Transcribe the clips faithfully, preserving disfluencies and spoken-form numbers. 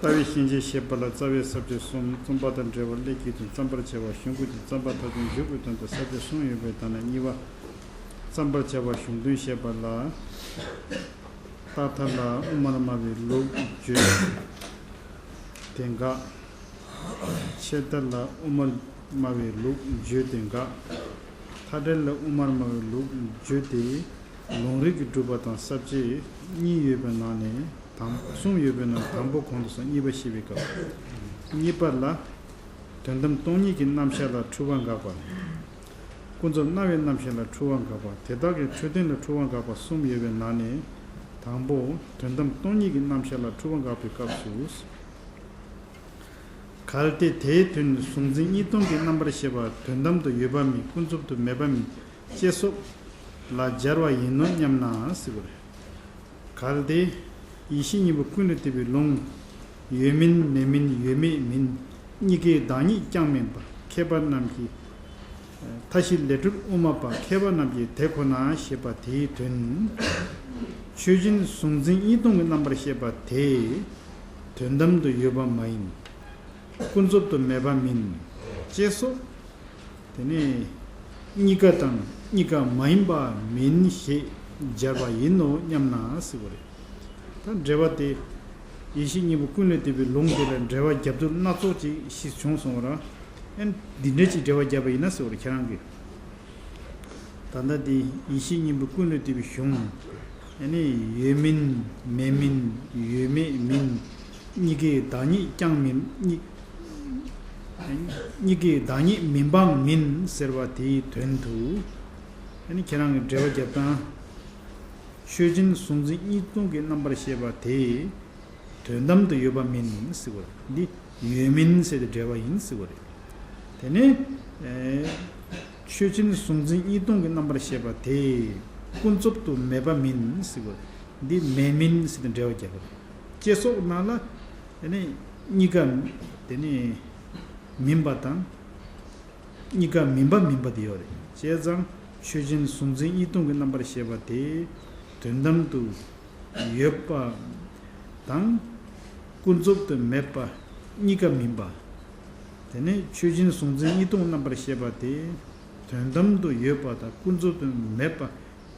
རྩ་བའི་ཤན་འབྱེད་བཤད་པ་ལ་རྩ་བའི་ས་བཅད་གསུམ། རྩོམ་པ་དང་འབྲེལ་བ་ཀླད་ཀྱི་དོན། རྩོམ་པར་བྱ་བ་གཞུང་གི་དོན། རྩོམ་པ་མཐའ་དོན་འཇུག་པའི་དོན་དང་ས་བཅད་གསུམ་ཡོད་པའི་ནང་ནས་གཉིས་པ། རྩོམ་པར་བྱ་བ་གཞུང་དོན་བཤད་པ་ལ། རྟག་མཐའ་ལ་དབུ་མར་སྨྲ་བའི་ལུགས་བརྗོད་དེ་འགག་ཆད་མཐའ་ལ་དབུ་མར་སྨྲ་བའི་ལུགས་བརྗོད་དེ་འགག་མཐའ་བྲལ་ལ་དབུ་མར་སྨྲ་བའི་ལུགས་བརྗོད་དེ། ལུང་རིགས་ཀྱི་སྒྲུབ་པ་དང་ས་བཅད་གཉིས་ཡོད་པའི་ནང་ནས་དང་གསུམ་ཡོད་པའི་ནང་དང་པོ་གོང་དུ་སོང་གཉིས་པ་བཤད་པའི་སྐབས། གཉིས་པ་ལ། དོན་དམ་སྟོང་ཉིད་ཀྱི་རྣམ་གཞག་ལ་འཁྲུལ་བ་འགག་པ། ཀུན་རྫོབ་སྣང་བའི་རྣམ་གཞག་ལ་འཁྲུལ་བ་འགག་པ། དེ་དག་གི་འཁྲུལ་རྟོག་ལ་འཁྲུལ་བ་འགག་པ་གསུམ་ཡོད་པའི་ནང་ནས། དང་པོ། དོན་དམ་སྟོང་ཉིད་ཀྱི་རྣམ་གཞག་ལ་འཁྲུལ་བ་འགག་པའི་སྐབས་སུ། གལ་ཏེ་དེའི་དོན་གཟུང་འཛིན་གཉིས་སྟོང་གི་རྣམ་པར་ཤེས་པ་དོན་དམ་དུ་ཡོད་པ་མིན། ཀུན་རྫོབ་ཏུ་མེད་པ་མིན། ཅེས་སོགས་ལ་སྦྱར་བ་ཡིན་ནོ་སྙམ་ན་ཟེར་བ་རེད། གལ་ཏེ། ཡིད་ཤེས་གཉིས་པོ་ཀུན་ལས་བཏུས་པའི་ལུང་། ཡོད་མིན་མེད་མིན་ཡོད་མེད་མིན། གཉིས་ཀའི་བདག་ཉིད་ཀྱང་མིན་པ། མཁས་པ་རྣམས་ཀྱིས། མཐའ་བཞི་ལས་གྲུབ་དབུ་མ་པ། མཁས་པ་རྣམས་ཀྱིས་དེ་ཁོ་ན་ཞེས་པ་དེའི་དོན། ཆོས་ཅན་གཟུང་འཛིན་གཉིས་སྟོང་གི་རྣམ་པར་ཤེས་པ་དེ། དོན་དམ་དུ་ཡོད་པ་མ་ཡིན། ཀུན་རྫོབ་ཏུ་མེད་པ་མིན། ཅེས་སོགས། དེ་ནས། གཉིས་ཀ་དང་གཉིས་ཀ་མ་ཡིན་པ་མིན་ཞེས་སྦྱར་བ་ཡིན་ནོ་སྙམ་ན་ཟེར་བ་རེད། ད་འགྲེལ་བ་དེ། ཡིད་ཤེས་གཉིས་པོ་ཀུན་ལས་བཏུས་པའི་ལུང་དེ་ལ་འགྲེལ་བ་རྒྱབ་ཐུབ་སྣ་ཚོགས་ཅིག་ཞིག་བྱུང་སོང་བ་ར། ཨན། འདི་འདྲ་ཅིག་འགྲེལ་བ་བརྒྱབ་པ་ཡིན་ན་ཟེར་བ་རེད་ཁྱེད་རང་གིས། ད་ལྟ་འདི་ཡིད་ཤེས་གཉིས་པོ་ཀུན་ལས་བཏུས་པའི་གཞུང་། ཨ་ནི་ཡོད་མིན་མེད་མིན་ཡོད་མེད་མིན། གཉིས་ཀའི་བདག་ཉིད་ཀྱང་མིན། གཉིས། གཉིས་ཀའི་བདག་ཉིད་མིན་པའང་མིན་ཟེར་བ་དེའི་དོན་དུ། ཨ་ནི་ཁྱེད་རང་གི་འགྲེལ་བ་རྒྱབ་སྟངས། ཆོས་ཅན་གཟུང་འཛིན་གཉིས་སྟོང་གི་རྣམ་པར་ཤེས་པ་དེ། དོན་དམ་དུ་ཡོད་པ་མིན་ཟེར་བ་རེད། འདི་ཡོད་མིན་ཟེར་ཏེ་འགྲེལ་བ་ཡིན་ཟེར་བ་རེད། དེ་ནས། ཨེ། ཆོས་ཅན་གཟུང་འཛིན་གཉིས་སྟོང་གི་རྣམ་པར་ཤེས་པ་དེ། ཀུན་རྫོབ་ཏུ་མེད་པ་མིན་ཟེར་བ་རེད། འདི་མེད་མིན་ཟེར་ཏེ་འགྲེལ་བ་རྒྱག་པ་རེད། ཅེས་སོགས་ནང་ལ། དེ་ནས་གཉིས་ཀ། དེ་ནས་མིན་པ་དང་། གཉིས་ཀ་མིན་པ་མིན་པ་དེ་ཡོད་རེད། བྱས་ཙང་ཆོས་ཅན་གཟུང་འཛིན་གཉིས་སྟོང་གི་རྣམ་པར་ཤེས་པ་དེ་དོན་དམ་དུ་ཡོད་པ་དང་། ཀུན་རྫོབ་ཏུ་མེད་པ་གཉིས་ཀ་མིན་པ། དེ་ནས་ཆོས་ཅན་གཟུང་འཛིན་གཉིས་སྟོང་རྣམ་པར་ཤེས་པ་དེ་དོན་དམ་དུ་ཡོད་པ་དང་ཀུན་རྫོབ་ཏུ་མེད་པ་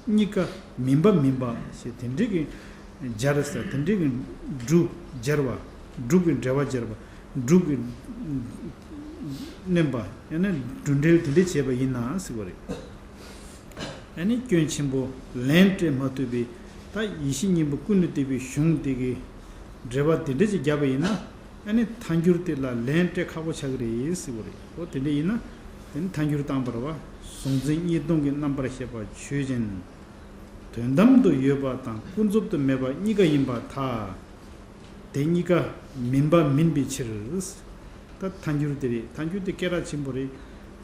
གཉིས་ཀ་མིན་པ་མིན་པ་ཞེས་དེ་འདྲའི་གི་སྦྱར་ས། དེ་འདྲའི་གི་འབྲུ་སྦྱར་བ། འབྲུ་གི་འགྲེལ་བ་སྦྱར་བ། འབྲུ་གི་བསྣན་པ། ཡང་ན་འབྲུ་འགྲེལ་དེ་འདྲ་བྱས་པ་ཡིན་ན་ཟེར་བ་རེད། ཨ་ནི་སྐྱོན་ཆེན་པོ་ལན་སྤྲད་མ་ཐུབ་པའི། ད་ཡིད་ཤེས་གཉིས་པོ་ཀུན་ལས་བཏུས་པའི་གཞུང་དེ་གི་འགྲེལ་བ་དེ་འདྲ་ཅིག་བརྒྱབ་པ་ཡིན་ན། ཨ་ནི་ཐལ་འགྱུར་དེ་ལ་ལན་སྤྲད་ཁག་པོ་ཆགས་ཀྱི་རེད་ཟེར་བ་རེད། འོ་དེ་འདྲ་ཡིན་ན། དེ་ནི་ཐལ་འགྱུར་བཏང་བ་རེད་བ། གཟུང་འཛིན་གཉིས་སྟོང་གི་རྣམ་པར་ཤེས་པ་ཆོས་ཅན། དོན་དམ་དུ་ཡོད་པ་དང་ཀུན་རྫོབ་ཏུ་མེད་པ་གཉིས་ཀ་ཡིན་པར་ཐལ། དེ་གཉིས་ཀ་མིན་པ་མིན་པའི་ཕྱིར། ད་ཐལ་འགྱུར་དེ་རེད། ཐལ་འགྱུར་དེ་སྐད་གྲགས་ཆེན་པོ་རེད།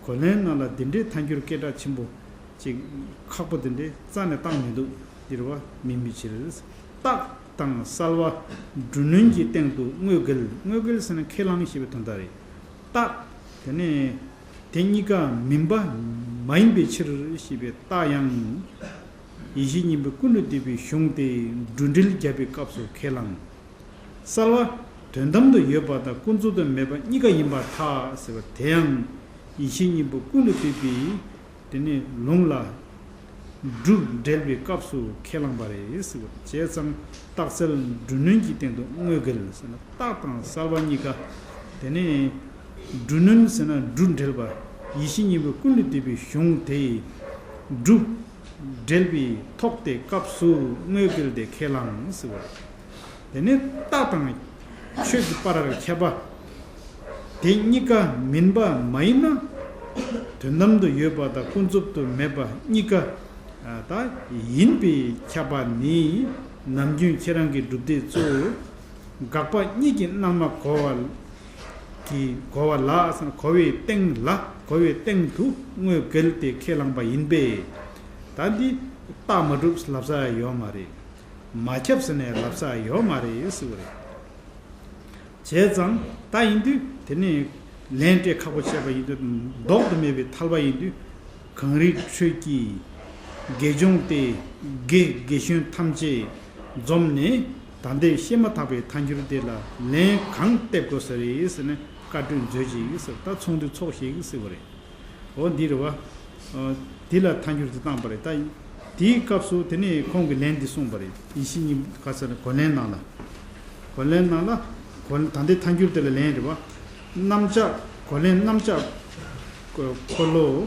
གོ་ལན་ནང་ལ་དེ་འདྲའི་ཐལ་འགྱུར་སྐད་གྲགས་ཆེན་པོ་ཅིག་ཁག་པོ་དེ་འདྲའི་རྩ་ནས་བཏང་མི་འདུག་འདིར་བ་མིན་པའི་ཕྱིར། རྟགས་དང་གསལ་བ་འབྲུ་གནོན་གྱི་སྟེང་དུ་དངོས་འགལ། དངོས་འགལ་ཟེར་ན་ཁས་བླངས་ཞེས་པའི་དོན་དག་རེད། རྟགས། དེ་ནས་དེ་གཉིས་ཀ་མིན་པ་མ་ཡིན་པའི་ཕྱིར་ཞེས་པའི་རྟགས་ཡང་། ཡིད་ཤེས་གཉིས་པོ་ཀུན་ལས་བཏུས་པའི་གཞུང་དེ་འབྲུ་འགྲེལ་བརྒྱབ་པའི་སྐབས་སུ་ཁས་བླངས། གསལ་བ། དོན་དམ་དུ་ཡོད་པ་དང་ཀུན་རྫོབ་ཏུ་མེད་པ་གཉིས་ཀ་ཡིན་པར་ཐལ་ཟེར་བ་དེ་ཡང་། ཡིད་ཤེས་གཉིས་པོ་ཀུན་ལས་བཏུས་པའི། དེ་ནས་ལུང་ལ། འབྲུ་འགྲེལ་བའི་སྐབས་སུ་ཁས་བླངས་པ་རེད་ཟེར་བ། བྱས་ཙང་རྟགས་གསལ་འབྲུ་གནོན་གྱི་སྟེང་དུ་དངོས་འགལ་ཟེར་ན། རྟགས་དང་གསལ་བ་གཉིས་ཀ། དེ་ནས་འབྲུ་གནོན་ཟེར་ན་འབྲུ་འགྲེལ་བ། ཡིད་ཤེས་གཉིས་པོ་ཀུན་ལས་བཏུས་པའི་གཞུང་དེ་འབྲུ་འགྲེལ་བའི་ཐོག་དེ་སྐབས་སུ་དངོས་འགལ་དེ་ཁས་བླངས་ཟེར་བ། དེ་ནས་རྟགས་དང་ཆོས་ཀྱི་བར་ཁྱད་པར། དེ་གཉིས་ཀ་མིན་པ་མ་ཡིན་ན། དོན་དམ་དུ་ཡོད་པ་དང་ཀུན་རྫོབ་ཏུ་མེད་པ་གཉིས་ཀ་ད་ཡིན་པའི་ཁྱབ་པ་ནི། ནམ་རྒྱུན་ཁྱེད་རང་གི་སྒྲུབ་སྡེ་གཙོ་བོ་དགག་པ་གཉིས་ཀྱི་རྣལ་མ་གོ་བ་གི་གོ་བ་ལ། གོ་བའི་སྟེང་ལ། གོ་བའི་སྟེང་དུ་དངོས་འགལ་ཏེ་ཁས་བླངས་པ་ཡིན་པས། ད་འདི་རྟགས་མ་གྲུབ་ལབ་ས་ཡོད་མ་རེད། མ་ཁྱབ་ཟེར་ནས་ལབ་ས་ཡོད་མ་རེད་ཟེར་བ་རེད། བྱས་ཙང་ད་ཡིན་དུས་དེ་ནས་ལན་སྤྲད་ཁག་པོ་བྱས་པ་ཡིན་དུས་ལྡོག་ཏུ་མེད་པའི་ཐལ་བ་ཡིན་དུས། གངས་རིའི་ཁྲོད་ཀྱི་དགེ་སྦྱོང་སྟེ་དགེ་དགེ་གཞོན་ཐམས་ཅད་འཛོམས་ནས་ ད་ལྟའི་བཤད་མ་ཐག་པའི་ཐལ་འགྱུར་དེ་ལ་ལན་གང་གཏད་དགོས་ས་རེད་ཟེར་ནས་བཀའ་འཁྲོལ་མཛོད་ཅིག་ཟེར། ད་ཚོགས་འདུ་ཚོགས་ཤིག་ཟེར་བ་རེད། འོ་འདི་རེད་བ། ཨ། འདི་ལ་ཐལ་འགྱུར་དེ་བཏང་པ་རེད། ད་དེའི་སྐབས་སུ་དེ་ནས་ཁོང་གིས་ལན་འདི་གསུངས་པ་རེད། ཡེ་ཤེས་གཉིས་ག་ས་ནས་གོ་ལན་ནང་ལ། གོ་ལན་ནང་ལ། གོ་ད་ལྟའི་ཐལ་འགྱུར་དེ་ལ་ལན་རེད་བ། རྣམ་གཞག་གོ་ལན་རྣམ་གཞག་འཁོར་ལོ།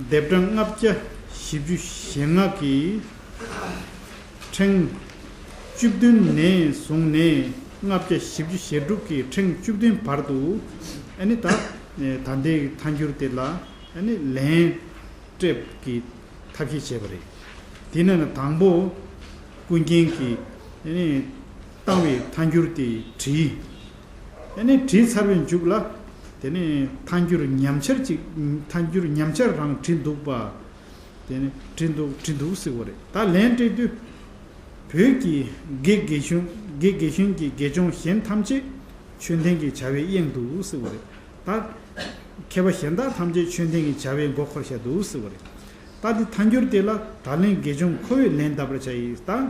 ལྡེབ་གྲངས་ལྔ་བརྒྱ་བཞི་བཅུ་ཞེ་ལྔ་གི་ཕྲེང་བཅུ་བདུན་ནས་བཟུང་ནས་ལྔ་བརྒྱ་བཞི་བཅུ་ཞེ་དྲུག་གི་ཕྲེང་བཅུ་བདུན་བར་དུ། ཨ་ནི་ད་ད་ལྟའི་ཐལ་འགྱུར་དེ་ལ་ཨ་ནི་ལན་སྤྲད་ཀྱི་ཐབས་ཤེས་བྱས་པ་རེད། དེ་ནས་ནི་དང་པོ་ཀུན་མཁྱེན་གྱིས་ཨ་ནི་བཏང་བའི་ཐལ་འགྱུར་དེ་བྲིས། ཨ་ནི་བྲིས་ཚར་བའི་མཇུག་ལ། དེ་ནས་ཐལ་འགྱུར་ཉམས་འཆར་ཅིག་ཐལ་འགྱུར་ཉམས་འཆར་རང་བྲིས་འདུག་པ། དེ་ནས་བྲིས་འདུག་བྲིས་འདུག་ཟེར་བ་རེད། ད་ལན་སྤྲད་དུས། བོད་ཀྱི་དགེ་དགེ་གཞུང་དགེ་དགེ་གཞུང་གི་དགེ་སྦྱོང་གཞན་ཐམས་ཅད་མཆོད་རྟེན་གྱི་བྱ་བས་གཡེངས་འདུག་ཟེར་བ་རེད། ད་མཁས་པ་གཞན་དག་ཐམས་ཅད་མཆོད་རྟེན་གྱི་བྱ་བས་མགོ་འཁོར་བཞག་འདུག་ཟེར་བ་རེད། ད་འདི་ཐལ་འགྱུར་དེ་ལ་ད་ལན་དགེ་སྦྱོང་ཁོ་བོས་ལན་བཏབ་པར་བྱ་ཡིས་ད།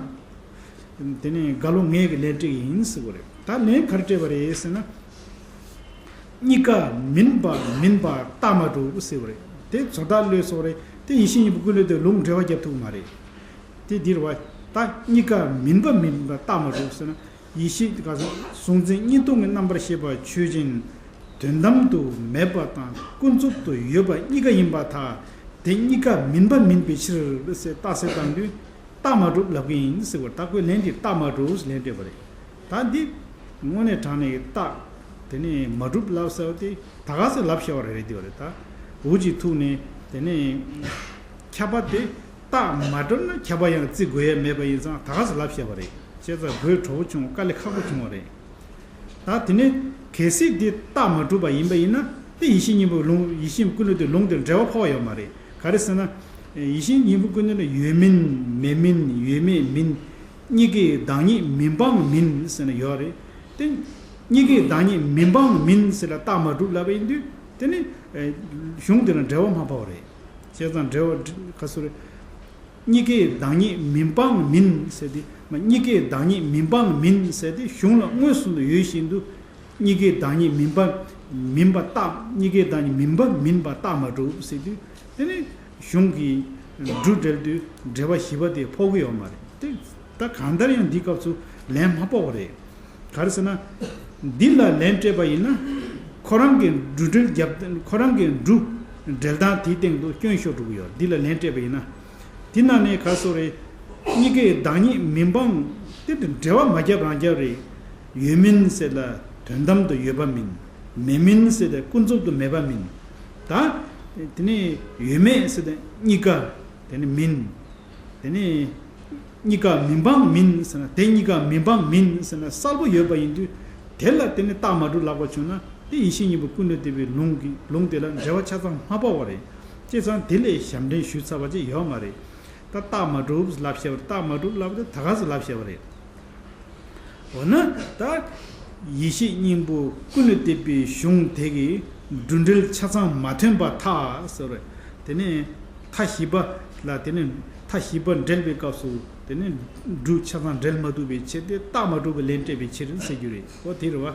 དེ་ནས་རྒྭ་ལོ་ངས་ཀྱི་ལན་སྤྲད་ཀྱི་ཡིན་ཟེར་བ་རེད། ད་ལན་ག་རེ་སྤྲད་པ་རེད་ཟེར་ན། གཉིས་ཀ་མིན་པ་མིན་པ་རྟགས་མ་གྲུབ་ཟེར་བ་རེད། དེ་བཟོ་ལྟ་ལོས་སོགས་རེད། དེ་ཡེ་ཤེས་གཉིས་པོ་ཀུན་ལས་དེ་ལུང་འགྲེལ་བ་རྒྱབ་ཐུབ་མ་རེད། དེ་འདིར་བ། ད་གཉིས་ཀ་མིན་པ་མིན་པ་རྟགས་མ་གྲུབ་ཟེར་ན། ཡེ་ཤེས་ག་གཟུང་འཛིན་གཉིས་སྟོང་གི་རྣམ་པར་ཤེས་པ་ཆོས་ཅན། དོན་དམ་དུ་མེད་པ་དང་ཀུན་རྫོབ་ཏུ་ཡོད་པ་གཉིས་ཀ་ཡིན་པར་ཐལ། དེ་གཉིས་ཀ་མིན་པ་མིན་པའི་ཕྱིར་ཟེར་རྟགས་གསལ་བཏང་དུས། རྟགས་མ་གྲུབ་ལབ་ཀྱི་ཡིན་ཟེར་བར། ད་ཁོས་ལན་འདི་རྟགས་མ་གྲུབ་ལན་སྤྲད་པ་རེད། ད་འདི་དངོས་གནས་དྲང་གནས་ཀྱི་རྟགས་དེ་ནི་མ་གྲུབ་ལབ་ཟེར་བ་དེ་ད་ག་ཟེ་ལབ་བཤད་པ་རེད་དེ་བ་རེད། ད་འུ་ཅིག་ཐུག་ནས་དེ་ནི་ཁྱབ་པ་དེ་རྟགས་མ་གྲུབ་ན་ཁྱབ་པ་ཡང་བརྩི་དགོས་ཡ་མེད་པ་ཡིན་ཙང་ད་ག་ཟེ་ལབ་བཤད་པ་རེད། བྱས་ཙང་དགོད་བྲོ་བོ་བྱུང་བ། དཀའ་ལས་ཁག་པོ་བྱུང་བ་རེད། ད་དེ་ནས་གལ་སྲིད་འདི་རྟགས་མ་གྲུབ་པ་ཡིན་པ་ཡིན་ན། དེ་ཡེ་ཤེས་གཉིས་པོའི་ལུང་ཡེ་ཤེས་ཀུན་ལས་དེ་ལུང་དེར་འགྲེལ་བ་ཕོག་ཡོད་མ་རེད། ག་རེ་ཟེར་ན། ཡེ་ཤེས་གཉིས་པོ་ཀུན་ལས་ནི་ཡོད་མིན་མེད་མིན་ཡོད་མེད་མིན། གཉིས་ཀའི་བདག་ཉིད་མིན་སྤངས་མིན་ཟེར་ན་ཡོད་རེད། དེ་གཉིས་ཀའི་བདག་ཉིད་མིན་སྤངས་མིན་ཟེར་ལ་རྟགས་མ་གྲུབ་ལབ་པ་ཡིན་དུས། དེ་ནི་གཞུང་དེ་ལ་འགྲེལ་བ་མ་ཕོག་རེད། བྱས་ཙང་འགྲེལ་བ་ག་ཚོད་རེད། གཉིས་ཀའི་བདག་ཉིད་མིན་སྤངས་མིན་ཟེར་ཏེ། མ་གཉིས་ཀའི་བདག་ཉིད་མིན་སྤངས་མིན་ཟེར་ཏེ་གཞུང་ལ་མངོན་སུམ་དུ་ཡོད་བཞིན་དུ། གཉིས་ཀའི་བདག་ཉིད་མིན་པ་མིན་པ་རྟགས། གཉིས་ཀའི་བདག་ཉིད་མིན་པ་མིན་པ་རྟགས་མ་གྲུབ་ཟེར་དུས། དེ་ནི་གཞུང་གི་འབྲུ་འགྲེལ་དུས་འགྲེལ་པ་བཞི་པ་དེ་ཕོག་གི་ཡོད་མ་རེད་དེ། ད་གང་ལྟར་ཡང་འདིའི་སྐབས་སུ་ལན་མ་ཕོག་པ་རེད། ག་རེ་ཟེར་ན། འདི་ལ་ལན་སྤྲད་པ་ཡིན་ན། ཁོ་རང་གི་འབྲུ་འགྲེལ་རྒྱབ། ཁོ་རང་གི་འབྲུ་འགྲེལ་སྟངས་དེའི་སྟེང་དུ་སྐྱོན་ཤོར་འགྲོ་གི་ཡོད། འདི་ལ་ལན་སྤྲད་པ་ཡིན་ན། དེ་ནང་ནས་ག་སོ་རེད། གཉིས་ཀའི་བདག་ཉིད་མིན་སྤངས། དེ་འབྲེལ་བ་མ་རྒྱབ་རང་རྒྱབ་རེད། ཡོད་མིན་ཟེར་ལ་དོན་དམ་དུ་ཡོད་པ་མིན། མེད་མིན་ཟེར་ལ་ཀུན་རྫོབ་ཏུ་མེད་པ་མིན། ད་དེ་ནས་ཡོད་མེད་ཟེར་ལ་གཉིས་ཀ་དེ་ནི་མིན། དེ་ནི་གཉིས་ཀ་མིན་སྤངས་མིན་ཟེར་ན། དེ་གཉིས་ཀ་མིན་སྤངས་མིན་ཟེར་ན་གསལ་པོ་ཡོད་པ་ཡིན་དུས། དེ་ལ་དེ་ནི་རྟགས་མ་གྲུབ་ལབ་པ་བྱུང་ན། དེ་ཡེ་ཤེས་གཉིས་པོ་ཀུན་ལས་འདས་པའི་ལུང་གི་ལུང་དེ་ལ་འགྲེལ་བ་ཆ་ཚང་མ་ཕོག་པ་རེད། བྱས་ཙང་དེ་ལས་ཞབས་འདྲེན་ཞུས་ཚར་བ་ཅིག་ཡོད་མ་རེད། ད་རྟགས་མ་གྲུབ་ལབ་བཤད་པ་རེད། རྟགས་མ་གྲུབ་ལབ་དེ་ད་ག་ཟེ་ལབ་བཤད་པ་རེད། འོ་ན་ད་ཡེ་ཤེས་སྙིང་པོ་ཀུན་ལས་འདས་པའི་གཞུང་དེ་གི་འབྲུ་འགྲེལ་ཆ་ཚང་མ་ཐོན་པར་ཐལ་ཟེར་བ་རེད། དེ་ནས་མཐའ་བཞི་པ་ལ། དེ་ནས་མཐའ་བཞི་པ་འགྲེལ་བའི་སྐབས་སུ་དེ་ནས་འབྲུ་ཆ་ཚང་འགྲེལ་མ་ཐུབ་པའི་ཕྱིར་ཏེ། རྟགས་མ་གྲུབ་པའི་ལན་སྤྲད་པའི་ཕྱིར་ཟེར་རྒྱུ་རེད། འོ་དེ་རེད་བ།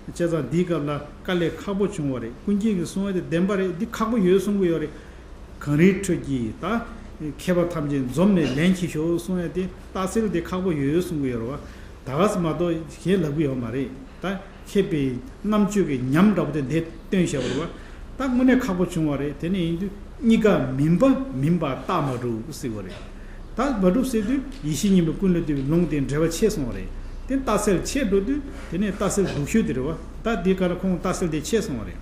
བྱས་ཙང་འདིའི་སྐབས་ལ་དཀའ་ལས་ཁག་པོ་བྱུང་བ་རེད། ཀུན་མཁྱེན་གྱིས་གསུང་བ་དེ་བདེན་པ་རེད། འདི་ཁག་པོ་ཡོད་གསུང་གི་ཡོད་རེད། གངས་རིའི་ཁྲོད་ཀྱི་ད་མཁས་པ་ཐམས་ཅད་འཛོམས་ནས་ལན་གྱིས་ཤོག་གསུང་ཡ་དེ། རྟགས་གསལ་དེ་ཁག་པོ་ཡོད་གསུང་གི་ཡོད་རེད་བ། ད་ག་ཟེ་མ་གཏོགས་གཞན་ལབ་གི་ཡོད་མ་རེད། ད་མཁས་པའི་རྣམ་དཔྱོད་ཀྱི་ཉམས་འདྲ་པོ་དེ་འདི་སྟོན་བཞག་པ་རེད་བ། ད་དངོས་གནས་ཁག་པོ་བྱུང་བ་རེད། དེ་ནས་ཡིན་དུས་གཉིས་ཀ་མིན་པ་མིན་པ་རྟགས་མ་གྲུབ་ཟེར་བ་རེད། རྟགས་མ་གྲུབ་ཟེར་དུས་ཡེ་ཤེས་གཉིས་པོ་ཀུན་ལས་འདས་པའི་ལུང་དེ་འགྲེལ་བ་ཆད་སོང་བ་རེད། དེ་རྟགས་གསལ་ཆད་འགྲོ་དུས་དེ་ནས་རྟགས་གསལ་སྡུག་ཤོས་དེ་རེད་བ། ད་འདི་ག་ལ་ཁོང་རྟགས་གསལ་དེ་ཆད་སོང་བ་རེད།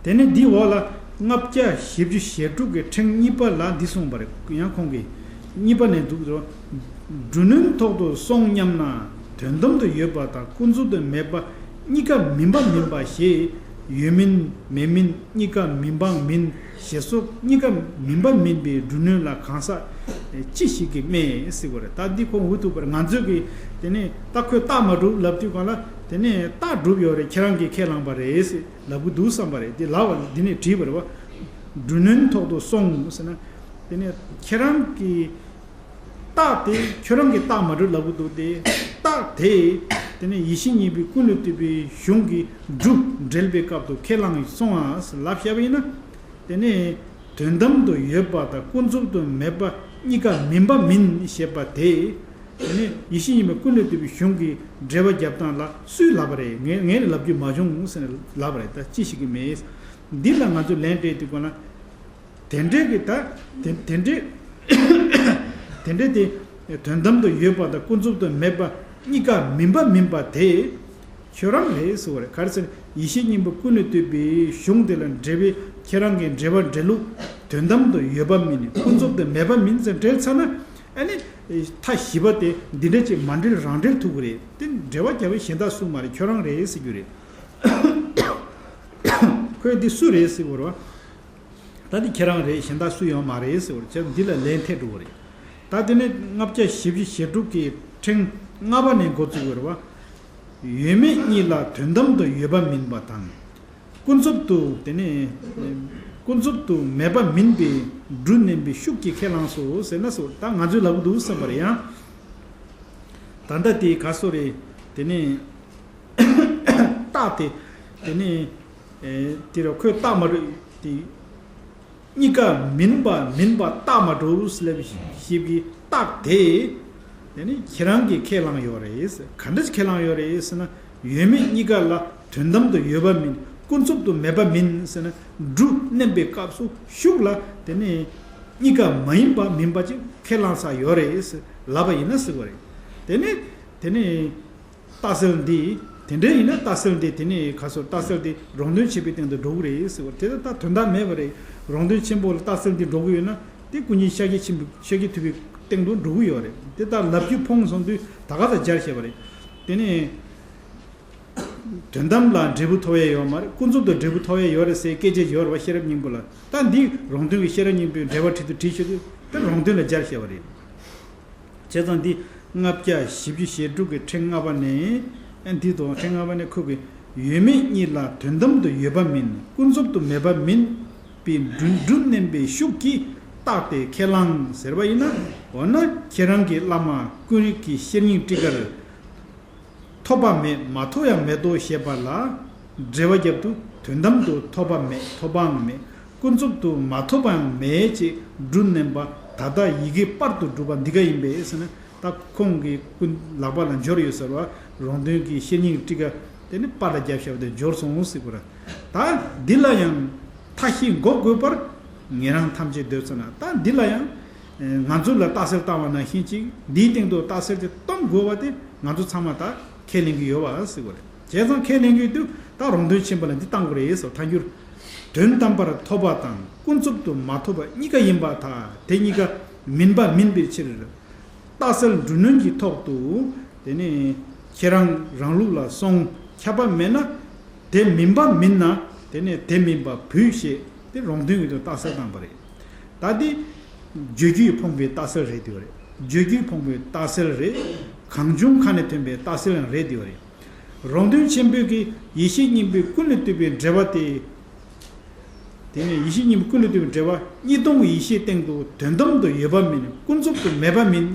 དེ་ནས་འདིའི་འོག་ལ་ལྔ་བརྒྱ་བཞི་བཅུ་ཞེ་དྲུག་གི་ཕྲེང་གཉིས་པ་ལ་འདི་གསུངས་པ་རེད། ཡང་ཁོང་གིས་གཉིས་པ་ནས་འདུག་ཟེར། འབྲུ་གནོན་ཐོག་ཏུ་སོང་སྙམ་ན། དོན་དམ་དུ་ཡོད་པ་དང་ཀུན་རྫོབ་ཏུ་མེད་པ་གཉིས་ཀ་མིན་པ་མིན་པ་ཞེས། ཡོད་མིན་མེད་མིན་གཉིས་ཀ་མིན་སྤངས་མིན་ཞེས་སོགས་གཉིས་ཀ་མིན་པ་མིན་པའི་འབྲུ་གནོན་ལ་གང་ཟག་ཅི་ཞིག་གིས་སྨྲས་ཟེར་བ་རེད། ད་འདི་ཁོང་འུ་ཐུག་པར་ང་ཚོས་ཀྱིས་དེ་ནས་ད་ཁོས་རྟགས་མ་གྲུབ་ལབ་དུས་གང་ལ། དེ་ནས་རྟགས་གྲུབ་ཡོད་རེད། ཁྱེད་རང་གིས་ཁས་བླངས་པ་རེད་ཟེར། ལབ་གི་འདུག་བསམ་པ་རེད། དེ་ལབ་པ་འདི་ནས་བྲིས་པ་རེད་བ། འབྲུ་གནོན་ཐོག་ཏུ་སོང་ཟེར་ན། དེ་ནས་ཁྱེད་རང་གི་ རྟགས་དེ་ཁྱོད་རང་གིས་རྟགས་མ་གྲུབ་ལབ་གི་འདུག་སྟེ། རྟགས་དེ་དེ་ནས་ཡེ་ཤེས་གཉིས་པོའི་ཀུན་ལས་བཏུས་པའི་གཞུང་གི་འབྲུ་འགྲེལ་པའི་སྐབས་སུ་ཁས་བླངས་སོང་ཨ་ལབ་བཤད་པ་ཡིན་ན། དེ་ནས་དོན་དམ་དུ་ཡོད་པ་དང་ཀུན་རྫོབ་ཏུ་མེད་པ་གཉིས་ཀ་མིན་པ་མིན་ཞེས་པ་དེ། དེ་ནས་ཡེ་ཤེས་གཉིས་པོའི་ཀུན་ལས་བཏུས་པའི་གཞུང་གི་འགྲེལ་པ་རྒྱབ་སྟངས་ལ་སུས་ལབ་པ་རེད། ངས་ངས་ལབ་རྒྱུ་མ་བྱུང་ཟེར་ནས་ལབ་པ་རེད། ད་ཅི་ཞིག་གི་མེད། འདི་ལ་ང་ཚོས་ལན་སྤྲད་དུས་གོ་ན། དེ་འདྲའི་གི་ད་དེ་དེ་འདྲའི་དེ་འདྲའི་དེ་དོན་དམ་དུ་ཡོད་པ་དང་ཀུན་རྫོབ་ཏུ་མེད་པ་གཉིས་ཀ་མིན་པ་མིན་པ་དེ་ཁྱོད་རང་རེད་ཟེར་བ་རེད། ག་རེ་ཟེར་ན་ཡེ་ཤེས་གཉིས་པོ་ཀུན་ལས་བཏུས་པའི་གཞུང་དེ་ལ་འགྲེལ་པའི་ཁྱེད་རང་གི་འགྲེལ་པ་འགྲེལ་ལུགས་དོན་དམ་དུ་ཡོད་པ་མིན་ཀུན་རྫོབ་ཏུ་མེད་པ་མིན་ཟེར་འགྲེལ་ཚར་ན། ཨ་ནི་མཐའ་བཞི་པ་དེ་འདི་འདྲ་ཅིག་མ་འགྲེལ་རང་འགྲེལ་ཐུབ་ཀྱི་རེད། དེ་འགྲེལ་པ་རྒྱབ་པའི་གཞན་དག་སུ་མ་རེད། ཁྱོད་རང་རེད་ཟེར་རྒྱུ་རེད། ཁོས་འདི་སུ་རེད་ཟེར་བ་རེད་བ། ད་འདི་ཁྱེད་རང་རེད། གཞན་དག་སུ་ཡང་མ་རེད་ཟེར་བར་བྱས་འདི་ལ་ལན་ཐེབས་འགྲོ་བ་རེད། ད་དེ་ནས་ལྔ་བརྒྱ་བཞི་བཅུ་ཞེ་དྲུག་གི་ཕྲེང་ལྔ་པ་ནས་འགོ་བཙུགས་པ་རེད་བ། ཡོད་མེད་གཉིས་ལ་དོན་དམ་དུ་ཡོད་པ་མིན་པ་དང་། ཀུན་རྫོབ་ཏུ་དེ་ནས་ཀུན་རྫོབ་ཏུ་མེད་པ་མིན་པའི་འབྲུ་བསྣན་པའི་ཤུགས་ཀྱིས་ཁས་བླངས་སོ་ཟེར་ན་སོ། ད་ང་ཚོས་ལབ་ཀྱི་འདུག་བསམ་པ་རེད་ཡང་། ད་ལྟ་དེ་ག་སོ་རེད། དེ་ནས་རྟགས་དེ་དེ་ནས་ཨེ་དེ་ར་ཁོས་རྟགས་མ་གྲུབ་དེ། གཉིས་ཀ་མིན་པ་མིན་པ་རྟགས་མ་གྲུབ་ལབ་ཞིབ་ཀྱི་རྟགས་དེ། དེ་ནི་ཁྱེད་རང་གིས་ཁས་བླངས་ཡོད་རེད། ག་འདྲ་ཁས་བླངས་ཡོད་རེད་ཟེར་ན། ཡོད་མེད་གཉིས་ཀ་ལ་དོན་དམ་དུ་ཡོད་པ་མིན་ཀུན་རྫོབ་ཏུ་མེད་པ་མིན་ཟེར་ན། འབྲུ་བསྣན་པའི་སྐབས་སུ་ཤུགས་ལ་དེ་ནི་གཉིས་ཀ་མ་ཡིན་པ་མིན་པ་ཅིག་ཁས་བླངས་ས་ཡོད་རེད་ལབ་པ་ཡིན་ན་ཟེར་བ་རེད། དེ་ནི་དེ་ནི། རྟགས་གསལ་འདི། དེ་འདྲ་ཡིན་ན་རྟགས་གསལ་འདི་དེ་ནས་ག་སོ་རྟགས་གསལ་འདི་རང་དོན་ཆེན་པོའི་སྟེང་དུ་འགྲོ་གི་རེད་ཟེར་བ་དེ་ལྟ་དོན་དག་མེད་པ་རེད། རང་དོན་ཆེན་པོ་ལ་རྟགས་གསལ་འདི་འགྲོ་གི་ཡོད་ན་དེ་ཀུན་མཁྱེན་ཤཱཀྱ་ཆེན་པོ་ཤཱཀྱ་ཐུབ་པའི་སྟེང་དུ་འགྲོ་གི་ཡོད་རེད། དེ་ལྟར་ལབ་རྒྱུ་ཕོངས་སོང་དུས་ད་ག་ས་སྦྱར་བཤད་པ་རེད། དེ་ནས་དོན་དམ་ལ་འབྲས་བུ་ཐོབ་ཡས་ཡོད་མ་རེད། ཀུན་རྫོབ་ཏུ་འབྲས་བུ་ཐོབ་ཡས་ཡོད་རེད་ཟེར་སྐད་ཆ་ཡོད་རེད་བ། ཤེས་རབ་སྙིང་པོ་ལ། ད་འདི་རང་དོན་གྱི་ཤེས་རབ་སྙིང་པོའི་འགྲེལ་པ་བྲིས་དུས་བྲིས་ཤོད་དུས་དེ་རང་དོན་ལ་སྦྱར་བཤད་པ་རེད། བྱས་ཙང་འདི་ལྔ་བརྒྱ་བཞི་བཅུ་ཞེ་དྲུག་གི་ཕྲེང་ལྔ་པ་ནས། ཨ་འདི་དང་ཕྲེང་ལྔ་པ་ནས་ཁོ་གི་ཡོད་མེད་གཉིས་ལ་དོན་དམ་དུ་ཡོད་པ་མིན་ཀུན་རྫོབ་ཏུ་མེད་པ་མིན་པའི་འབྲུ་འབྲུ་བསྣན་པའི་ཤུགས་ཀྱིས་རྟགས་དེ་ཁས་བླངས་ཟེར་བ་ཡིན་ན། འོ་ན་ཁྱེད་རང་གི་བླ་མ་ཀུན་རིག་གི་ཤེར་སྙིང་ཊཱི་ཀར། ཐོབ་པ་མེད་མ་ཐོབ་ཡང་མེད་དོ་ཞེས་པ་ལ། འགྲེལ་པ་རྒྱབ་ཏུ་དོན་དམ་དུ་ཐོབ་པ་མེད་ཐོབ་པའང་མེད། ཀུན་རྫོབ་ཏུ་མ་ཐོབ་པའང་མེད་ཅེས་འབྲུ་བསྣན་པ་ད་ལྟ་ཡི་གེ་པར་དུ་བསྒྲུབས་པ་འདི་ག་ཡིན་པས་ཟེར་ན། ད་ཁོང་གི་ཀུན་ལག་པ་ལ་འབྱོར་ཡོད་ཟེར་བ། རང་དོན་གྱི་ཤེར་སྙིང་ཊཱི་ཀ་དེ་ནི་པར་ལ་རྒྱབ་བཞག་པ་དེ་འབྱོར་སོང་ཟེར་བ་ར། ད་འདི་ལ་ཡང་མཐའ་བཞི་འགོག་དགོས་པར་ཉན་རང་ཐམས་ཅད་འདོད་ཚུལ་ན། ད་འདི་ལ་ཡང་ང་ཚོ་ལ་རྟགས་གསལ་བཏང་བ་ནང་བཞིན་ཅིག་འདིའི་སྟེང་དུ་རྟགས་གསལ་དེ་གཏོང་དགོས་པ་དེ་ང་ཚོ་ཚང་མ་ད་ཁས་ལེན་གྱི་ཡོད་པ་ཟེར་བ་རེད། བྱས་ཙང་ཁས་ལེན་གྱི་ཡོད་དུས་ད་རང་དོན་ཆེན་པོ་ལ་འདི་བཏང་དགོས་རེད་ཟེར་ཐལ་འགྱུར། དོན་དམ་པར་ཐོབ་པ་དང་ཀུན་རྫོབ་ཏུ་མ་ཐོབ་པ་གཉིས་ཀ་ཡིན་པར་ཐལ། དེ་གཉིས་ཀ་མིན་པ་མིན་པའི་ཕྱིར། རྟགས་གསལ་འབྲུ་གནོན་གྱི་ཐོག་ཏུ་དེ་ནི་ཁྱེད་རང་རང་ལུགས་ལ་སོང་ཁྱབ་པ་མེད་ན། དེ་མིན་པ་མིན་ན་དེ་ནི་དེ་མིན་པ་བུད་ཞེས་དེ་རང་དོན་གྱི་དོན་རྟགས་གསལ་བཏང་པ་རེད། ད་འདི་བརྗོད་རྒྱུས་ཕོངས་པའི་རྟགས་གསལ་རེད་དེ་བ་རེད། བརྗོད་རྒྱུས་ཕོངས་པའི་རྟགས་གསལ་རེད། གང་བྱུང་ཁ་ནས་ཐོན་པའི་རྟགས་གསལ་ཡང་རེད་དེ་བ་རེད། རང་དོན་ཆེན་པོའི་གི་ཡེ་ཤེས་གཉིས་པོའི་ཀུན་ལས་བཏུས་པའི་འགྲེལ་པ་དེ། དེ་ནས་ཡེ་ཤེས་གཉིས་པོའི་ཀུན་ལས་བཏུས་པའི་འགྲེལ་པ་གཉིས་སྟོང་གི་ཡེ་ཤེས་སྟེང་དུ་དོན་དམ་དུ་ཡོད་པ་མིན་ཀུན་རྫོབ་ཏུ་མེད་པ་མིན།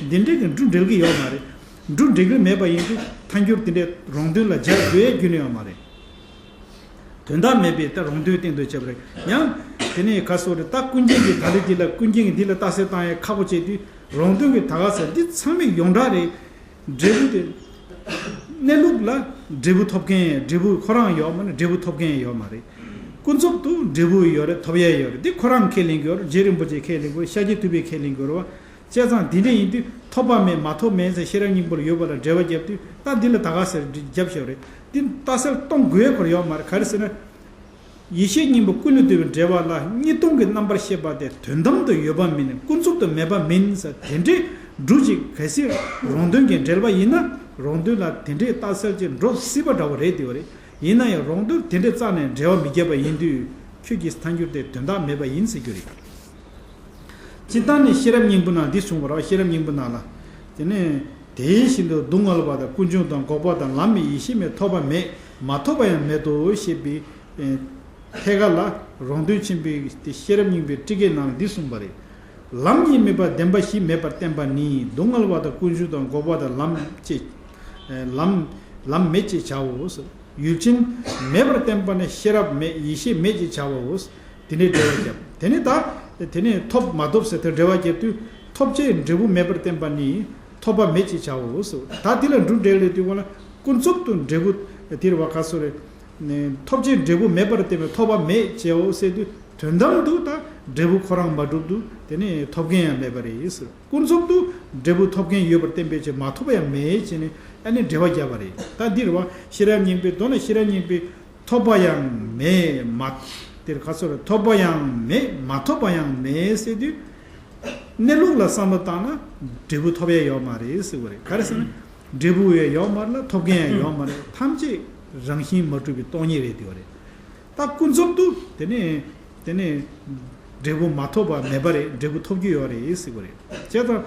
འདི་འདྲའི་གི་འབྲུ་འགྲེལ་གི་ཡོད་མ་རེད། འབྲུ་འགྲེལ་གི་མེད་པ་ཡིན་དུས་ཐལ་འགྱུར་དེ་འདྲའི་རང་དོན་ལ་སྦྱར་དགོས་རྒྱུ་ནི་ཡོད་མ་རེད། དོན་དག་མེད་པའི་ད་རང་དོན་སྟེང་དུ་བྱས་པ་རེད། ཡང་དེ་ནས་ག་སོ་རེད། ད་ཀུན་མཁྱེན་གྱི་ད་ལི་འདི་ལ་ཀུན་མཁྱེན་གྱི་འདི་ལ་རྟགས་གསལ་བཏང་ཡ་ཁག་པོ་བྱས་དུས་རང་དོན་གྱི་ད་ག་ས་འདི་ཚང་མས་ཡོངས་གྲགས་རེད། འབྲས་བུ་དེ། གནས་ལུགས་ལ་འབྲས་བུ་ཐོབ་མཁན་འབྲས་བུ་ཁོ་རང་ཡོད་མ་ནི་འབྲས་བུ་ཐོབ་མཁན་ཡོད་མ་རེད། ཀུན་རྫོབ་ཏུ་འབྲས་བུ་ཡོད་རེད། ཐོབ་ཡས་ཡོད་རེད། འདི་ཁོ་རང་ཁས་ལེན་གྱི་ཡོད་རེད། རྗེ་རིན་པོ་ཆེ་ཁས་ལེན་གྱི་ཡོད་རེད། ཤཱཀྱ་ཐུབ་པས་ཁས་ལེན་གྱི་ཡོད་རེད་བ། བྱས་ཙང་དེ་འདྲ་ཡིན་དུས་ཐོབ་པ་མེད་མ་ཐོབ་མེད་ཟེར་ཤེས་རབ་སྙིང་པོ་ལ་ཡོད་པ་ལ་འགྲེལ་པ་བརྒྱབ་དུས་ད་འདི་ལ་ད་ག་ཟེར་རྒྱབ་ཤོག་རེད། འདི་རྟགས་གསལ་གཏོང་དགོས་ཡས་ཁོ་ར་ཡོད་མ་རེད། ག་རེ་ཟེར་ན། ཡེ་ཤེས་གཉིས་པོ་ཀུན་ལས་བཏུས་པའི་འགྲེལ་པ་ལ་གཉིས་སྟོང་གི་རྣམ་པར་ཤེས་པ་དེ་དོན་དམ་དུ་ཡོད་པ་མིན་ཀུན་རྫོབ་ཏུ་མེད་པ་མིན་ཟེར་དེ་འདྲའི་འབྲུ་ཅིག་གལ་སྲིད་རང་དོན་གྱི་འགྲེལ་པ་ཡིན་ན་རང་དོན་ལ་དེ་འདྲའི་རྟགས་གསལ་ཅིག་འགྲོ་སྲིད་པ་འདྲ་བོ་རེད་དེ་བ་རེད། ཡིན་ན་ཡང་རང་དོན་དེ་འདྲའི་རྩ་ནས་འགྲེལ་པ་མི་བརྒྱབ་པ་ཡིན་དུས་ཁྱོད་ཀྱི་ཐལ་འགྱུར་དེ་དོན་དག་མེད་པ་ཡིན་ཟེར་རྒྱུ་རེད། སྤྱིར་བཏང་ནི་ཤེས་རབ་སྙིང་པོ་ནང་འདི་གསུངས་པ་རེད། ཤེས་རབ་སྙིང་པོ་ནང་ལ། དེ་ནས་དེ་བཞིན་དུ་སྡུག་བསྔལ་བ་དང་ཀུན་འབྱུང་དང་འགོག་པ་དང་ལམ་མེད་ཡེ་ཤེས་མེད་ཐོབ་པ་མེད་མ་ཐོབ་པ་ཡང་མེད་དོ་ཞེས་པའི་ཐད་ཀ་ལ་རང་དོན་ཆེན་པོའི་དེ་ཤེས་རབ་སྙིང་པོའི་ཊཱི་ཀའི་ནང་འདི་གསུངས་པ་རེད། ལམ་གཉིས་མེད་པར་བདེན་པ་བཞི་མེད་པར་བསྟན་པ་ནི། སྡུག་བསྔལ་བ་དང་ཀུན་འབྱུང་དང་འགོག་པ་དང་ལམ་ཅེས། ལམ་ལམ་མེད་ཅེས་བྱའོ། ཡུལ་ཅན་མེད་པར་བསྟན་པ་ནི་ཤེས་རབ་མེད་ཡེ་ཤེས་མེད་ཅེས་བྱའོ། དེ་ནས་འགྲེལ་བ་བརྒྱབ། དེ་ནས་ད་དེ་ནས་ཐོབ་མ་ཐོབ་ཟེར་དེ་འགྲེལ་བ་བརྒྱབ་དུས། ཐོབ་བྱའི་འབྲས་བུ་མེད་པར་བསྟན་པ་ནི་ཐོབ་པ་མེད་ཅེས་བྱའོ། ད་དེ་ལ་འབྲུ་འགྲེལ་ལས་དུས་གོང་ལ་ཀུན་རྫོབ་ཏུ་འབྲས་བུ་དེར་བ་ག་སོ་རེ། ཐོབ་བྱའི་འབྲས་བུ་མེད་པར་བསྟན་པའི་ཐོབ་པ་མེད་ཅེའོ་ཟེར་དུས། དོན་དམ་དུ་ད་འབྲས་བུ་ཁོ་རང་མ་གྲུབ་དུས་དེ་ནས་ཐོབ་མཁན་ཡང་མེད་པ་རེད་ཟེར། ཀུན་རྫོབ་ཏུ་འབྲས་བུ་ཐོབ་མཁན་ཡོད་པར་བསྟན་པའི་ཕྱིར་མ་ཐོབ་པ་ཡང་མེད་ཅེས་ནས་ཨ་ནི་འགྲེལ་བ་བརྒྱབ་པ་རེད། ད་འདིར་བ་ཤེས་རབ་སྙིང་པོའི་མདོ་ན་ཤེས་རབ་སྙིང་པོའི་ཐོབ་པ་ཡང་མེད་མ། དེར་ཁ་སོ་རེ་ཐོབ་པ་ཡང་མེད་མ་ཐོབ་པ་ཡང་མེད་ཟེར་དུས། གནས་ལུགས་ལ་བསམ་བློ་བཏང་ན་འབྲས་བུ་ཐོབ་ཡ་ཡོད་མ་རེད་ཟེར་བ་རེད། ག་རེ་ཟེར་ན། འབྲས་བུ་ཡང་ཡོད་མ་རེད་ལ་ཐོབ་མཁན་ཡང་ཡོད་མ་རེད། ཐམས་ཅད་རང་བཞིན་མ་གྲུབ་པའི་སྟོང་ཉིད་རེད་དེ་བ་རེད། ད་ཀུན་རྫོབ་ཏུ་དེ་ནས་དེ་ནས་འབྲས་བུ་མ་ཐོབ་པ་མེད་པ་རེད། འབྲས་བུ་ཐོབ་རྒྱུ་ཡོད་རེད་ཟེར་བ་རེད། བྱས་ཙང་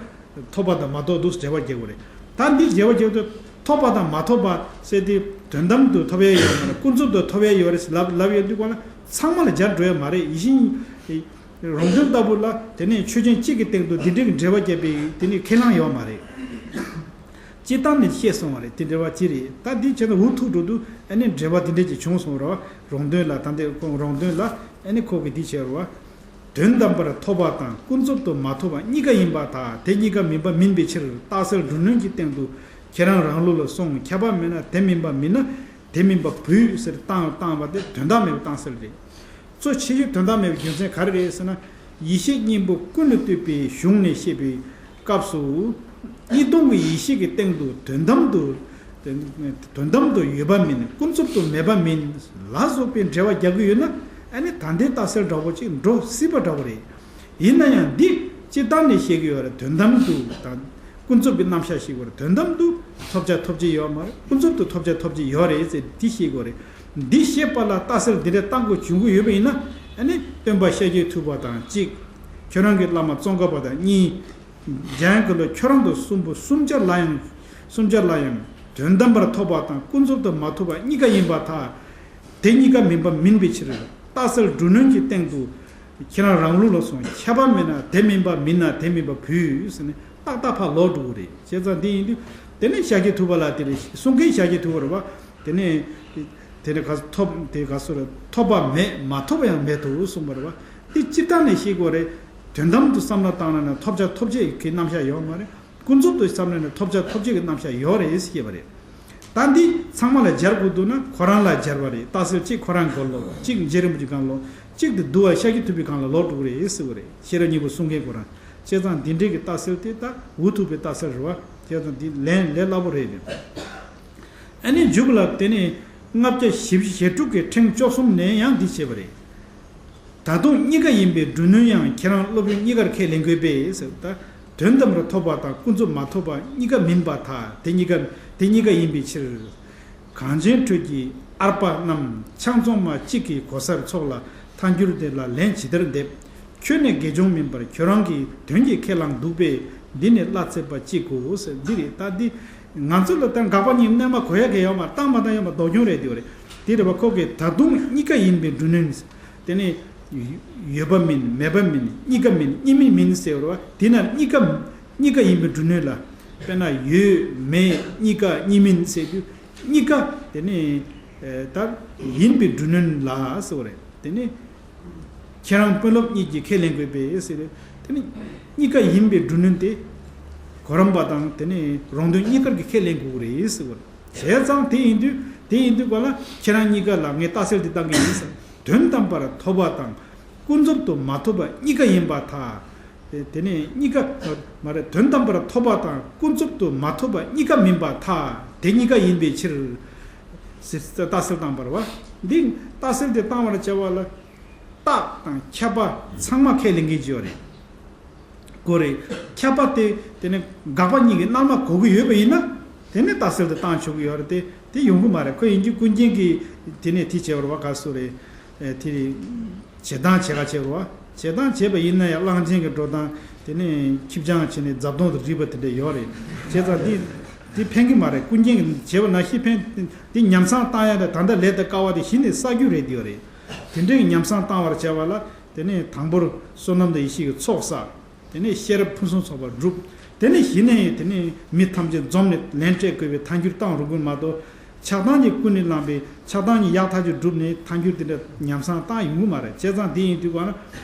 ཐོབ་པ་དང་མ་ཐོབ་འདུག་འགྲེལ་བ་རྒྱག་དགོས་རེད། ད་འདི་འགྲེལ་བ་རྒྱག་དུས་ཐོབ་པ་དང་མ་ཐོབ་པ་ཟེར་དེ་དོན་དམ་དུ་ཐོབ་ཡ་ཡོད་མ་རེད། ཀུན་རྫོབ་ཏུ་ཐོབ་ཡ་ཡོད་རེད་ཟེར་ལབ་ལབ་ཡོད་དུས་གོང་ལ་ཚང་མ་ལ་སྦྱར་འགྲོ་ཡ་མ་རེད། ཡིད་བཞིན་རོང་སྟོན་ལྟ་བུ་ལ་དེ་ནས་ཆོས་ཅན་གཅིག་གི་སྟེང་དུ་འདི་འདྲའི་འགྲེལ་བ་བརྒྱབ་པའི་དེ་ནས་ཁས་བླངས་ཡོད་མ་རེད། སྤྱིར་བཏང་ནས་བཤད་སོང་བ་རེད། དེ་འགྲེལ་བ་ཅི་རེད། ད་འདི་བྱས་ན་འུ་ཐུག་འགྲོ་དུས་ཨ་ནི་འགྲེལ་བ་དེ་འདྲས་ཅིག་བྱུང་སོང་རོ། རོང་སྟོན་ལ་ད་འདི་ཁོང་རོང་སྟོན་ལ་ཨ་ནི་ཁོ་གི་འདི་བྱས་རོ། དོན་དམ་པར་ཐོབ་པ་དང་ཀུན་རྫོབ་ཏུ་མ་ཐོབ་པ་གཉིས་ཀ་ཡིན་པར་ཐལ། དེ་གཉིས་ཀ་མིན་པ་མིན་པའི་ཕྱིར། རྟགས་གསལ་འབྲུ་གནོན་གྱི་སྟེང་དུ་ཁྱེད་རང་རང་ལུགས་ལ་སོང་ཁྱབ་པ་མེད་ན་དེ་མིན་པ་མིན་ན་དེ་མིན་པ་བུད་ཟེར་བཏང་བཏང་བ་དེ་དོན་དག་མེད་པའི་རྟགས་གསལ་རེད། གཙོ་ཆེ་ཤོས་དོན་དག་མེད་པའི་རྒྱུ་མཚན་ག་རེ་རེད་ཟེར་ན། ཡེ་ཤེས་གཉིས་པོ་ཀུན་ལས་བཏུས་པའི་གཞུང་ནས་བཤད་པའི་སྐབས་སུ། གཉིས་སྟོང་གི་ཡེ་ཤེས་ཀྱི་སྟེང་དུ་དོན་དམ་དུ། དོན་དམ་དུ་ཡོད་པ་མིན་ཀུན་རྫོབ་ཏུ་མེད་པ་མིན་ལ་སོགས་པའི་འགྲེལ་བ་རྒྱག་གི་ཡོད་ན་ཨ་ནི་ད་ལྟའི་རྟགས་གསལ་འདྲ་བོ་ཅིག་འགྲོ་སྲིད་པ་འདྲ་བོ་རེད། ཡིན་ན་ཡང་འདི་སྤྱིར་བཏང་ནས་བཤད་ཀྱི་ཡོད་རེད། དོན་དམ་དུ་དང་ཀུན་རྫོབ་ཀྱི་རྣམ་གཞག་ཞིག་ཡོད་རེད། དོན་དམ་དུ་ཐོབ་བྱ་ཐོབ་བྱེད་ཡོད་མ་རེད། ཀུན་རྫོབ་ཏུ་ཐོབ་བྱ་ཐོབ་བྱེད་ཡོད་རེད་ཟེར་འདི་བཤད་དགོས་རེད། འདི་བཤད་པ་ལ་རྟགས་གསལ་འདི་འདྲ་བཏང་དགོས་བྱུང་གི་ཡོད་པ་ཡིན་ན་ཨ་ནི་སྟོན་པ་ཤཱཀྱ་ཐུབ་པ་དང་གཅིག་ཁྱོད་རང་གི་བླ་མ་ཙོང་ཁ་པ་དང་གཉིས། འཇམ་དབྱངས་ཀྱི་ལོ་ཁྱོད་རང་དང་གསུམ་པོ་གསུམ་ཆར་ལ་ཡང་གསུམ་ཆར་ལ་ཡང་དོན་དམ་པར་ཐོབ་པ་དང་ཀུན་རྫོབ་ཏུ་མ་ཐོབ་པ་གཉིས་ཀ་ཡིན་པར་ཐལ། དེ་གཉིས་ཀ་མིན་པ་མིན་པའི་ཕྱིར། རྟགས་གསལ་འབྲུ་གནོན་གྱི་སྟེང་དུ་ཁྱེད་རང་རང་ལུགས་ལ་སོང་ཁྱབ་པ་མེད་ན་དེ་མིན་པ་མིན་ན་དེ་མིན་པ་བུད་ཟེར་ནས་ཏག་ཏག་ཕར་ལོག་འགྲོ་གི་རེད། བྱས་ཙང་འདི་ཡིན་དུས་དེ་ནས་ཤཱཀྱ་ཐུབ་པ་ལ་དེ་རེད་གསུང་མཁན་ཤཱཀྱ་ཐུབ་པ་རེད་བ། དེ་ནས་དེ་ནས་ག་ཐོབ་དེ་ག་སོ་རེད་ཐོབ་པ་མེད་མ་ཐོབ་པ་ཡང་མེད་དོ་གསུངས་པ་རེད་བ། འདི་སྤྱིར་བཏང་ནས་ཤེས་དགོས་རེད། དོན་དམ་དུ་བསམ་བློ་བཏང་ན་ན་ཐོབ་བྱ་ཐོབ་བྱེད་ཀྱི་རྣམ་གཞག་ཡོད་མ་རེད། ཀུན་རྫོབ་ཏུ་བསམ་ན་ན་ཐོབ་བྱ་ཐོབ་བྱེད་ཀྱི་རྣམ་གཞག་ཡོད་རེད་ཟེར་བ་རེད། ད་འདི་ཚང་མ་ལ་སྦྱར་དགོས་འདུག་ན་ཁོ་རང་ལ་སྦྱར་བ་རེད། རྟགས་གསལ་གཅིག་ཁོ་རང་སྒང་ལོག་གཅིག་རྗེ་རིན་པོ་ཆེ་སྒང་ལོག་གཅིག་དེ་འདུལ་བ་ཤཱཀྱ་ཐུབ་པའི་སྒང་ལ་ལོག་འགྲོ་གི་རེད་ཟེར་བ་རེད། ཤེས་རབ་སྙིང་པོ་གསུང་མཁན་ཁོ་རང་། བྱས་ཙང་འདི་འདྲའི་གི་རྟགས་གསལ་དེ་ད་འུ་ཐུག་པའི་རྟགས་གསལ་རེད་བ། བྱས་ཙང་འདི་ལན་ལས་སླ་པོ་རེད། ཨ་ནི་མཇུག་ལ་དེ་ནས་ལྔ་བརྒྱ་བཞི་བཅུ་ཞེ་དྲུག་གི་ཕྲེང་བཅུ་གསུམ་ནས་ཡང་འདི་བྱས་པ་རེད། ད་དུང་གཉིས་ཀ་ཡིན་པའི་འབྲུ་གནོན་ཡང་ཁྱེད་རང་སློབ་དཔོན་གཉིས་ཀར་ཁས་ལེན་དགོས་པས་ཟེར། ད་དོན་དམ་པར་ཐོབ་པ་དང་ཀུན་རྫོབ་མ་ཐོབ་པ་གཉིས་ཀ་མིན་པར་ཐལ། དེ་གཉིས་ཀ་དེ་གཉིས་ཀ་ཡིན་པའི་ཕྱིར། གངས་ཅན་ཁྲོད་ཀྱི་ཨར་པ་རྣམས་ཆང་བཙོང་མ་གཅིག་གི་གོ་སར་ཚོགས་ལ་ཐལ་འགྱུར་དེ་ལ་ལན་ཇི་ལྟར་འདེབས། ཁྱོད་ནི་དགེ་སྦྱོང་མིན་པར་ཁྱོད་རང་གི་དོན་གྱི་ཁས་བླངས་འདུག་པས་འདི་ནི་བླ་ཚེ་པ་གཅིག་གོ་ཟེར། འདི་རེད་ད་འདི། ང་ཚོ་ལ་ད་དགག་པ་གཉིས་རྣལ་མ་གོ་ཡ་གི་ཡོད་མ་བཏང་མ་བཏང་ཡོད་མ་ལྡོག་སྐྱོན་རེད་དེ་རེད། དེ་རེད་བ་ཁོ་གིས་ད་དུང་གཉིས་ཀ་ཡིན་པའི་འབྲུ་གནོན། དེ་ནི་ཡོད་པ་མིན་མེད་པ་མིན་གཉིས་ཀ་མིན་གཉིས་མིན་མིན་ཟེར་བ་དེ་ན་གཉིས་ཀ་གཉིས་ཀ་ཡིན་པའི་འབྲུ་གནོན་ལ་དཔེར་ན་ཡོད་མེད་གཉིས་ཀ་གཉིས་མིན་ཟེར་དུས་གཉིས་ཀ་དེ་ནི་ད་ཡིན་པའི་འབྲུ་གནོན་ལ་ཟེར་བ་རེད། དེ་ནི། ཁྱེད་རང་དཔོན་སློབ་གཉིས་ཀྱིས་ཁས་ལེན་དགོས་པས་ཟེར། དེ་ནི་གཉིས་ཀ་ཡིན་པའི་འབྲུ་གནོན་དེ། གོ་རམས་པ་དང་དེ་ནི་རོང་སྟོན་གཉིས་ཀར་གྱིས་ཁས་ལེན་དགོས་ཀྱི་རེད་ཟེར་བ། བྱས་ཙང་དེ་ཡིན་དུས་དེ་ཡིན་དུས་ག་ལ་ཁྱེད་རང་གཉིས་ཀ་ལ་ངས་རྟགས་གསལ་དེ་བཏང་གི་ཡིན་ཟེར། དོན་དམ་པར་ཐོབ་པ་དང་ཀུན་རྫོབ་ཏུ་མ་ཐོབ་པ་གཉིས་ཀ་ཡིན་པར་ཐལ། དེ་ནི་གཉིས་ཀ་མ་རེད། དོན་དམ་པར་ཐོབ་པ་དང་ཀུན་རྫོབ་ཏུ་མ་ཐོབ་པ་གཉིས་ཀ་མིན་པར་ཐལ། དེ་གཉིས་ཀ་ཡིན་པའི་ཕྱིར། ཟེར་རྟགས་གསལ་བཏང་བ་རེད་བ། འདི་རྟགས་གསལ་དེ་བཏང་བར་བྱ་བ་ལ། རྟགས་དང་ཁྱབ་པ་ཚང་མ་ཁས་ལེན་མཁན་ཅིག་ཡོད་རེད། གོ་རེད། ཁྱབ་པ་དེ་དེ་ནི་དགག་པ་གཉིས་ཀྱི་རྣལ་མ་གོ་གི་ཡོད་པ་ཡིན་ན། དེ་ནི་རྟགས་གསལ་དུ་བཏང་ཆོག་གི་ཡོད་རེད་དེ། དེ་ཡོང་གི་མ་རེད། ཁོ་ཡིན་གྱི་ཀུན་མཁྱེན་གྱིས་དེ་ནས་དེ་བྱས་པ་རེད་བ་ག་སོ་རེད། དེ་རེད། བྱེད་སྟངས་བྱེད་ག་བྱས་པ་རེད་བ། བྱེད་སྟངས་བྱས་པ་ཡིན་ན་ཡང་གླང་ཆེན་གྱི་འགྲོ་སྟངས་དེ་ནི་ཁྱི་སྤྱང་བྱས་ནས་རྫབ་དོང་དུ་རིལ་བ་དེ་འདྲ་ཡོད་རེད། བྱས་ཙང་དེ་དེ་ཕན་གྱི་མ་རེད། ཀུན་མཁྱེན་གྱིས་བྱས་པ་ནང་བཞིན་ཕན། དེ་ཉམས་བཟང་བཏང་ཡ་དེ་ད་ལྟ་ལས་དང་སྐལ་བ་དེ་གཞི་ནས་བསགས་རྒྱུ་རེད་དེ་ཡོད་རེད། དེ་འདྲའི་ཉམས་བཟང་བཏང་བར་བྱ་བ་ལ་དེ་ནས་དང་པོར་བསོད་ནམས་དང་ཡེ་ཤེས་ཀྱི་ཚོགས་བསགས། དེ་ནས་ཤེས་རབ་ཕུན་སུམ་ཚོགས་པ་བསྒྲུབས། དེ་ནས་གཞི་ནས་དེ་ནས་མི་ཐམས་ཅད་འཛོམས་ནས་ལན་སྤྲད་དགོས་པའི་ཐལ་འགྱུར་བཏང་རུང་དགོས་མ་གཏོགས། ཆགས་སྡང་གིས་ཀུན་ནས་བསླངས་པའི་ཆགས་སྡང་གཉིས་ཡག་ཐག་ཆོད་བསྒྲུབས་ནས་ཐལ་འགྱུར་དེ་འདྲ་ཉམས་བཟང་བཏང་ཡོང་གི་མ་རེད། བྱས་ཙང་དེ་ཡིན་དུས་ག་ན།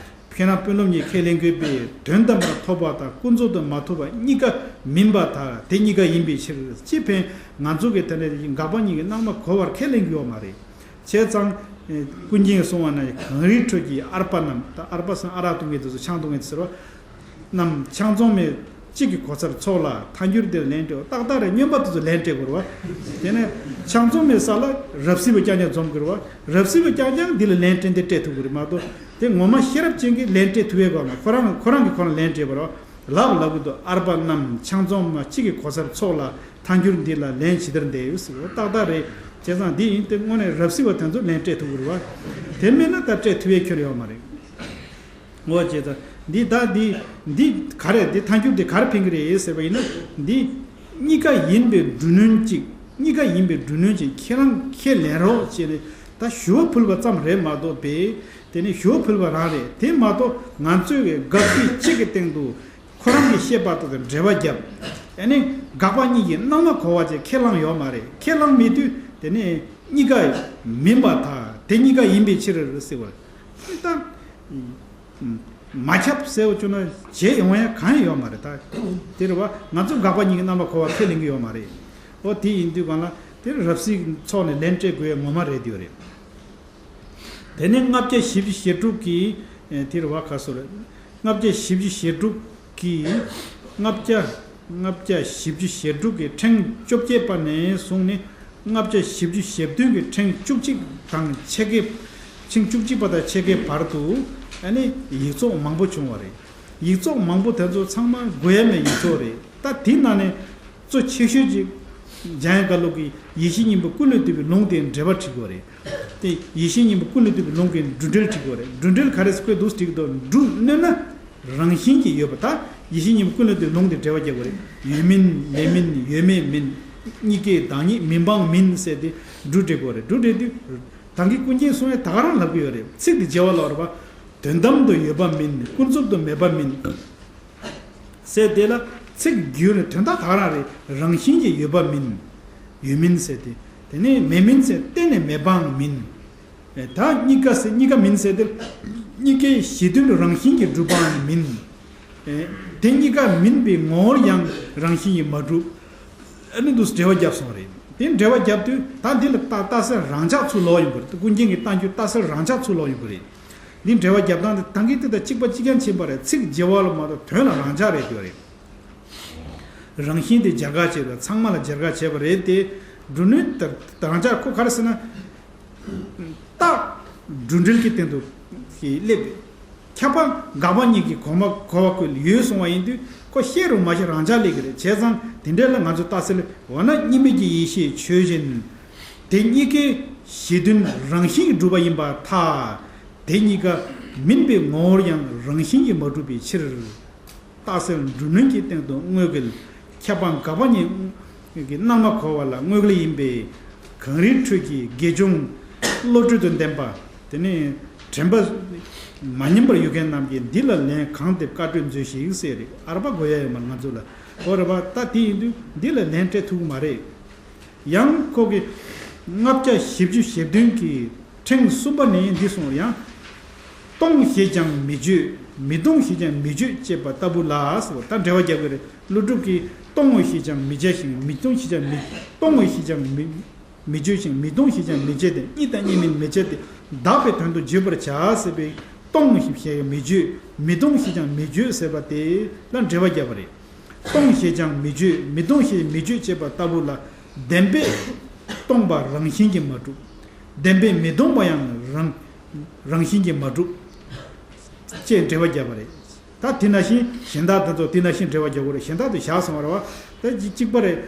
ཁྱེད་རང་དཔོན་སློབ་གཉིས་ཁས་ལེན་དགོས་པས། དོན་དམ་པར་ཐོབ་པ་དང་ཀུན་རྫོབ་ཏུ་མ་ཐོབ་པ་གཉིས་ཀ་མིན་པར་ཐལ། དེ་གཉིས་ཀ་ཡིན་པའི་ཕྱིར། ཅེས་ཕན། ང་ཚོ་གིས་དེ་འདྲ་འགག་པ་གཉིས་ཀྱི་སྣང་བ་གོ་བར་ཁས་ལེན་གྱི་ཡོད་མ་རེད། བྱས་ཙང་། ཀུན་མཁྱེན་གསུང་བ་ན་གངས་རིའི་ཁྲོད་ཀྱི་ཨར་པ་རྣམས། ད་ཨར་པ་ཟེར་ན་ཨ་རག་འཐུང་མཁན་དེ་ཚོ་ཆང་འཐུང་མཁན་དེ་ཟེར་བ། རྣམས་ཆང་འཛོམས་མེད་གཅིག་གི་གོ་ཚར་ཚོགས་ལ་ཐལ་འགྱུར་འདིར་ལན་སྤྲད། ཏག་ཏག་རེད། སྨྱོན་པ་དེ་ཚོ་ལན་སྤྲད་དགོས་རེད་བ། དེ་ནས་ཆང་འཛོམས་མེད་ས་ལ་རབ་སྲིད་པ་རྐྱང་རྐྱང་འཛོམས་དགོས་རེད་བ། རབ་སྲིད་པ་རྐྱང་རྐྱང་འདི་ལ་ལན་སྤྲད་འདི་སྤྲད་ཐུབ་ཀྱི་རེད་མ་གཏོགས། དེ་ངོ་མ་ཤེས་རབ་ཅན་གྱིས་ལན་སྤྲད་ཐུབ་ཡས་གོ་མ། ཁོ་རང་ཁོ་རང་གིས་ཁོ་རང་ལན་སྤྲད་པ་རེད་བ། ལབ་ལབ་གི་འདུག་ཨར་པ་རྣམས་ཆང་འཛོམས་མ་གཅིག་གི་གོ་ཚར་ཚོགས་ལ་ཐལ་འགྱུར་འདི་ལ་ལན་ཇི་ལྟར་འདེབས་ཟེར་བ་ཏག་ཏག་རེད། བྱས་ཙང་འདི་ཡིན་ཏེ་དངོས་གནས་རབ་སྲིད་པ་དེ་ཚོ་ལན་སྤྲད་ཐུབ་ཀྱི་རེད་བ། དེ་མེད་ན་ད་སྤྲད་ཐུབ་ཡས་ཁྱོན་ཡོད་མ་རེད། འོ་བྱས་ཙང་འདི་ད་འདི་འདི་ག་རེ་འདི་ཐལ་འགྱུར་འདི་ག་རེ་ཕན་གི་རེད་ཟེར་བ་ཡིན་ན། འདི་གཉིས་ཀ་ཡིན་པའི་འབྲུ་གནོན་གཅིག་གཉིས་ཀ་ཡིན་པའི་འབྲུ་གནོན་གཅིག་ཁྱེད་རང་ཁས་ལེན་རོགས་བྱས་ནས་ད་ཞུ་བ་ཕུལ་བ་ཙམ་རེད་མ་གཏོགས་པས། དེ་ནི་ཞུ་བ་ཕུལ་བ་རང་རེད། དེ་མ་གཏོགས་ང་ཚོས་གི་དགག་པའི་གཅིག་གི་སྟེང་དུ་ཁོ་རང་གི་བཤད་པ་དང་འགྲེལ་པ་བརྒྱབ། ཨ་ནི་དགག་པ་གཉིས་ཀྱི་སྣང་བ་གོ་བ་བཅས་ཁས་བླངས་ཡོད་མ་རེད། ཁས་བླངས་མེད་དུས་དེ་ནི་གཉིས་ཀ་མིན་པར་ཐལ། དེ་གཉིས་ཀ་ཡིན་པའི་ཕྱིར་ཟེར་བ་རེད། ད། མ་ཁྱབ་ཟེར་བ་བྱུང་ན་བྱེད་ཡོང་ཡ་གང་ཡང་ཡོད་མ་རེད་ད། དེ་རེད་བ། ང་ཚོ་དགག་པ་གཉིས་ཀྱི་རྣམ་པ་གོ་བ་ཁས་ལེན་གྱི་ཡོད་མ་རེད། ཨོ་དེ་ཡིན་དུས་གང་ལ་དེ་རབ་སྲིད་ཚོགས་ནས་ལན་སྤྲད་དགོས་ཡ་ངོ་མ་རེད་དེ་རེད། དེ་ནས་ལྔ་བརྒྱ་བཞི་བཅུ་ཞེ་དྲུག་གི་དེ་རེད་བ། ཁ་སོ་རེད། ལྔ་བརྒྱ་བཞི་བཅུ་ཞེ་དྲུག་གི་ལྔ་བརྒྱ་ལྔ་བརྒྱ་བཞི་བཅུ་ཞེ་དྲུག་གི་ཕྲེང་བཅོ་བརྒྱད་པ་ནས་བཟུང་ནས་ལྔ་བརྒྱ་བཞི་བཅུ་ཞེ་བདུན་གྱི་ཕྲེང་བཅུ་གཅིག་དང་ཕྱེད་ཀའི། ཕྲེང་བཅུ་གཅིག་པ་དང་ཕྱེད་ཀའི་བར་དུ་ཨ་ནི་ཡིག་ཚོགས་མང་པོ་བྱུང་བ་རེད། ཡིག་ཚོགས་མང་པོ་དེ་ཚོ་ཚང་མ་དགོས་ཡ་མེད་ཡིག་ཚོགས་རེད། ད་དེའི་ནང་ནས་གཙོ་ཆེ་ཤོས་ཅིག་འཇམ་དབྱངས་བཀའ་བློན་གྱིས་ཡིད་བཞིན་སྙིང་པོ་ཀུན་ལས་བཏུས་པའི་ལུང་དེ་འགྲེལ་པ་བྲིས་དགོས་རེད། དེ་ཡིད་བཞིན་སྙིང་པོ་ཀུན་ལས་བཏུས་པའི་ལུང་གི་འབྲུ་འགྲེལ་བྲིས་དགོས་རེད། འབྲུ་འགྲེལ་ག་རེ་ཟེར་ཁོས་འདུག་བྲིས་ཀྱི་འདུག་འབྲུ་གནོན་ན། རང་བཞིན་གྱིས་ཡོད་པ། ད་ཡིད་བཞིན་སྙིང་པོ་ཀུན་ལས་བཏུས་ལུང་དེ་འགྲེལ་པ་རྒྱག་དགོས་རེད། ཡོད་མིན་མེད་མིན་ཡོད་མེད་མིན། གཉིས་ཀའི་བདག་ཉིད་མིན་སྤངས་མིན་ཟེར་ཏེ་འབྲུ་འགྲེལ་དགོས་རེད། འབྲུ་འགྲེལ་དུས་ད་གིན་ཀུན་མཁྱེན་གསུང་ཡས་ད་ག་རང་ལབ་ཀྱི་ཡོད་རེད། ཚིག་དེ་མཇལ་བ་ལ་བར་པ། དོན་དམ་དུ་ཡོད་པ་མིན། ཀུན་རྫོབ་ཏུ་མེད་པ་མིན། ཟེར་དེ་ལ་ཚིག་བསྒྱུར་ནས་དོན་དག་ག་རང་རེད། རང་བཞིན་གྱིས་ཡོད་པ་མིན། ཡོད་མིན་ཟེར་ཏེ། དེ་ནས་མེད་མིན་ཟེར་གཏན་ནས་མེད་པའང་མིན། ད་གཉིས་ཀ་ཟེར་གཉིས་ཀ་མིན་ཟེར་དེ། གཉིས་ཀའི་གཞི་མཐུན་རང་བཞིན་གྱིས་གྲུབ་པའང་མིན། དེ་གཉིས་ཀ་མིན་པའི་ངོ་བོར་ཡང་རང་བཞིན་གྱིས་མ་གྲུབ། ཨ་ནི་འདུག་འགྲེལ་བ་བརྒྱབ་སོང་རེད། དེ་འགྲེལ་བ་བརྒྱབ་དུས་ད་འདི་ལ་ལྟ་ལྟ་ས་རང་འཇགས་ཚུར་ལོག་ཡོང་གི་རེད། ཀུན་མཁྱེན་གྱི་གཏམ་རྒྱུད་ལྟ་ས་རང་འཇགས་ཚུར་ལོག་ཡོང་གི་རེད། འདི་འགྲེལ་བ་རྒྱབ་སྟངས་དེ་ད་གིན་དེ་དང་གཅིག་པ་གཅིག་རྐྱང་ཕྱིན་པ་རེད། ཚིག་མཇལ་བ་ལ་མ་གཏོགས་དོན་ལ་རང་འཇགས་རེད་དེ་རེད། རང་བཞིན་དེ་སྦྱར་ག་བྱས་པ་ཚང་མ་ལ་སྦྱར་ག་བྱས་པ་རེད་དེ། འབྲུ་གནོན་དེ་རང་འཇགས་ཁོ་ག་རེ་ཟེར་ན། རྟགས་འབྲུ་འགྲེལ་གྱི་སྟེང་དུ་སླེབས། ཁྱབ་པ་འགག་པ་གཉིས་ཀྱི་གོ་མ་གོ་བ་ཁོ་ལ་ཡོད་གསུང་བ་ཡིན་དུས་ཁོ་བཤད་རུང་མ་བཤད་རང་འཇགས་སླེབས་ཀྱི་རེད། བྱས་ཙང་དེ་འདྲ་ལ་ང་ཚོ་ལྟ་ས་ལ་འོ་ན་གཉིས་མེད་ཀྱི་ཡེ་ཤེས་ཆོས་ཅན། དེ་གཉིས་ཀའི་གཞི་མཐུན་རང་བཞིན་གྱིས་གྲུབ་པ་ཡིན་པར་ཐལ། དེ་གཉིས་ཀ་མིན་པའི་ངོ་བོར་ཡང་རང་བཞིན་གྱིས་མ་གྲུབ་པའི་ཕྱིར། རྟགས་གསལ་འབྲུ་གནོན་གྱི་སྟེང་དུ་དངོས་འགལ། ཁྱབ་པ་འགག་པ་གཉིས་ཀྱི་སྣང་བ་གོ་བ་ལ་དངོས་འགལ་ཡིན་པས། གངས་རིའི་ཁྲོད་ཀྱི་དགེ་སྦྱོང་བློ་གྲོས་དང་ལྡན་པ། དེ་ནས་དྲན་པ་མ་ཉམས་པར་ཡོད་མཁན་རྣམས་ཀྱིས་འདི་ལ་ལན་གང་འདེབས་བཀའ་གྲོས་མཛོད་ཞིག་ཟེར་རེད། ཨར་པ་དགོས་ཡ་ཡོད་མ་རེད་ང་ཚོ་ལ། འོ་རེད་པ། ད་དེ་ཡིན་དུས་འདི་ལ་ལན་སྤྲད་ཐུབ་ཀྱི་མ་རེད། ཡང་ཁོ་གིས་ལྔ་བརྒྱ་བཞི་བཅུ་ཞེ་བདུན་གྱི་ཕྲེང་གསུམ་པ་ནས་འདི་གསུངས་ཡང་། སྟོང་ཞེས་ཀྱང་མི་བརྗོད། མི་སྟོང་ཞེས་ཀྱང་མི་བརྗོད་ཅེས་པ་ལྟ་བུ་ལ་ཟེར་བ་ད་འགྲེལ་བ་རྒྱབ་ཀྱི་རེད། ཀླུ་སྒྲུབ་ཀྱིས་སྟོང་ངོ་ཞེས་ཀྱང་མི་བྱ་ཞིང་མི་སྟོང་ཞེས་ཀྱང་མི་སྟོང་ངོ་ཞེས་ཀྱང་མི་མི་བརྗོད་ཅིང་མི་སྟོང་ཞེས་ཀྱང་མི་བྱ་སྟེ་གཉིས་དང་གཉིས་མིན་མི་བྱ་སྟེ་བདག་པའི་དོན་དུ་བརྗོད་པར་བྱ་ཟེར་བའི་སྟོང་ཞེས་མི་བརྗོད་མི་སྟོང་ཞེས་ཀྱང་མི་བརྗོད་ཟེར་བ་དེ་ལ་འགྲེལ་བ་རྒྱབ་པ་རེད། སྟོང་ཞེས་ཀྱང་མི་བརྗོད། མི་སྟོང་ཞེས་མི་བརྗོད་ཅེས་པ་ལྟ་བུ་ལ། བདེན་པས་སྟོང་པ་རང་བཞིན་གྱིས་མ་གྲུབ། བདེན་པས་མི་སྟོང་པ་ཡང་རང་རང་བཞིན་གྱིས་མ་གྲུབ། ཅེས་འགྲེལ་བ་བརྒྱབ་པ་རེད། ད་དེ་ནང་བཞིན་གཞན་དག་དེ་ཚོ་དེ་ནང་བཞིན་འགྲེལ་བ་རྒྱག་དགོས་རེད། གཞན་དག་དེ་བཞག་སོང་བ་རེད་བ། ད་གཅིག་གཅིག་པ་རེད།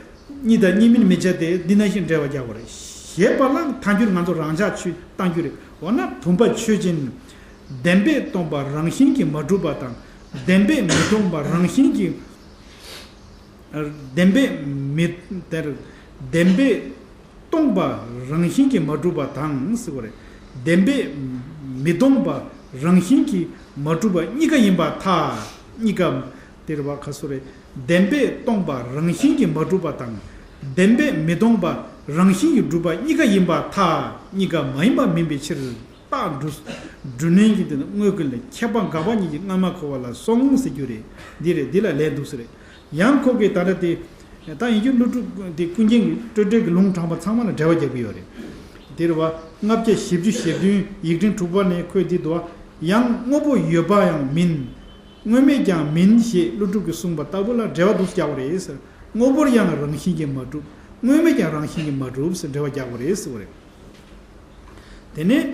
གཉིས་དང་གཉིས་མིན་མི་བྱ་སྟེ་འདི་ནང་བཞིན་འགྲེལ་བ་རྒྱག་དགོས་རེད། ཞེས་པ་ལ་ཐལ་འགྱུར་ང་ཚོ་རང་འཇགས་ཆོས་གཏང་རྒྱུ་རེད། འོ་ན་བུམ་པ་ཆོས་ཅན། བདེན་པས་སྟོང་པ་རང་བཞིན་གྱིས་མ་གྲུབ་པ་དང་། བདེན་པས་མི་སྟོང་པ་རང་བཞིན་གྱིས། བདེན་པས་མི་དེར། བདེན་པས་སྟོང་པ་རང་བཞིན་གྱིས་མ་གྲུབ་པ་དང་ཟེར་བ་རེད། བདེན་པས་མི་སྟོང་པ་རང་བཞིན་གྱིས་མ་གྲུབ་པ་གཉིས་ཀ་ཡིན་པར་ཐལ། གཉིས་ཀ་དེ་རེད་བ། ག་སོ་རེད། བདེན་པས་སྟོང་པ་རང་བཞིན་གྱིས་མ་གྲུབ་པ་དང་། བདེན་པས་མི་སྟོང་པ་རང་བཞིན་གྱིས་གྲུབ་པ་གཉིས་ཀ་ཡིན་པར་ཐལ། གཉིས་ཀ་མ་ཡིན་པ་མིན་པའི་ཕྱིར། རྟགས་སྒྲུབ་སྒྲུབ་ནུས་ཀྱི་དེ་ནི་དངོས་ཀུན་ལས་ཁྱད་པར་འགག་པ་ཉིད་ཀྱིས་སྔ་མ་འཁོར་བ་ལ་སོང་ཟེར་རྒྱུ་རེད། འདི་རེད། འདི་ལ་ལན་འདུག་ཟེར་རེད། ཡང་ཁོ་གིས་ད་ལྟ་དེ། ད་ཡིན་རྒྱུ་ཀླུ་སྒྲུབ་དེ་ཀུན་མཁྱེན་གྱི་སྤྲོས་བྲལ་གྱི་ལུང་དྲངས་པ་ཚང་མ་ལ་འགྲེལ་བ་རྒྱག་གི་ཡོད་རེད། དེ་རེད་བ། ལྔ་བརྒྱ་བཞི་བཅུ་ཞེ་བདུན་ཡིག་ཕྲེང་དྲུག་པ་ནས་ཁོས་འདི་འདུག་བ། ཡང་དངོས་པོ་ཡོད་པ་ཡང་མིན། དངོས་མེད་ཀྱང་མིན་ཞེས་ཀླུ་སྒྲུབ་ཀྱིས་གསུངས་པ་ལྟ་བུ་ལ་འགྲེལ་བ་འདུག་རྒྱག་པ་རེད་ཟེར། དངོས་པོར་ཡང་རང་བཞིན་གྱིས་མ་གྲུབ། དངོས་མེད་ཀྱང་རང་བཞིན་གྱིས་མ་གྲུབ་ཟེར་འགྲེལ་བ་རྒྱག་པ་རེད་ཟེར་བ་རེད། དེ་ནས་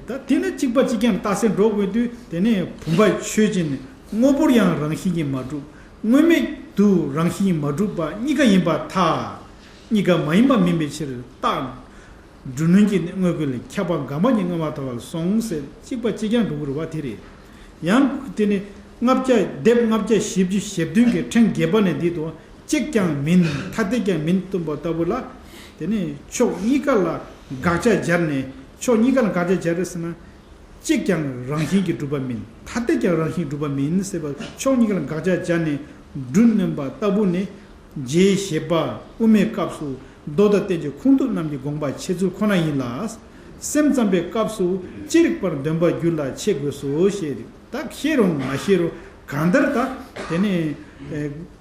ད་དེ་ནི་གཅིག་པ་གཅིག་རྐྱང་རྟགས་གསལ་འགྲོ་དགོས་དུས། དེ་ནས་བུམ་པ་ཆོས་ཅན། དངོས་པོར་ཡང་རང་བཞིན་གྱིས་མ་གྲུབ། དངོས་མེད་དུ་རང་བཞིན་གྱིས་མ་གྲུབ་པ་གཉིས་ཀ་ཡིན་པར་ཐལ། གཉིས་ཀ་མ་ཡིན་པ་མིན་པའི་ཕྱིར། རྟགས་སྒྲུབ་ནུས་ཀྱི་དངོས་ཀུན་ལས་ཁྱད་པར་འགག་པ་ཉིད་སྔ་མ་འཁོར་བ་ལ་སོང་ཟེར། གཅིག་པ་གཅིག་རྐྱང་འགྲོ་གི་རེད་བ། དེ་རེད། ཡང་དེ་ནི་ལྔ་བརྒྱ། སྡེབ་ལྔ་བརྒྱ་བཞི་བཅུ་ཞེ་བདུན་གྱི་ཕྲེང་བརྒྱད་པ་ནས་འདི་དང་གཅིག་ཀྱང་མིན། ཐ་དད་ཀྱང་མིན་གསུངས་པ་ལྟ་བུ་ལ། དེ་ནི་ཕྱོགས་གཉིས་ཀ་ལ་དགག་བྱ་སྦྱར་ནས། ཕྱོགས་གཉིས་ཀ་ལ་དགག་བྱ་སྦྱར་རེད་ཟེར་ན། གཅིག་ཀྱང་རང་བཞིན་གྱིས་གྲུབ་པ་མིན། ཐ་དད་ཀྱང་རང་བཞིན་གྲུབ་པ་མིན་ཟེར་བ། ཕྱོགས་གཉིས་ཀ་ལ་དགག་བྱ་སྦྱར་ནས་སྒྲུབ་ནུས་པ་ལྟ་བུ་ནི། རྗེ་ཞེས་པ་དབུ་མའི་སྐབས་སུ་མདོ་དང་རྟེན་འབྱུང་ཁུངས་ཐུབ་རྣམས་ཀྱི་དགོངས་པ་འཆད་ཚུལ་ཁོ་ན་ཡིན་ལ། སེམས་ཙམ་པའི་སྐབས་སུ་ཅི་རིགས་པར་འདོན་པར་འགྱུར་ལ་འཆད་དགོས་སོ་ཞེས། ད་ཤེས་རུང་མ་ཤེས་རུང་གང་ལྟར་ད་དེ་ནས་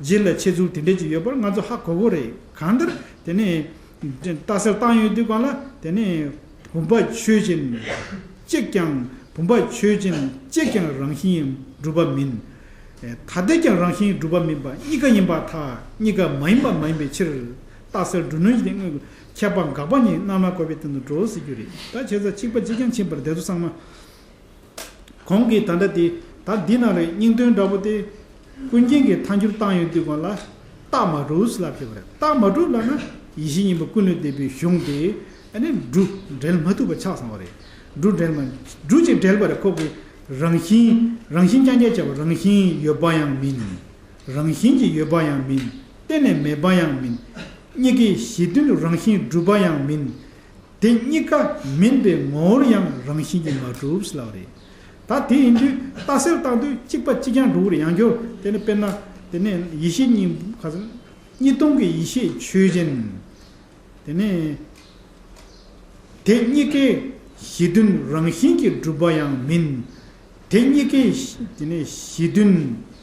རྗེ་ལ་འཆད་ཚུལ་དེ་འདྲ་ཅིག་ཡོད་པར་ང་ཚོ་ཧ་གོ་གི་རེད། གང་ལྟར་དེ་ནས་རྟགས་གསལ་བཏང་ཡོང་དུས་སྒང་ལ། དེ་ནས་བུམ་པ་ཆོས་ཅན། གཅིག་ཀྱང་། བུམ་པ་ཆོས་ཅན། གཅིག་ཀྱང་རང་བཞིན་གྲུབ་པ་མིན། ཐ་དད་ཀྱང་རང་བཞིན་གྲུབ་པ་མིན་པ་གཉིས་ཀ་ཡིན་པར་ཐལ། གཉིས་ཀ་མ་ཡིན་པ་མ་ཡིན་པའི་ཕྱིར། རྟགས་གསལ་སྒྲུབ་ནུས་ཀྱི་དངོས་ཀུན་ཁྱད་པར་འགག་པ་ཉིད་སྔ་མ་འཁོར་བའི་སྟེང་དུ་འགྲོ་ཟེར་རྒྱུ་རེད། ད་བྱས་ཙང་གཅིག་པ་གཅིག་རྐྱང་ཕྱིན་པར་དེ་ཚོ་ཚང་མ། གོང་གི་ད་ལྟ་དེ། ད་འདི་ནང་རེད། སྙིང་དོན་འདྲ་པོ་དེ། ཀུན་མཁྱེན་གྱིས་ཐལ་འགྱུར་བཏང་ཡོང་དུས་སྒང་ལ། རྟགས་མ་གྲུབ་ལབ་ཀྱི་ཡོད་རེད། རྟགས་མ་གྲུབ་ལབ་ན་ཡེ་ཤེས་སྙིང་པོ་ཀུན་ལས་འདས་པའི་གཞུང་དེ། ཨ་ནི་འབྲུ་འབྲེལ་མ་ཐུབ་པ་ཆགས་སོང་བ་རེད། འབྲུ་འབྲེལ་མ། འབྲུ་གཅིག་འབྲེལ་བ་རེད། ཁོ་གི་རང་བཞིན། རང་བཞིན་རྐྱང་རྐྱང་བྱས་པ། རང་བཞིན་ཡོད་པ་ཡང་མིན། རང་བཞིན་གྱིས་ཡོད་པ་ཡང་མིན། གཏན་ནས་མེད་པ་ཡང་མིན། གཉིས་ཀའི་གཞི་མཐུན་རང་བཞིན་གྲུབ་པ་ཡང་མིན། དེ་གཉིས་ཀ་མིན་པའི་ངོ་བོར་ཡང་རང་བཞིན་གྱིས་མ་གྲུབ་ཟེར་ལབ་རེད། ད་དེ་ཡིན་དུས་རྟགས་གསལ་བཏང་དུས་གཅིག་པ་གཅིག་རྐྱང་འགྲོ་གི་རེད། ཡང་བསྐྱར་དེ་ནི་དཔེར་ན། དེ་ནས་ཡེ་ཤེས་གཉིས། ག་ཚོད། གཉིས་སྟོང་གི་ཡེ་ཤེས་ཆོས་ཅན། དེ་ནས་དེ་གཉིས་ཀའི་གཞི་མཐུན་རང་བཞིན་གྱིས་གྲུབ་པ་ཡང་མིན། དེ་གཉིས་ཀའི་གཞི། དེ་ནས་གཞི་མཐུན།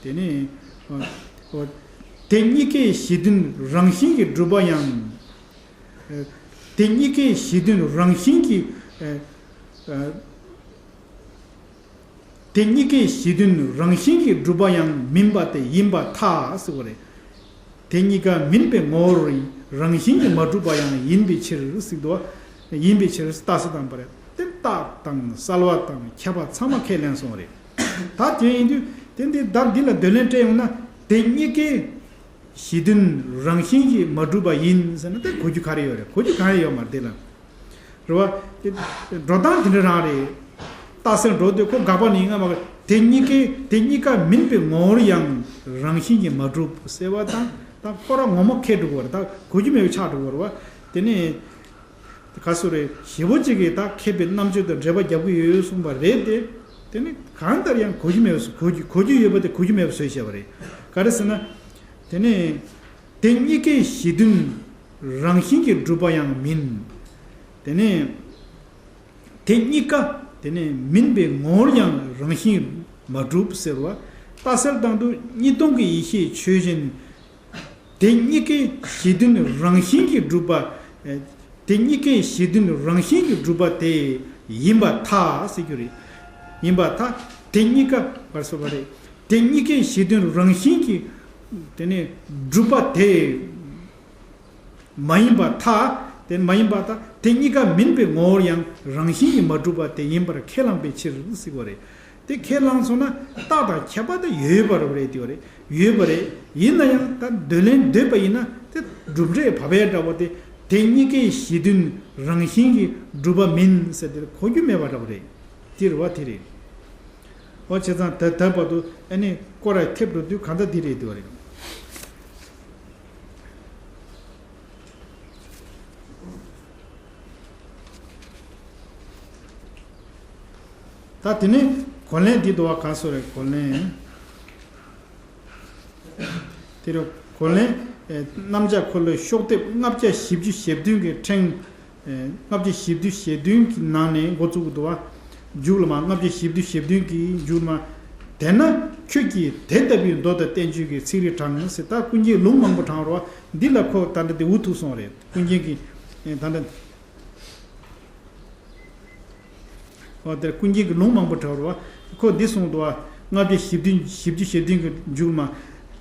དེ་ནས། ཨོ། དེ་གཉིས་ཀའི་གཞི་མཐུན་རང་བཞིན་གྱིས་གྲུབ་པ་ཡང་། དེ་གཉིས་ཀའི་གཞི་མཐུན་རང་བཞིན་གྱིས། དེ་གཉིས་ཀའི་གཞི་མཐུན་རང་བཞིན་གྱིས་གྲུབ་པ་ཡང་མིན་པ་དེ་ཡིན་པར་ཐལ་ཟེར་བ་རེད། དེ་གཉིས་ཀ་མིན་པའི་ངོ་བོར་རང་བཞིན་གྱིས་མ་གྲུབ་པ་ཡང་ཡིན་པའི་ཕྱིར་ཟེར་དུས། ཡིན་པའི་ཕྱིར་རྟགས་གསལ་བཏང་པ་རེད། དེ་རྟགས་དང་གསལ་བ་དང་ཁྱབ་པ་ཚང་མ་ཁས་ལེན་སོང་བ་རེད། ད་དེ་ཡིན་དུས་དེ་འདི་ད་འདི་ལ་འདོད་ལན་སྤྲད་ཡོང་ན། དེ་གཉིས་ཀའི་གཞི་མཐུན་རང་བཞིན་གྱིས་མ་གྲུབ་པ་ཡིན་ཟེར་ན། དེ་གོ་རྒྱུ་ག་རེ་ཡོད་རེད། གོ་རྒྱུ་གང་ཡང་ཡོད་མ་རེད། དེ་ལ། རེད་བ། དེ་འགྲོ་སྟངས་དེ་འདྲ་རང་རེད། རྟགས་གསལ་འགྲོ་དུས་ཁོ་དགག་པ་ནི་སྔ་མ། དེ་གཉིས་ཀའི། དེ་གཉིས་ཀ་མིན་པའི་ངོ་བོར་ཡང་རང་བཞིན་གྱིས་མ་གྲུབ་ཟེར་བ་དང་། ད་ཁོ་རང་ངོ་མ་ཁེགས་འགྲོ་གི་རེད། ད་གོ་རྒྱུ་མེད་པ་ཆགས་འགྲོ་གི་རེད་བ། དེ་ནས་ག་སོ་རེད། ཞེ་པོ་ཅིག་གིས་ད་མཁས་པའི་རྣམ་དཔྱོད་དང་འགྲེལ་པ་རྒྱབ་ཀྱི་ཡོད་གསུངས་པ་རེད་དེ། དེ་ནི་གང་ལྟར་ཡང་གོ་རྒྱུ་མེད་པ་བཟོ། གོ་རྒྱུ། གོ་རྒྱུ་ཡོད་པ་དེ་གོ་རྒྱུ་མེད་པ་བཟོས་བཞག་པ་རེད། ག་རེ་ཟེར་ན། དེ་ནས་དེ་གཉིས་ཀའི་གཞི་མཐུན་རང་བཞིན་གྱིས་གྲུབ་པ་ཡང་མིན། དེ་ནས་དེ་གཉིས་ཀ་དེ་ནས་མིན་པའི་ངོ་བོར་ཡང་རང་བཞིན་མ་གྲུབ་ཟེར་བ། རྟགས་གསལ་བཏང་དུས་གཉིས་སྟོང་གི་ཡེ་ཤེས་ཆོས་ཅན། དེ་གཉིས་ཀའི་གཞི་མཐུན་རང་བཞིན་གྱིས་གྲུབ་པ། ཨེ། དེ་གཉིས་ཀའི་གཞི་མཐུན་རང་བཞིན་གྱིས་གྲུབ་པ་དེ་ཡིན་པར་ཐལ་ཟེར་རྒྱུ་རེད། ཡིན་པར་ཐལ། དེ་གཉིས་ཀ་བར་སོ་བ་རེད། དེ་གཉིས་ཀའི་གཞི་མཐུན་རང་བཞིན་གྱིས་དེ་ནས་གྲུབ་པ་དེ་མ་ཡིན་པར་ཐལ། དེ་མ་ཡིན་པར་ཐལ། དེ་གཉིས་ཀ་མིན་པའི་ངོ་བོར་ཡང་རང་བཞིན་གྱིས་མ་གྲུབ་པ་དེ་ཡིན་པར་ཁས་བླངས་པའི་ཕྱིར་ཟེར་བ་རེད། དེ་ཁས་བླངས་སོང་ན་རྟགས་དང་ཁྱད་པར་དེ་ཡོད་པ་རེད་དེ་བ་རེད། ཡོད་པ་རེད། ཡིན་ན་ཡང་ད་འདོད་ལན་འདོད་པ་ཡིན་ན་དེ་གྲུབ་འབྲས་བབ་པའི་འདྲ་བོ་དེ། དེ་གཉིས་ཀའི་གཞི་མཐུན་རང་བཞིན་གྱིས་གྲུབ་པ་མིན་ཟེར་དེ་གོ་རྒྱུ་མེད་པ་འདྲ་བོ་རེད། དེ་རེད་བ། དེ་རེད། འོ་བྱས་ཙང་ད་ད་བར་དུ་ཨ་ནི་སྐོར་ར་ཐེབས་འགྲོ་དུས་གང་ལྟར་འདི་རེད་དེ་བ་རེད། ད་དེ་ནས་གོ་ལན་འདི་འདུག་བ། ག་སོ་རེད། གོ་ལན། དེ་རུ་གོ་ལེན། ཨེ། རྣམ་གཞག་འཁོར་ལོའི་ཤོག་ལྡེབ་ལྔ་བརྒྱ་བཞི་བཅུ་ཞེ་བདུན་གྱི་ཕྲེང་། ཨེ། ལྔ་བརྒྱ་བཞི་བཅུ་ཞེ་བདུན་གྱི་ནང་ནས་འགོ་བཙུགས་འདུག་བ། མཇུག་ལ་མ་ལྔ་བརྒྱ་བཞི་བཅུ་ཞེ་བདུན་གྱི་མཇུག་ལ་མ། དེས་ན་ཁྱོད་ཀྱིས་དེ་ལྟ་བུའི་མདོ་དང་བསྟན་བཅོས་ཀྱི་ཚིག་རེ་དྲངས་ཟེར། ད་ཀུན་མཁྱེན་ལུང་མང་པོ་དྲངས་རོ། འདི་ལ་ཁོ་ད་ལྟ་དེ་འུ་ཐུག་སོང་རེད། ཀུན་མཁྱེན་གྱིས། ཨེ། ད་ལྟ། འོ་དེར་ཀུན་མཁྱེན་གྱིས་ལུང་མང་པོ་དྲངས་རོ། ཁོ་འདི་གསུངས་འདུག་བ། ལྔ་བརྒྱ་བཞི་བདུན་བཞི་བཅུ་ཞེ་བདུན་གྱི་མཇུག་མ།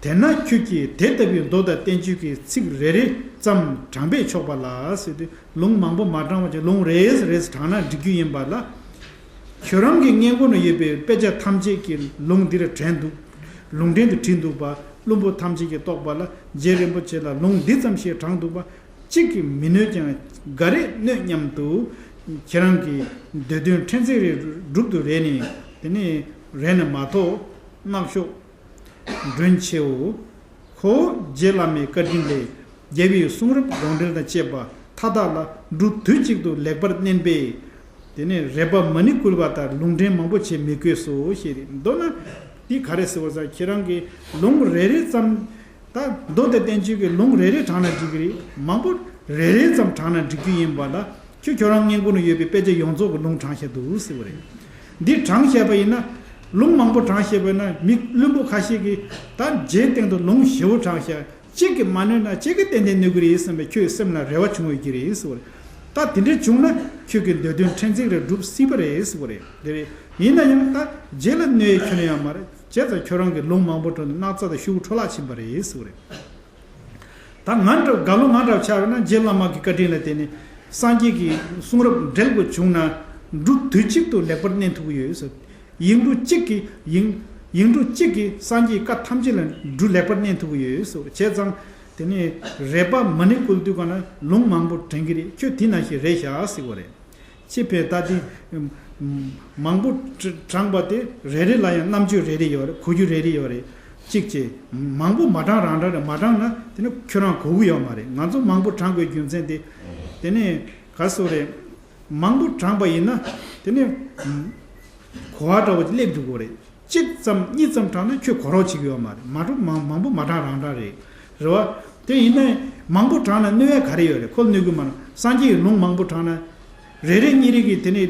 དེས་ན་ཁྱོད་ཀྱིས་དེ་ལྟ་བུའི་མདོ་དང་བསྟན་བཅོས་ཀྱི་ཚིག་རེ་རེ་ཙམ་དྲངས་པས་ཆོག་པ་ལ་ཟེར་དུས། ལུང་མང་པོ་མ་དྲངས་པ་ཅིག་ལུང་རེ་རེ་དྲངས་ན་འགྲིག་རྒྱུ་ཡིན་པ་ལ། ཁྱོད་རང་གི་སྔས་མགོ་ན་ཡོད་པའི་དཔེ་ཆ་ཐམས་ཅད་ཀྱི་ལུང་འདིར་དྲན་འདུག་ལུང་འདྲེན་དུ་བྲིས་འདུག་པ། བླུན་པོ་ཐམས་ཅད་ཀྱིས་རྟོགས་པ་ལ་རྗེ་རིན་པོ་ཆེ་ལ་ལུང་འདི་ཙམ་ཞིག་དྲངས་འདུག་པ། གཅིག་གིས་མི་གནོད་ཀྱང་ག་རེ་གནོད་སྙམ་དུ། ཁྱེད་རང་གི་འདོད་དོན་ཕྲན་ཚེགས་རེ་སྒྲུབ་ཏུ་རེ་ནས། དེ་ནས་རེ་ན་མ་ཐོགས་གནག་ཤོག་མགྲོན་ཆེའོ། ཁོ་བོ་རྗེ་བླ་མའི་བཀའ་དྲིན་ལས་རྒྱལ་བའི་གསུང་རབ་དགོངས་འགྲེལ་དང་བཅས་པ་མཐའ་དག་ལ་འབྲུ་དུས་གཅིག་ཏུ་ལེགས་པར་གནོན་པས། དེ་ནས་རལ་པ་མ་ཎི་བསྐུལ་བ་ལྟར་ལུང་འདྲེན་མང་པོ་བྱེད་མི་དགོས་སོ་ཞེས་རེད། མདོར་ན་འདི་ག་རེ་ཟེར་བ་ཟེར། ཁྱེད་རང་གིས་ལུང་རེ་རེ་ཙམ། ད་མདོ་དང་བསྟན་བཅོས་ཀྱི་ལུང་རེ་རེ་དྲངས་ན་འགྲིག་གི་རེད། མང་པོ་རེ་རེ་ཙམ་དྲངས་ན་འགྲིག་རྒྱུ་ཡིན་པ་ལ། ཁྱོད་ཁྱོད་རང་སྔས་མགོ་ན་ཡོད་པའི་དཔེ་ཆ་ཡོངས་རྫོགས་ཀྱི་ལུང་དྲངས་བཞག་འདུག་ཟེར་བ་རེད། འདི་དྲངས་བཞག་པ་ཡིན་ན། ལུང་མང་པོ་དྲངས་བཞག་པ་ཡིན་ན་མི་བླུན་པོ་ཁ་ཤས་ཀྱིས་ད་རྗེའི་སྟེང་དུ་ལུང་ཞེ་པོ་དྲངས་བཞག་གཅིག་གིས་མ་གནོད་ན་གཅིག་གིས་ཏན་ཏན་གནོད་ཀྱི་རེད་བསམ་པའི་ཁྱོད་སེམས་ལ་རེ་བ་བྱུང་ཡོད་ཀྱི་རེད་ཟེར་བ་རེད། ད་དེ་འདྲ་བྱུང་ན་ཁྱོད་ཀྱི་འདོད་དོན་ཕྲན་ཚེགས་རེ་འགྲུབ་སྲིད་པ་རེད་ཟེར་བ་རེད། དེ་རེད། ཡིན་ན་ཡང་ད་རྗེ་ལ་གནོད་ཡས་ཁྱོན་ནས་ཡོད་མ་རེད། བྱས་ཙང་ཁྱོད་རང་གིས་ལུང་མང་པོ་དྲངས་ནས་སྣག་ཚ་དང་ཤུ་གུ་འཕྲོ་བརླག་ཕྱིན་པ་རེད་ཟེར་བ་རེད། ད་ང་འདྲ་རྒན་ལོ་ང་འདྲ་ཆགས་ཡོད་ན་རྗེ་བླ་མ་གི་བཀའ་དྲིན་ལ་བརྟེན་ནས་སངས་རྒྱས་ཀྱི་གསུང་རབ་འགྲེལ་དགོས་བྱུང་ན་འབྲུ་དུས་གཅིག་ཏུ་ལེགས་པར་གནོན་ཐུབ་ཀྱི་ཡོད་ཟེར། ཡིག་འབྲུ་གཅིག་གིས་ཡིག་ཡིག་འབྲུ་གཅིག་གིས་སངས་རྒྱས་བཀའ་ཐམས་ཅད་ལ་འབྲུ་ལེགས་པར་གནོན་ཐུབ་ཀྱི་ཡོད་ཟེར། བྱས་ཙང་དེ་ནས་རལ་པ་མ་ཎི་བསྐུལ་དུས་གང་ན་ལུང་མང་པོ་དྲན་གྱི་རེད། ཁྱོད་དེ་ནང་བཞིན་རེད་བཞག་ཟེར་བ་རེད། ཅེས་པས་ད་དེ་མང་པོ་དྲངས་པ་དེ་རེ་རེ་ལ་ཡང་རྣམ་དཔྱོད་རེ་རེ་ཡོད་རེད། གོ་རྒྱུ་རེ་རེ་ཡོད་རེད། གཅིག་བྱས། མང་པོ་མ་དྲངས་རང་འདྲ་རེད། མ་དྲངས་ན་དེ་ནི་ཁྱོད་རང་གོ་གི་ཡོད་མ་རེད། ང་ཚོ་མང་པོ་དྲངས་དགོས་རྒྱུ་མཚན་དེ། དེ་ནས་ག་སོ་རེད། མང་པོ་དྲངས་པ་ཡིན་ན་དེ་ནི་གོ་བ་འདྲ་བོ་ཅིག་སླེབས་འགྲོ་གི་རེད། གཅིག་ཙམ་གཉིས་ཙམ་དྲངས་ན་ཁྱོད་གོ་རོགས་བྱེད་ཀྱི་ཡོད་མ་རེད། མ་དྲངས་མང་མང་པོ་མ་དྲངས་རང་འདྲ་རེད། རེད་བ། དེ་ཡིན་ན་མང་པོ་དྲངས་ན་གནོད་ཡ་ག་རེ་ཡོད་རེད། ཁོ་ལ་གནོད་གི་མ་རེད། སངས་རྒྱས་ཀྱི་ལུང་མང་པོ་དྲངས་ན། རེ་རེ་གཉིས་རེ་གིས་དེ་ནས་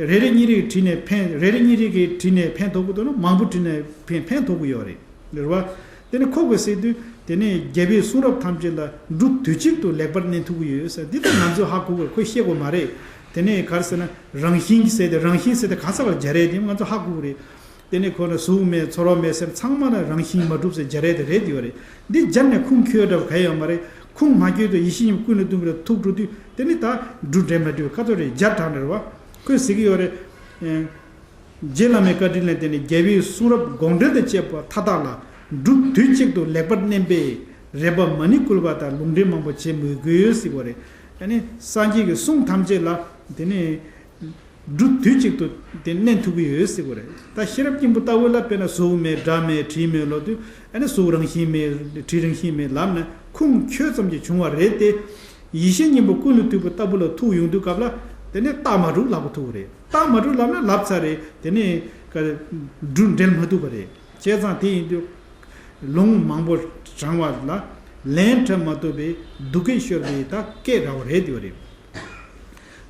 རེ་རེ་གཉིས་རེ་གིས་བྲིས་ནས་ཕན། རེ་རེ་གཉིས་རེ་གིས་བྲིས་ནས་ཕན་ཐོགས་གི་འདུག་ན་མང་པོ་བྲིས་ནས་ཕན་ཕན་ཐོགས་གི་ཡོད་རེད། རེད་བ། དེ་ནས་ཁོ་གིས་ཟེར་དུས་དེ་ནས་རྒྱལ་བའི་གསུང་རབ་ཐམས་ཅད་ལ་འབྲུ་དུས་གཅིག་ཏུ་ལེགས་པར་གནོན་ཐུབ་ཀྱི་ཡོད་ཟེར། འདི་ལྟར་ང་ཚོས་ཧ་གོ་དགོས། ཁོས་བཤད་དགོས་མ་རེད། དེ་ནས་ག་རེ་ཟེར་ན་རང་བཞིན་གྱིས་ཟེར་ཏེ་རང་བཞིན་ཟེར་ཏེ་ག་ས་གར་སྦྱར་ཡས་དེ་ང་ཚོ་ཧ་གོ་གི་རེད། དེ་ནས་ཁོ་ན་གཟུགས་མེད་ཚོར་བ་མེད་ཟེར་ཚང་མ་ལ་རང་བཞིན་མ་གྲུབ་ཟེར་སྦྱར་ཡས་དེ་རེད་ཡོད་རེད། འདི་སྦྱར་ནས་ཁུངས་འཁྱོལ་འདྲ་བ་ག་ཡོད་མ་རེད། ཁུངས་མ་འཁྱོལ་དུས་ཡེ་ཤེས་སྙིང་པོ་ཀུན་ལས་བཏུས་པ་ལ་ཐུག་འགྲོ་དུས་དེ་ནི་ད་འབྲུ་འདྲེན་མ་འགྲིག་པའི་ཁ་ཐོག་རེད། སྦྱར་དྲགས་འདྲ་རེད་བ། ཁོས་ཟེར་གི་ཡོད་རེད། ཨེ། རྗེ་བླ་མའི་བཀའ་དྲིན་ལ་བརྟེན་ནས་རྒྱལ་བའི་གསུང་རབ་དགོངས་འགྲེལ་དང་བཅས་པ་མཐའ་དག་ལ་འབྲུ་དུས་གཅིག་ཏུ་ལེགས་པར་གནོན་པས་རལ་པ་མ་ཎི་བསྐུལ་བ་ལྟར་ལུང་འདྲེན་མང་པོ་བྱེད་མི་དགོས་ཟེར་བ་རེད། ཨ་ནི་སངས་རྒྱས་ཀྱི་གསུང་ཐམས་ཅད་ལ་དེ་ནས་འབྲུ་དུས་གཅིག་ཏུ་དེ་གནོན་ཐུབ་ཀྱི་ཡོད་ཟེར་བ་རེད། ད་ཤེས་རབ་སྙིང་པོ་ལྟ་བུ་ལ་དཔེར་ན་གཟུགས་མེད་སྒྲ་མེད་དྲི་མེད་ལབ་དུས་ཨ་ནི་གཟུགས་རང་བཞིན་མེད་དྲི་རང་བཞིན་མེད་ལབ་ན་ཁུངས་འཁྱོལ་ཙམ་གྱིས་བྱུང་བ་རེད་དེ། ཡེ་ཤེས་སྙིང་པོ་ཀུན་ལས་བཏུས་པ་ལྟ་བུ་ལ་ཐུག་ཡོང་དུས་སྐབས་ལ་དེ་ནས་རྟགས་མ་གྲུབ་ལབ་དགོས་ཐུག་རེད། རྟགས་མ་གྲུབ་ལབ་ན་ལབ་ཚར་རེད། དེ་ནས་ཀ་འབྲུ་འགྲེལ་མ་ཐུབ་པ་རེད། བྱས་ཙང་དེ་ཡིན་དུས་ལུང་མང་པོ་དྲངས་པ་ལ་ལན་འཕྲོད་མ་ཐུབ་པའི་སྡུག་སྐད་ཤོར་བའི་ད་སྐད་ར་བ་རེད་དེ་བ་རེད།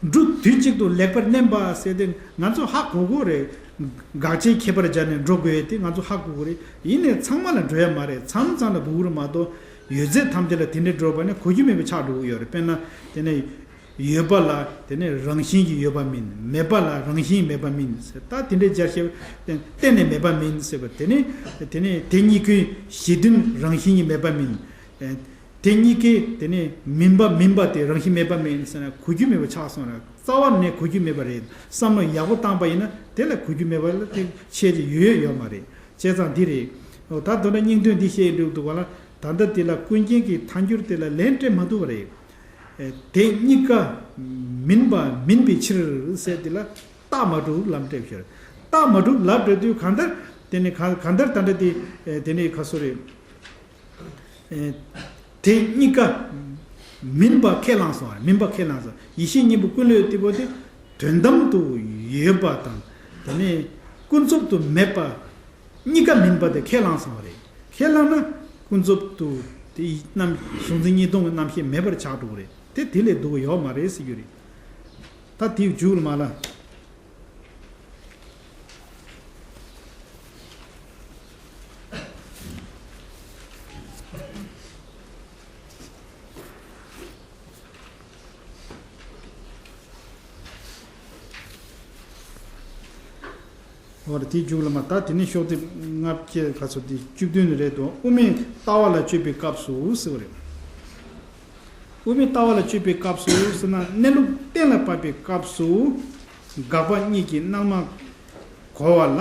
འབྲུ་དུས་གཅིག་ཏུ་ལེགས་པར་གནོན་པ་ཟེར་དེ་ང་ཚོ་ཧ་གོ་གོ་རེད། དགག་བྱའི་ཁྱད་པར་སྦྱར་ནས་འགྲོ་དགོས་དེ་ང་ཚོ་ཧ་གོ་གོ་རེད། ཡིན་ནའི་ཚང་མ་ལ་འགྲོ་ཡ་མ་རེད། མཚམས་མཚམས་ལ་འགྲོ་གི་རེད་མ་གཏོགས་ཡོད་ཚད་ཐམས་ཅད་ལ་དེ་འདྲའི་འགྲོ་བ་ནི་གོ་རྒྱུ་མེད་པ་ཆགས་འགྲོ་གི་ཡོད་རེད། དཔེར་ན་དེ་ནས། ཡོད་པ་ལ་དེ་ནས་རང་བཞིན་གྱིས་ཡོད་པ་མིན། མེད་པ་ལ་རང་བཞིན་མེད་པ་མིན་ཟེར། ད་དེ་འདྲའི་སྦྱར་ཤེས་པ་གཏན་ནས་མེད་པ་མིན་ཟེར་བ་དེ་ནས་དེ་ནས་དེ་གཉིས་ཀའི་གཞི་མཐུན་རང་བཞིན་གྱིས་མེད་པ་མིན། དེ་གཉིས་ཀའི་དེ་ནས་མིན་པ་མིན་པ་དེ་རང་བཞིན་མེད་པ་མིན་ཟེར་ན་གོ་རྒྱུ་མེད་པ་ཆགས་སོང་ར། རྩ་བ་ནས་གོ་རྒྱུ་མེད་པ་རེད། བསམ་བློ་ཡག་པོ་བཏང་པ་ཡིན་ན་དེ་ལ་གོ་རྒྱུ་མེད་པ་ལ་དེ་ཆད་ཀྱི་ཡོད་ཡོད་ཡོད་མ་རེད། བྱས་ཙང་འདི་རེད། ད་དོན་དག་སྙིང་དོན་འདི་བཤད་འགྲོ་འདུག་ག་ལ། ད་ལྟ་དེ་ལ་ཀུན་མཁྱེན་གྱི་ཐལ་འགྱུར་དེ་ལ་ལན་སྤྲད་མ་ཐུབ་པ་རེད། དེ་གཉིས་ཀ་མིན་པ་མིན་པའི་ཕྱིར་ཟེར་དེ་ལ་རྟགས་མ་གྲུབ་ལབ་སྤྲད་ཕྱིར། རྟགས་མ་གྲུབ་ལབ་སྤྲད་དུས་གང་ལྟར་དེ་ནི་གང་གང་ལྟར་ད་ལྟ་དེ་དེ་ནི་ག་སོ་རེད། དེ་གཉིས་ཀ་མིན་པ་ཁས་བླངས་སོང་། མིན་པ་ཁས་བླངས་སོང་། ཡེ་ཤེས་སྙིང་པོ་ཀུན་ལས་བཏུས་པ་དེ་དོན་དམ་དུ་ཡོད་པ་དང་དེ་ནི་ཀུན་རྫོབ་ཏུ་མེད་པ། གཉིས་ཀ་མིན་པ་དེ་ཁས་བླངས་སོང་བ་རེད། ཁས་བླངས་ན་ ཀུན་རྫོབ་ཏུ་དེ་རྣམ་གཟུང་འཛིན་གཉིས་སྟོང་གི་རྣམ་ཤེས་མེད་པར་ཆགས་འགྲོ་གི་རེད། དེ་དེ་ལས་སྡུག་གི་ཡོད་མ་རེད་ཟེར་རྒྱུ་རེད། ད་དེའི་མཇུག་ལ་མ་ལ། འོ་རེད། དེའི་མཇུག་ལ་མ། ད་དེ་ནས་ཤོག་ལྡེབ་ལྔ་བརྒྱ་ག་ཚོད་དེ་བཅུ་བདུན་རེད་དོ། དབུ་མའི་ལྟ་བ་ལ་དཔྱོད་པའི་སྐབས་སུ་ཟེར་བ་རེད། དབུ་མའི་ལྟ་བ་ལ་དཔྱོད་པའི་སྐབས་སུ་ཟེར་ན། གནས་ལུགས་གཏན་ལ་ཕབ་པའི་སྐབས་སུ་དགག་པ་གཉིས་ཀྱི་སྣང་བ་གོ་བ་ལ་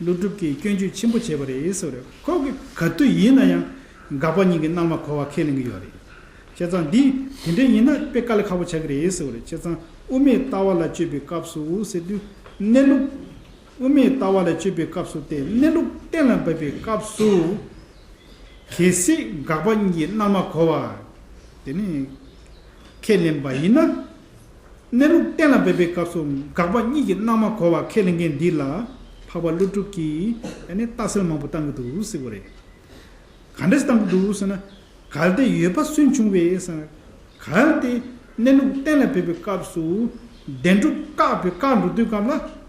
ཀླུ་སྒྲུབ་ཀྱིས་སྐྱོན་བརྗོད་ཆེན་པོ་བྱས་པ་རེད་ཟེར་བ་རེད། ཁོ་གིས་ག་དུས་ཡིན་ན་ཡང་དགག་པ་གཉིས་ཀྱི་སྣང་བ་གོ་བ་ཁས་ལེན་གྱི་ཡོད་རེད། བྱས་ཙང་འདི་དེ་འདྲ་ཡིན་ན་དཔེ་དཀའ་ལས་ཁག་པོ་ཆགས་ཀྱི་རེད་ཟེར་བ་རེད། བྱས་ཙང་དབུ་མའི་ལྟ་བ་ལ་དཔྱོད་པའི་སྐབས་སུ་ཟེར་དུས། གནས་ལུགས། དབུ་མའི་ལྟ་བ་ལ་དཔྱོད་པའི་སྐབས་སུ་སྟེ། གནས་ལུགས་གཏན་ལ་ཕབ་པའི་སྐབས་སུ་གལ་སྲིད་དགག་པ་གཉིས་ཀྱི་སྣང་བ་གོ་བ་དེ་ནི་ཁས་ལེན་པ་ཡིན་ན། གནས་ལུགས་གཏན་ལ་ཕབ་པའི་སྐབས་སུ་དགག་པ་གཉིས་ཀྱི་སྣང་བ་གོ་བ་ཁས་ལེན་མཁན་འདི་ལ་འཕགས་པ་ཀླུ་སྒྲུབ་ཀྱིས་ཨ་ནི་རྟགས་གསལ་མང་པོ་བཏང་གི་འདུག་ཟེར་བ་རེད། ག་འདྲས་བཏང་གི་འདུག་ཟེར་ན། གལ་ཏེ་ཡོད་པ་སུན་ཕྱུང་བས་ཟེར་ན། གལ་ཏེ་གནས་ལུགས་གཏན་ལ་ཕབ་པའི་སྐབས་སུ་བདེན་གྲུབ་བཀག་པའི་བཀག་འགྲོ་དུས་སྐབས་ལ།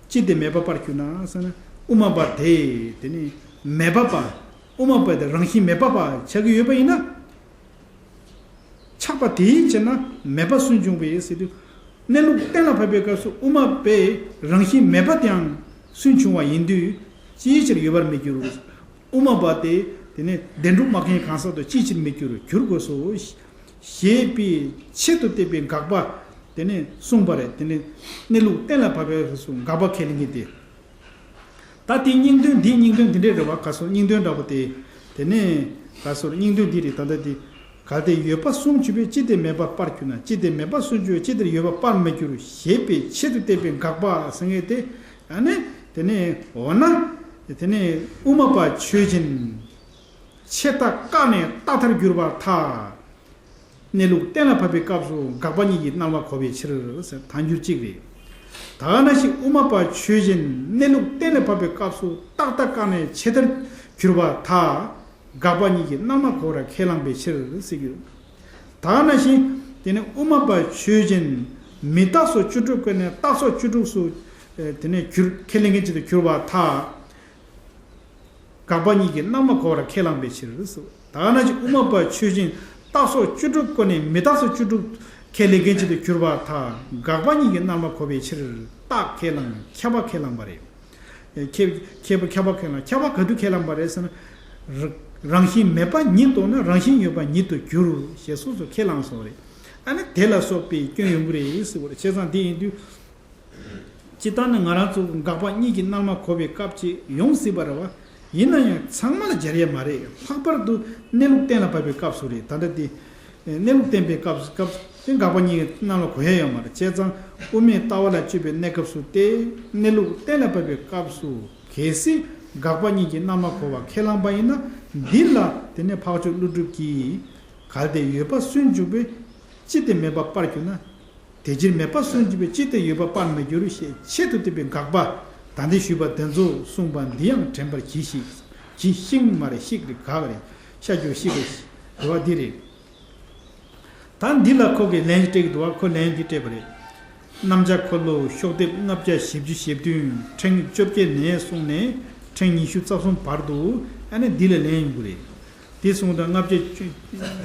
ཅི་སྟེ་མེད་པ་པར་གྱུར་ན་ཟེར་ན། དབུ་མ་པ་དེ་དེ་ནི་མེད་པ་པ། དབུ་མ་པ་དེ་རང་བཞིན་མེད་པ་པ་ཆགས་ཀྱི་ཡོད་པ་ཡིན་ན། ཆགས་པ་དེའི་ཕྱིར་ན་མེད་པ་སུན་ཕྱུང་བས་ཟེར་དུས། གནས་ལུགས་གཏན་ལ་ཕབ་པའི་སྐབས་སུ་དབུ་མ་པའི་རང་བཞིན་མེད་པ་དེའང་སུན་ཕྱུང་བ་ཡིན་དུས་ཅིའི་ཕྱིར་ཡོད་པར་མི་འགྱུར། དབུ་མ་པ་དེ་དེ་ནས་བདེན་གྲུབ་སྨྲ་མཁན་གང་ཟག་དང་ཅིའི་ཕྱིར་མི་འགྱུར། འགྱུར་དགོས་སོ། ཞེས་པའི་ཆེད་དུ་བསྟན་པའི་དགག་པ་དེ་ནས་གསུངས་པ་རེད། དེ་ནས་གནས་ལུགས་གཏན་ལ་ཕབ་པའི་སྐབས་སུ་དགག་པ་ཁས་ལེན་མཁན་དེ། ད་དེའི་སྙིང་དོན། འདིའི་སྙིང་དོན་དེ་འདྲས་རེད་བ། ག་སོ་སྙིང་དོན་འདྲ་པོ་དེ། དེ་ནས་ག་སོ་སྙིང་དོན་འདི་རེད། ད་ལྟ་དེ། གལ་ཏེ་ཡོད་པ་སུན་ཕྱུང་བས་ཅི་སྟེ་མེད་པ་པར་གྱུར་ན། ཅི་སྟེ་མེད་པ་སུན་ཕྱུང་བས་ཅི་སྟེ་ཡོད་པ་པར་མི་འགྱུར། ཞེས་པའི་ཆེད་དུ་བསྟན་པའི་དགག་པ་ཟེར་མཁན་དེ། ཨ་ནི་དེ་ནས་འོ་ན། དེ་ནས་དབུ་མ་པ་ཆོས་ཅན། ཆད་ལྟ་བཀག་ནས་རྟག་མཐར་གྱུར་པར་ཐལ། གནས་ལུགས་གཏན་ལ་ཕབ་པའི་སྐབས་སུ་དགག་པ་གཉིས་ཀྱི་སྣང་བ་གོ་བའི་ཕྱིར་ཟེར། ཐལ་འགྱུར་གཅིག་རེད། ད་ག་ནང་བཞིན་དབུ་མ་པ་ཆོས་ཅན། གནས་ལུགས་གཏན་ལ་ཕབ་པའི་སྐབས་སུ་རྟག་ལྟ་བཀག་ནས་ཆད་མཐར་གྱུར་པར་ཐལ། དགག་པ་གཉིས་ཀྱི་སྣང་བ་གོ་བར་ཁས་བླངས་པའི་ཕྱིར་ཟེར་གྱི་ཡོད། ད་ག་ནང་བཞིན་དེ་ནི་དབུ་མ་པ་ཆོས་ཅན། མི་རྟག་སོགས་བཅུ་དྲུག་ཀུན་ནས་རྟག་སོགས་བཅུ་དྲུག་སུ་དེ་ནས་གྱུར། ཁས་ལེན་མཁན་ཅིག་ཏུ་གྱུར་པར་ཐལ། དགག་པ་གཉིས་ཀྱི་སྣང་བ་གོ་བར་ཁས་བླངས་པའི་ཕྱིར་སོ། ད་ག་ནང་བཞིན་དབུ་མ་པ་ཆོས་ཅན། རྟག་སོགས་བཅུ་དྲུག་ཀུན་ནས་མི་རྟག་སོགས་བཅུ་དྲུག་ཁས་ལེན་མཁན་ཅིག་ཏུ་གྱུར་པར་ཐལ། དགག་པ་གཉིས་ཀྱི་སྣང་བ་གོ་བའི་ཕྱིར་རྟགས་ཁས་བླངས། ཁྱབ་པ་ཁས་བླངས་པ་རེད། ཁྱབ། ཁྱབ་པ། ཁྱབ་པ་ཁས་བླངས། ཁྱབ་པ་ག་དུས་ཁས་བླངས་པ་རེད་ཟེར་ན། ར། རང་བཞིན་མེད་པ་ཉིད་རྟོགས་ན་རང་བཞིན་ཡོད་པ་ཉིད་དུ་འགྱུར། ཞེས་སོ་སོ་ཁས་བླངས་སོང་བ་རེད། ཨ་ནི་དེ་ལ་སོགས་པའི་སྐྱོན་ཡོང་གི་རེད་ཟེར་བ་རེད། བྱས་ཙང་དེ་ཡིན་དུས། སྤྱིར་བཏང་ནི་ང་རང་ཚོ་དགག་པ་གཉིས་ཀྱི་སྣང་བ་གོ་བའི་སྐབས་ཅིག་ཡོང་སྲིད་པ་རེད་བ། ཡིན་ན་ཡང་ཚང་མ་ལ་སྦྱར་ཡས་མ་རེད། ལྷག་པར་དུ་གནས་ལུགས་གཏན་ལ་ཕབ་པའི་སྐབས་སུ་རེད། ད་ལྟ་དེ་གནས་ལུགས་བསྟན་པའི་སྐབས་སུ། སྐབས་དེ་དགག་པ་གཉིས་ཀྱི་སྣང་བ་གོ་ཡས་ཡོད་མ་རེད། བྱས་ཙང་དབུ་མའི་ལྟ་བ་ལ་དཔྱོད་པའི་གནས་སྐབས་སུ་སྟེ། གནས་ལུགས་གཏན་ལ་ཕབ་པའི་སྐབས་སུ་གལ་སྲིད་དགག་པ་གཉིས་ཀྱི་སྣང་བ་གོ་བ་ཁས་བླངས་པ་ཡིན་ན། འདི་ལ་དེ་ནས་འཕགས་མཆོག་ཀླུ་སྒྲུབ་ཀྱིས། གལ་ཏེ་ཡོད་པ་སུན་ཕྱུང་བས་ཅི་སྟེ་མེད་པ་པར་གྱུར་ན། དེ་ཕྱིར་མེད་པ་སུན་ཕྱུང་བས་ཅི་སྟེ་ཡོད་པ་པར་མི་འགྱུར། ཞེས་ཆེད་དུ་བསྟན་པའི་དགག་པ། ད་ལྟ་ཞུས་པ་དེ་ཚོ་གསུངས་པ་འདི་ཡང་དྲན་པར་གྱིས་ཤིག། གྱིས་ཤིག་མ་རེད། ཤིག་རེད། དགག་རེད། ཤ་རྒྱུ་ཤིག་རེད། རེད་བ། འདི་རེད། ད་འདི་ལ་ཁོ་གིས་ལན་སྤྲད་ཀྱི་འདུག་བ། ཁོ་ལན་འདི་སྤྲད་པ་རེད། རྣམ་གཞག་འཁོར་ལོ་ཤོག་ལྡེབ་ལྔ་བརྒྱ་བཞི་བཅུ་ཞེ་བདུན། ཕྲེང་བཅོ་བརྒྱད་ནས་བཟུང་ནས་ཕྲེང་ཉི་ཤུ་རྩ་གསུམ་བར་དུ། ཨ་ནི་འདི་ལ་ལན་ཡོང་གི་རེད། དེ་སོང་ཙང་ལྔ་བརྒྱ་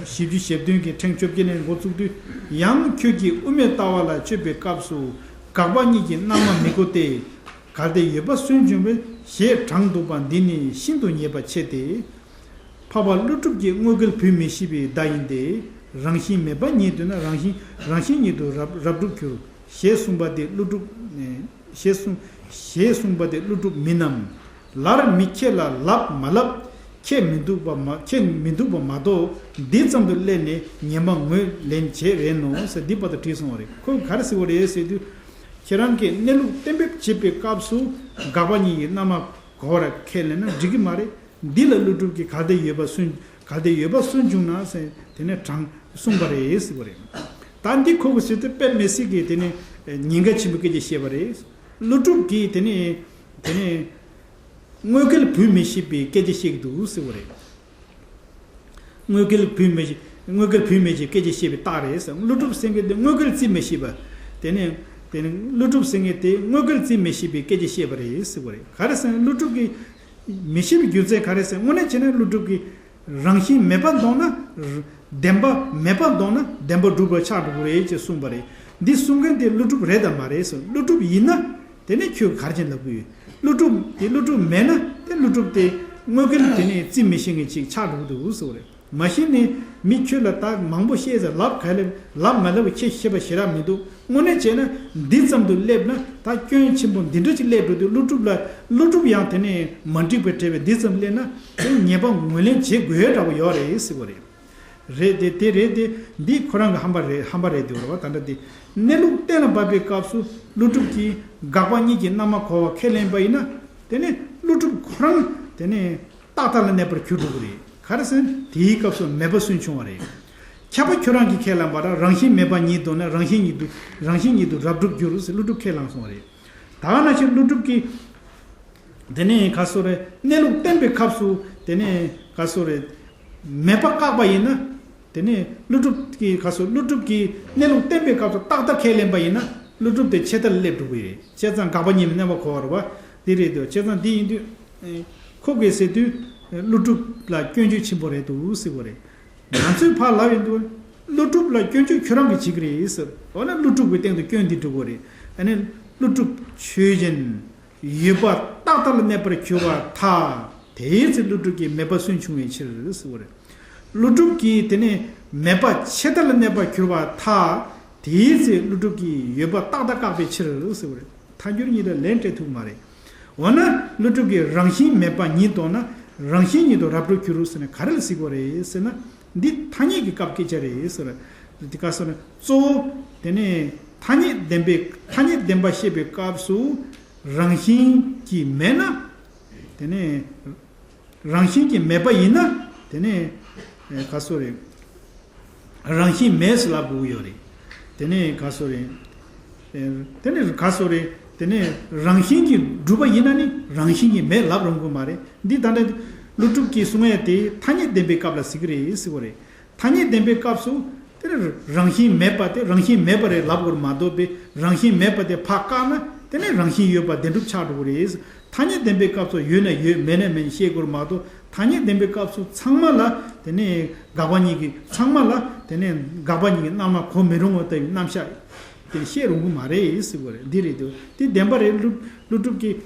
བཞི་བཅུ་ཞེ་བདུན་གྱི་ཕྲེང་བཅོ་བརྒྱད་ནས་འགོ་བཙུགས་དུས། ཡང་ཁྱོད་ཀྱིས་དབུ་མའི་ལྟ་བ་ལ་དཔྱོད་པའི་སྐབས་སུ་དགག་པ་གཉིས་ཀྱི་སྣང་བ་མི་གོ་སྟེ། གལ་ཏེ་ཡོད་པ་སུན་ཕྱུང་བས་ཞེས་དྲངས་འདུག་པ་འདི་ནི་ཤིན་ཏུ་ཉེས་པ་ཆེ་སྟེ། འཕགས་པ་ཀླུ་སྒྲུབ་ཀྱིས་དངོས་འགལ་བུད་མི་ཤེས་པའི་བརྡ་ཡིན་ཏེ། རང་བཞིན་མེད་པ་ཉིད་དུ་ན་རང་བཞིན། རང་བཞིན་ཉིད་དུ་རབ་རབ་བསྒྲུབ་འགྱུར། ཞེས་གསུངས་པ་དེ་ཀླུ་སྒྲུབ། ཞེས་གསུངས། ཞེས་གསུངས་པ་དེ་ཀླུ་སྒྲུབ་མིན་ནམ། ལར་མི་ཁྱེད་ལ་ལབ་མ་ལབ། ཁྱེད་མི་འདུག་པ་མ། ཁྱེད་མི་འདུག་པ་མ་གཏོགས། འདི་ཙམ་དུ་སླེབས་ནས་ཉེས་པ་ངོས་ལེན་བྱས་རེད་ནོ་ཟེར། འདི་བར་དུ་བྲིས་སོང་བ་རེད། ཁོས་ག་རེ་ཟེར་བ་རེད་ཟེར་དུས། ཁྱེད་རང་གིས་གནས་ལུགས་གཏན་འབེབས་བྱེད་པའི་སྐབས་སུ་དགག་པ་གཉིས་ཀྱི་རྣམ་པ་གོ་བར་ཁས་ལེན་ན་འགྲིག་གི་མ་རེད། འདི་ལ་ཀླུ་སྒྲུབ་ཀྱིས་གལ་ཏེ་ཡོད་པ་སུན། གལ་ཏེ་ཡོད་པ་སུན་བྱུང་ན་ཟེར། དེ་ནས་དྲངས་གསུངས་པ་རེད་ཟེར་བ་རེད། ད་འདི་ཁོ་གི་ཟེར་དུས་དཔེ་མི་སྲིད་ཀྱི་དེ་ནས་ཉེན་ཁ་ཆེན་པོའི་སྐད་ཆ་བཤད་པ་རེད། ཀླུ་སྒྲུབ་ཀྱིས་དེ་ནས་དེ་ནས་དངོས་འགལ་བུད་མི་ཤེས་པའི་སྐད་ཆ་བཤད་ཀྱི་འདུག་ཟེར་བ་རེད། དངོས་འགལ་བུད་མེད་ཀྱི་དངོས་འགལ་བུད་མེད་ཀྱི་སྐད་ཆ་བཤད་པའི་རྟགས་རེད་ཟེར། ཀླུ་སྒྲུབ་ཟེར་མཁན་དེ་དངོས་འགལ་བརྩི་མི་ཤེས་པ། དེ་ནས་དེ་ནས་ཀླུ་སྒྲུབ་ཟེར་མཁན་དེ་དངོས་འགལ་བརྩི་མི་ཤེས་པའི་སྐད་ཆ་བཤད་པ་རེད་ཟེར་བ་རེད། ག་རེ་ཟེར་ན་ཀླུ་སྒྲུབ་ཀྱིས་མི་ཤེས་པའི་རྒྱུ་མཚན་ག་རེ་ཟེར། དངོས་གནས་བྱས་ན་ཀླུ་སྒྲུབ་ཀྱིས་རང་བཞིན་མེད་པར་མཐོང་ན་བདེན་པ་མེད་པར་མཐོང་ན་བདེན་པ་གྲུབ་པ་ཆགས་འགྲོ་གི་རེད་ཅེས་གསུངས་པ་རེད། འདི་གསུང་མཁན་དེ་ཀླུ་སྒྲུབ་རེད་དམ་མ་རེད་ཟེར། ཀླུ་སྒྲུབ་ཡིན་ན་དེ་ནས་ཁྱོད་ག་རེ་བྱས་ལབ་ཀྱི་ཡོད། ཀླུ་སྒྲུབ་དེ་ཀླུ་སྒྲུབ་མེད་ན་དེ་ཀླུ་སྒྲུབ་དེ་དངོས་འགལ་དེ་ནས་བརྩི་མི་ཤེས་མཁན་ཅིག་ཆགས་འགྲོ་གི་འདུག་ཟེར་བ་རེད། མ་གཞི་ནས་མི་ཁྱོད་ལ་ད་མང་པོ་བཤད་ཟེར་ལབ་ག་ལབ་ལབ་མ་ལབ་ཁྱེད་ཤེས་པ་ཞེ་དྲག་མི་འདུག་དངོས་གནས་བྱས་ན་འདི་ཙམ་དུ་སླེབས་ན་ད་སྐྱོན་ཆེན་པོ་འདི་འདྲ་ཅིག་སླེབས་འགྲོ་དུས་ཀླུ་སྒྲུབ་ལ་ཀླུ་སྒྲུབ་ཡང་དེ་ནས་མ་འགྲིག་པའི་འབྲེལ་བའི་འདི་ཙམ་སླེབས་ན་དེ་ཉེས་པ་ངོས་ལེན་བྱེད་དགོས་འདྲ་པོ་ཡོད་རེད་ཟེར་བ་རེད། རེད་དེ་དེ་རེད་དེ། འདི་ཁོ་རང་གི་ཧམ་པ་རེད། ཧམ་པ་རེད་དེ་རེད་བ། ད་འདྲ་དེ་གནས་ལུགས་གཏན་ལ་ཕབ་པའི་སྐབས་སུ་ཀླུ་སྒྲུབ་ཀྱིས་དགག་པ་གཉིས་ཀྱི་རྣམ་པ་གོ་བ་ཁས་ལེན་པ་ཡིན་ན། དེ་ནས་ཀླུ་སྒྲུབ་ཁོ་རང་དེ་ནས་རྟག་མཐའ་ལ་གནས་པར་གྱུར་འགྲོ་གི་རེད། ག་རེ་ཟེར་ན་དེའི་སྐབས་སུ་མེད་པ་སུན་ཕྱུང་བ་རེད། ཁྱབ་པ་ཁྱོད་རང་གིས་ཁས་བླངས་པ་རང་རང་བཞིན་མེད་པ་ཉིད་དུ་ན་རང་བཞིན་ཉིད་དུ་རང་བཞིན་ཉིད་དུ་རབ་སྒྲུབ་འགྱུར་ཟེར་ཀླུ་སྒྲུབ་ཁས་བླངས་སོང་བ་རེད། ད་ག་ནང་བཞིན་ཀླུ་སྒྲུབ་ཀྱིས་དེ་ནས་ག་སོ་རེ་གནས་ལུགས་བསྟན་པའི་སྐབས་སུ་དེ་ནས་ག་སོ་རེ་མེད་པ་བཀག་པ་ཡིན་ན། དེ་ནས་ཀླུ་སྒྲུབ་ཀྱིས་ག་སོ་ཀླུ་སྒྲུབ་ཀྱིས་གནས་ལུགས་བསྟན་པའི་སྐབས་སུ་རྟག་མཐའ་ཁས་ལེན་པ་ཡིན་ན་ཀླུ་སྒྲུབ་དེ་ཆད་མཐའ་ལ་སླེབས་འགྲོ་གི་རེད། བྱས་ཙང་དགག་པ་གཉིས་མེད་གནས་པ་གོ་བ་རེད་བ། དེ་རེད་འདུག་བྱས་ཙང་དེ་ཡིན་དུས་ཁོ་གིས་ཟེར་དུས་ཀླུ་སྒྲུབ་ལ་སྐྱོན་བརྗོད་ཆེན་པོ་རེད་འདུག་ཟེར་བ་རེད། ང་ཚོས་ཕར་ལབ་ཡིན་དུས་ཀླུ་སྒྲུབ་ལ་སྐྱོན་བརྗོད་ཁྱོད་རང་གིས་བྱེད་ཀྱི་རེད་ཟེར། འོ་ན་ཀླུ་སྒྲུབ་ཀྱི་སྟེང་དུ་སྐྱོན་འདི་འགྲོ་གི་རེད། ཨ་ནི་ཀླུ་སྒྲུབ་ཆོས་ཅན། ཡོད་པ་རྟག་མཐའ་ལ་གནས་པར་གྱུར་པར་ཐལ། དེའི་ཚེ་ཀླུ་སྒྲུབ་ཀྱིས་མེད་པ་སུན་ཕྱུང་བའི་ཕྱིར་ཟེར་བ་རེད། ཀླུ་སྒྲུབ་ཀྱིས་དེ་ནས་མེད་པ་ཆད་མཐའ་ལ་གནས་པར་གྱུར་པར་ཐལ། དེའི་ཚེ་ཀླུ་སྒྲུབ་ཀྱིས་ཡོད་པ་རྟག་མཐའ་བཀག་པའི་ཕྱིར་ཟེར་བ་རེད། ཐལ་འགྱུར་གཉིས་ལ་ལན་སྤྲད་ཐུབ་མ་རེད། འོ་ན་ཀླུ་སྒྲུབ་ཀྱིས་རང་བཞིན་མེད་པ་ཉིད་མཐོང་ན་རང་བཞིན་ཉིད་དུ་རབ་སྒྲུབ་འགྱུར་ཟེར་ནས་ག་རེ་ལ་གཟིགས་པ་རེད་ཟེར་ན། འདི་ཐ་སྙད་ཀྱི་སྐབས་སྐད་ཆ་རེད་ཟེར། འདི་ག་ཟེར་ན་གཙོ་བོ་དེ་ནས་ཐ་སྙད་བདེན་པའི་ཐ་སྙད་བདེན་པ་བཤད་པའི་སྐབས་སུ། རང་བཞིན་གྱིས་མེད་ན། དེ་ནས་རང་བཞིན་གྱིས་མེད་པ་ཡིན་ན། དེ་ནས་ག་སོ་རེད། རང་བཞིན་མེད་ཟེར་ལབ་དགོས་ཀྱི་ཡོད་རེད། དེ་ནས་ག་སོ་རེད། དེ་ནས་ག་སོ་རེད། དེ་ནས་རང་བཞིན་གྱིས་གྲུབ་པ་ཡིན་ན་ནི་རང་བཞིན་གྱིས་མེད་ལབ་རུང་གི་མ་རེད། འདི་ད་ལྟ་ཀླུ་སྒྲུབ་ཀྱིས་གསུང་ཡ་དེ་ཐ་སྙད་བདེན་པའི་སྐབས་ལ་གཟིགས་ཀྱི་རེད་ཟེར་བ་རེད། ཐ་སྙད་བདེན་པའི་སྐབས་སུ། དེ་ནི་རང་བཞིན་མེད་པ་དེ་རང་བཞིན་མེད་པ་རེད་ལབ་དགོས་མ་གཏོགས་པའི་རང་བཞིན་མེད་པ་དེ་ཕར་བཀག་ན་དེ་ནི་རང་བཞིན་ཡོད་པ་བདེན་གྲུབ་ཆགས་འགྲོ་གི་རེད། ཐ་སྙད་བདེན་པའི་སྐབས་སུ་ཡོད་ན་ཡོད་མེད་ན་མེད་བཤད་དགོས་མ་གཏོགས་ཐ་སྙད་བདེན་པའི་སྐབས་སུ་ཚང་མ་ལ་དེ་ནི་དགག་པ་གཉིས་ཀྱི་ཚང་མ་ལ་དེ་ནི་དགག་པ་གཉིས་ཀྱི་རྣམ་སྨིན་གོ་མི་རུང་བ་ལྟ་བུའི་རྣམ་གཞག་དེ་བཤད་རུང་གི་མ་རེད་ཟེར་བ་རེད། འདི་རེད་འདུག་དེ་བདེན་པ་རེད། ཀླུ་ཀླུ་སྒྲུབ་ཀྱིས།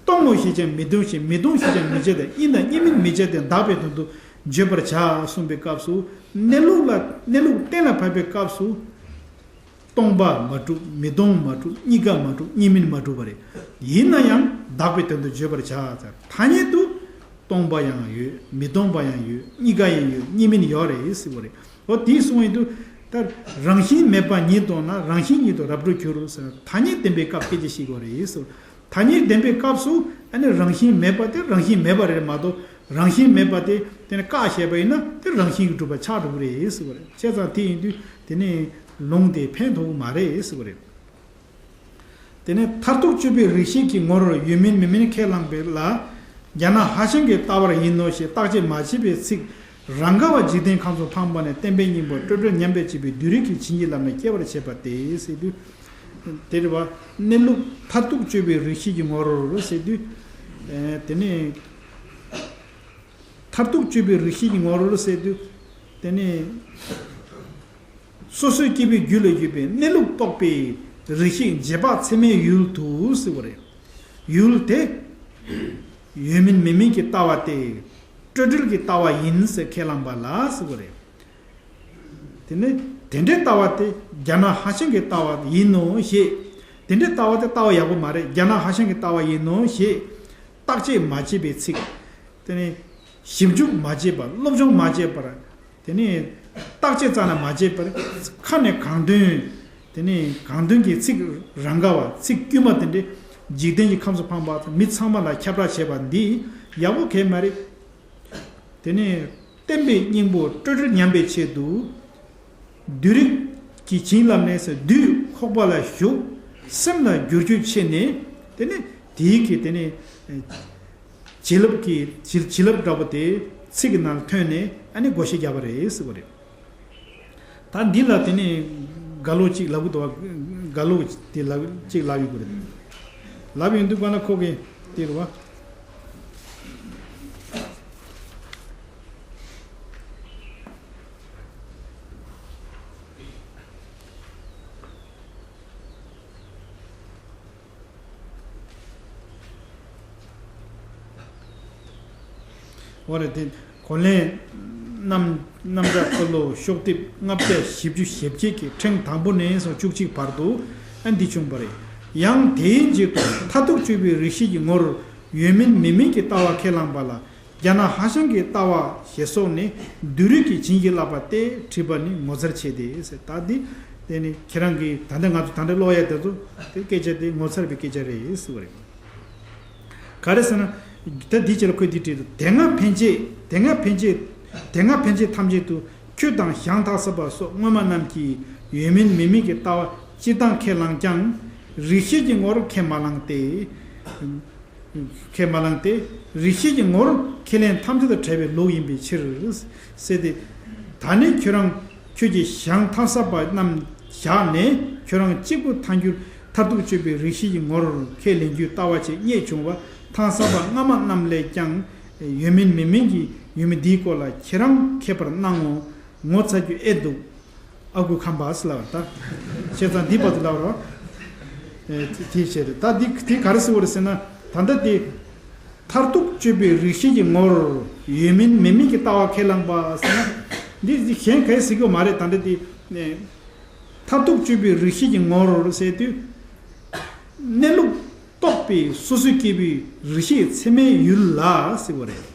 སྟོང་ངོ་ཞེས་ཀྱང་མི་སྟོང་ཞིང་། མི་སྟོང་ཞེས་ཀྱང་མི་བྱ་སྟེ། དབྱིངས་དང་དབྱིངས་མིན་མི་བྱ་སྟེ། འདག་པའི་དོན་དུ་བརྗོད་པར་བྱ་གསུངས་པའི་སྐབས་སུ། གནས་ལུགས་ལ་གནས་ལུགས་གཏན་ལ་ཕབ་པའི་སྐབས་སུ། སྟོང་པ་མ་གྲུབ། མི་སྟོང་མ་གྲུབ། གཉིས་ཀ་མ་གྲུབ། དབྱིངས་མིན་མ་གྲུབ་པ་རེད། ཡིན་ན་ཡང་འདག་པའི་དོན་དུ་བརྗོད་པར་བྱ། ཐ་སྙད་དུ་སྟོང་པ་ཡང་ཡོད། མི་སྟོང་པ་ཡང་ཡོད། གཉིས་ཀ་ཡང་ཡོད། དབྱིངས་མིན་ཡོད་རེད་ཟེར་བ་རེད། འོ་དེ་གསུངས་ཡིན་དུས། ད་རང་བཞིན་མེད་པ་ཉིད་མཐོང་ན་རང་བཞིན་ཉིད་དུ་རབ་སྒྲུབ་འགྱུར་ཟེར། ཐ་སྙད་བདེན་པའི་སྐབས་སྐད་ཆ་བཤད་དགོས་རེད་ཟེར། ཐ་སྙད་བདེན་པའི་སྐབས་སུ་ཨ་ནི་རང་བཞིན་མེད་པ་དེ་རང་བཞིན་མེད་པ་རེད་མ་གཏོགས་རང་བཞིན་མེད་པ་དེ་དེ་ནི་བཀག་བྱས་པ་ཡིན་ན་དེ་རང་བཞིན་གྱིས་གྲུབ་པ་ཆགས་འགྲོ་གི་རེད་ཟེར་བ་རེད། བྱས་ཙང་དེ་ཡིན་དུས་དེ་ནི་ལུང་དེ་ཕན་ཐོགས་ཀྱི་མ་རེད་ཟེར་བ་རེད། དེ་ནས་མཐར་ཐུག་དཔྱོད་པའི་རིགས་ཤེས་ཀྱི་ངོར་ཡོད་མིན་མེད་མིན་ཁས་བླངས་པ་ལ། རྒྱ་ནག་ཧྭ་ཤང་གི་ལྟ་བར་ཡིན་ནོ་ཞེས་བརྟག་དཔྱད་མ་བྱས་པའི་ཚིག་རང་ག་བ་འཇིག་རྟེན་ཁམས་སུ་འཕངས་པ་ནས་བརྟན་པའི་སྙིང་པོ་སྤྲོས་བྲལ་མཉམ་པའི་དཔྱད་པའི་བསྡུས་རིག་གི་བྱིན་གྱིས་བརླབས་ནས་སྐྱེ་བར་བྱེད་པ་སྟེ་ཟེར་དུས། དེ་རེད་བ། གནས་ལུགས་མཐར་ཐུག་དཔྱོད་པའི་རིགས་ཤེས་ཀྱི་ངོར་ཟེར་དུས། དེ་ནས། མཐར་ཐུག་དཔྱོད་པའི་རིགས་ཤེས་ཀྱི་ངོར་ཟེར་དུས། དེ་ནས། སོ་སོའི་སྐྱེས་བུའི་རྒྱུད་ལ་ཡོད་པའི་གནས་ལུགས་རྟོགས་པའི་རིགས་ཤེས་རྗེས་དཔག་ཚད་མའི་ཡུལ་དུ་ཟེར་བ་རེད། ཡུལ་དེ། ཡོད་མིན་མེད་མིན་གྱི་ལྟ་བ་སྟེ། སྤྲོས་བྲལ་གྱི་ལྟ་བ་ཡིན་ཟེར་ཁས་བླངས་པ་ལ་ཟེར་བ་རེད། དེ་ནི་དེ་འདྲའི་ལྟ་བ་དེ་རྒྱ་ནག་ཧྭ་ཤང་གི་ལྟ་བ་ཡིན་ནོ་ཞེས། དེ་འདྲའི་ལྟ་བ་དེ་ལྟ་བ་ཡག་པོ་མ་རེད། རྒྱ་ནག་ཧྭ་ཤང་གི་ལྟ་བ་ཡིན་ནོ་ཞེས་བརྟག་དཔྱད་མ་བྱས་པའི་ཚིག་དེ་ནི་ཞིབ་འཇུག་མ་བྱས་པར་སློབ་སྦྱོང་མ་བྱས་པར། དེ་ནས་བརྟག་དཔྱད་རྩ་ནས་མ་བྱས་པར་ཁ་ནས་གང་ཐོན། དེ་ནས་གང་ཐོན་གྱི་ཚིག་རང་ག་བ་ཚིག་དཀྱུས་མ་དེ་འདྲས་འཇིག་རྟེན་གྱི་ཁམས་སུ་འཕངས་པ་མི་ཚང་མ་ལ་ཁྱབ་བསྒྲགས་བྱས་པ་འདི་ཡག་པོ་གང་ཡང་མ་རེད། དེ་ནས་བརྟན་པའི་སྙིང་པོ་སྤྲོས་བྲལ་ཉམས་པའི་ཆེད་དུ། བསྡུས་རིག་གི་བྱིན་རླབས་ནས་བསྡུས་ཁོག་པ་ལ་ཞུགས། སེམས་ལ་བསྒྱུར་རྒྱུའི་ཆེད་ནས་དེ་ནས་དེའི་གི་དེ་ནས། བྱིན་རླབས་ཀྱི་བྱིན་བྱིན་རླབས་འདྲ་པོ་དེ་ཚིག་གི་ནང་ལ་ཐོན་ནས་ཨ་ནི་བགོ་བཤའ་བརྒྱབ་པ་རེད་ཟེར་བ་རེད། ད་འདི་ལ་དེ་ནས་ག་ལོ་གཅིག་ལབ་གི་འདུག་བ། ག་ལོ་དེ་ལབ་གཅིག་ལབ་ཡོད་གི་རེད། ལབ་ཡོང་དུས་ག་ན་ཁོ་གི་དེ་རེད་བ། འོ་རེད་དེ། གོ་ལེན། གནམ་གནམ་བྱཱར་འཁོར་ལོ་ཤོག་ལྡེབ་ལྔ་བརྒྱ་བཞི་བཅུ་ཞེ་བརྒྱད་ཀྱི་ཕྲེང་དང་པོ་ནས་བཟུང་བཅུ་གཅིག་བར་དུ་ཨ་འདི་བྱུང་བ་རེད། ཡང་དེའི་མཇུག་ཏུ་མཐར་ཐུག་དཔྱོད་པའི་རིགས་ཤེས་ཀྱི་ངོར་ཡོད་མིན་མེད་མིན་གྱི་ལྟ་བ་ཁས་བླངས་པ་ལ་རྒྱ་ནག་ཧྭ་ཤང་གི་ལྟ་བ་ཞེས་སོགས་ནི་བདུད་རིགས་ཀྱི་བྱིན་གྱིས་བརླབས་པ་སྟེ་བྲིས་པ་ནི་ངོ་མཚར་ཆེ་སྟེ་ཟེར། ད་འདི་དེ་ནི་ཁྱེད་རང་གིས་ད་ལྟ་ང་ཚོ་ད་ལྟ་ཀློག་ཡ་དེ་ཚོ་དེ་སྐད་ཆ་དེ་ངོ་མཚར་བའི་སྐད་ཆ་རེད་ཟེར་བ་རེད། ག་རེ་ཟེར་ན། ད་འདི་ཕྱིར་ཁོས་འདི་བྲིས་འདུག་དེ་སྔ་ཕན་ཆད་དེ་སྔ་ཕན་ཆད་དེ་སྔ་ཕན་ཆད་ཐམས་ཅད་དུ་ཁྱོད་དང་ཞང་ཐགས་སྲབ་པ་སོགས་སྔོན་མ་རྣམས་ཀྱིས་ཡོད་མིན་མེད་མིན་གྱི་ལྟ་བ་སྤྱིར་བཏང་ཁས་བླངས་ཀྱང་། རིགས་ཤེས་ཀྱི་ངོར་ཁས་མ་བླངས་ཏེ། ཁས་མ་བླངས་ཏེ། རིགས་ཤེས་ཀྱི་ངོར་ཁས་ལེན་ཐམས་ཅད་དང་བྲལ་བའི་ལུགས་ཡིན་པའི་ཕྱིར། ཟེར་ཏེ། ད་ནི་ཁྱོད་རང་ཁྱོད་ཀྱིས་ཞང་ཐགས་སྲབ་པ་རྣམས་བཞག་ནས་ཁྱོད་རང་གཅིག་པུ་ཐལ་འགྱུར་མཐར་ཐུག་དཔྱོད་པའི་རིགས་ཤེས་ཀྱི་ངོར་ཁས་ལེན་རྒྱུའི་ལྟ་བ་ཅིག་རྙེད་བྱུང་བ་ཐགས་སྲབ་པ་སྔ་མ་རྣམས་ལས་ཀྱང་ཡོད་མིན་མེད་མིན་གྱི་ཡོད་མེད་འདིའི་སྐོར་ལ་ཁྱེད་རང་མཁས་པར་སྣང་ངོ་། ངོ་ཚ་རྒྱུ་ཨེ་འདུག་ཨ་ཁུ་ཁམས་པ་ཟེར་ལབ་པ་ད། བྱས་ཙང་འདི་བར་དུ་ལབ་རོགས། ཨེ་དེ་བྱས་ཏེ་ད་འདི་དེ་ག་རེ་ཟེར་བ་རེད་ཟེར་ན། ད་ལྟ་དེ། མཐར་ཐུག་དཔྱོད་པའི་རིགས་ཤེས་ཀྱི་ངོར་ཡོད་མིན་མེད་མིན་གྱི་ལྟ་བ་ཁས་བླངས་པ་ཟེར་ན། འདི་གཞན་གས་ཟེར་གྱི་མ་རེད། ད་ལྟ་དེ། ཨེ། མཐར་ཐུག་དཔྱོད་པའི་རིགས་ཤེས་ཀྱི་ངོར་ཟེར་དུས། གནས་ལུགས་རྟོགས་པའི་སོ་སོའི་སྐྱེས་བུའི་རིགས་ཤེས་ཚད་མའི་ཡུལ་ལ་ཟེར་བ་རེད།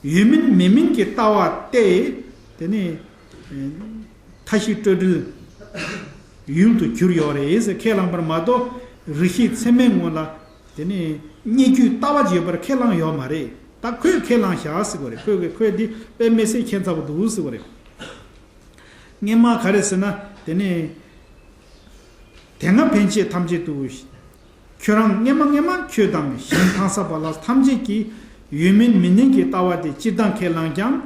ཡོད་མིན་མེད་མིན་གྱི་ལྟ་བ་སྟེ། དེ་ནི། མཐའ་བཞི་སྤྲོས་བྲལ་ཡུལ་དུ་གྱུར་ཡོད་རེད་ཟེར་ཁས་བླངས་པར་མ་གཏོགས་རིགས་ཤེས་ཚད་མའི་ངོ་ལ་དེ་ནི་རྙེད་རྒྱུའི་ལྟ་བ་ཅིག་ཡོད་པར་ཁས་བླངས་ཡོད་མ་རེད། ད་ཁོས་ཁས་བླངས་བཞག་ཟེར་བ་རེད། ཁོས་ཁོས་འདི་དཔེ་མི་སྲིད་ཁྱད་མཚར་པོ་འདུག་ཟེར་བ་རེད། སྔས་མ་ག་རེ་ཟེར་ན་དེ་ནི། དེ་སྔ་ཕན་ཆད་ཐམས་ཅད་དུ། ཁྱོད་རང་སྔས་མ་སྔས་མ་ཁྱོད་དང་ཞང་ཐགས་སྲབ་པ་ལ་ཐམས་ཅད་ཀྱིས་ཡོད་མིན་མེད་མིན་གྱི་ལྟ་བ་དེ་སྤྱིར་བཏང་ཁས་བླངས་ཀྱང་།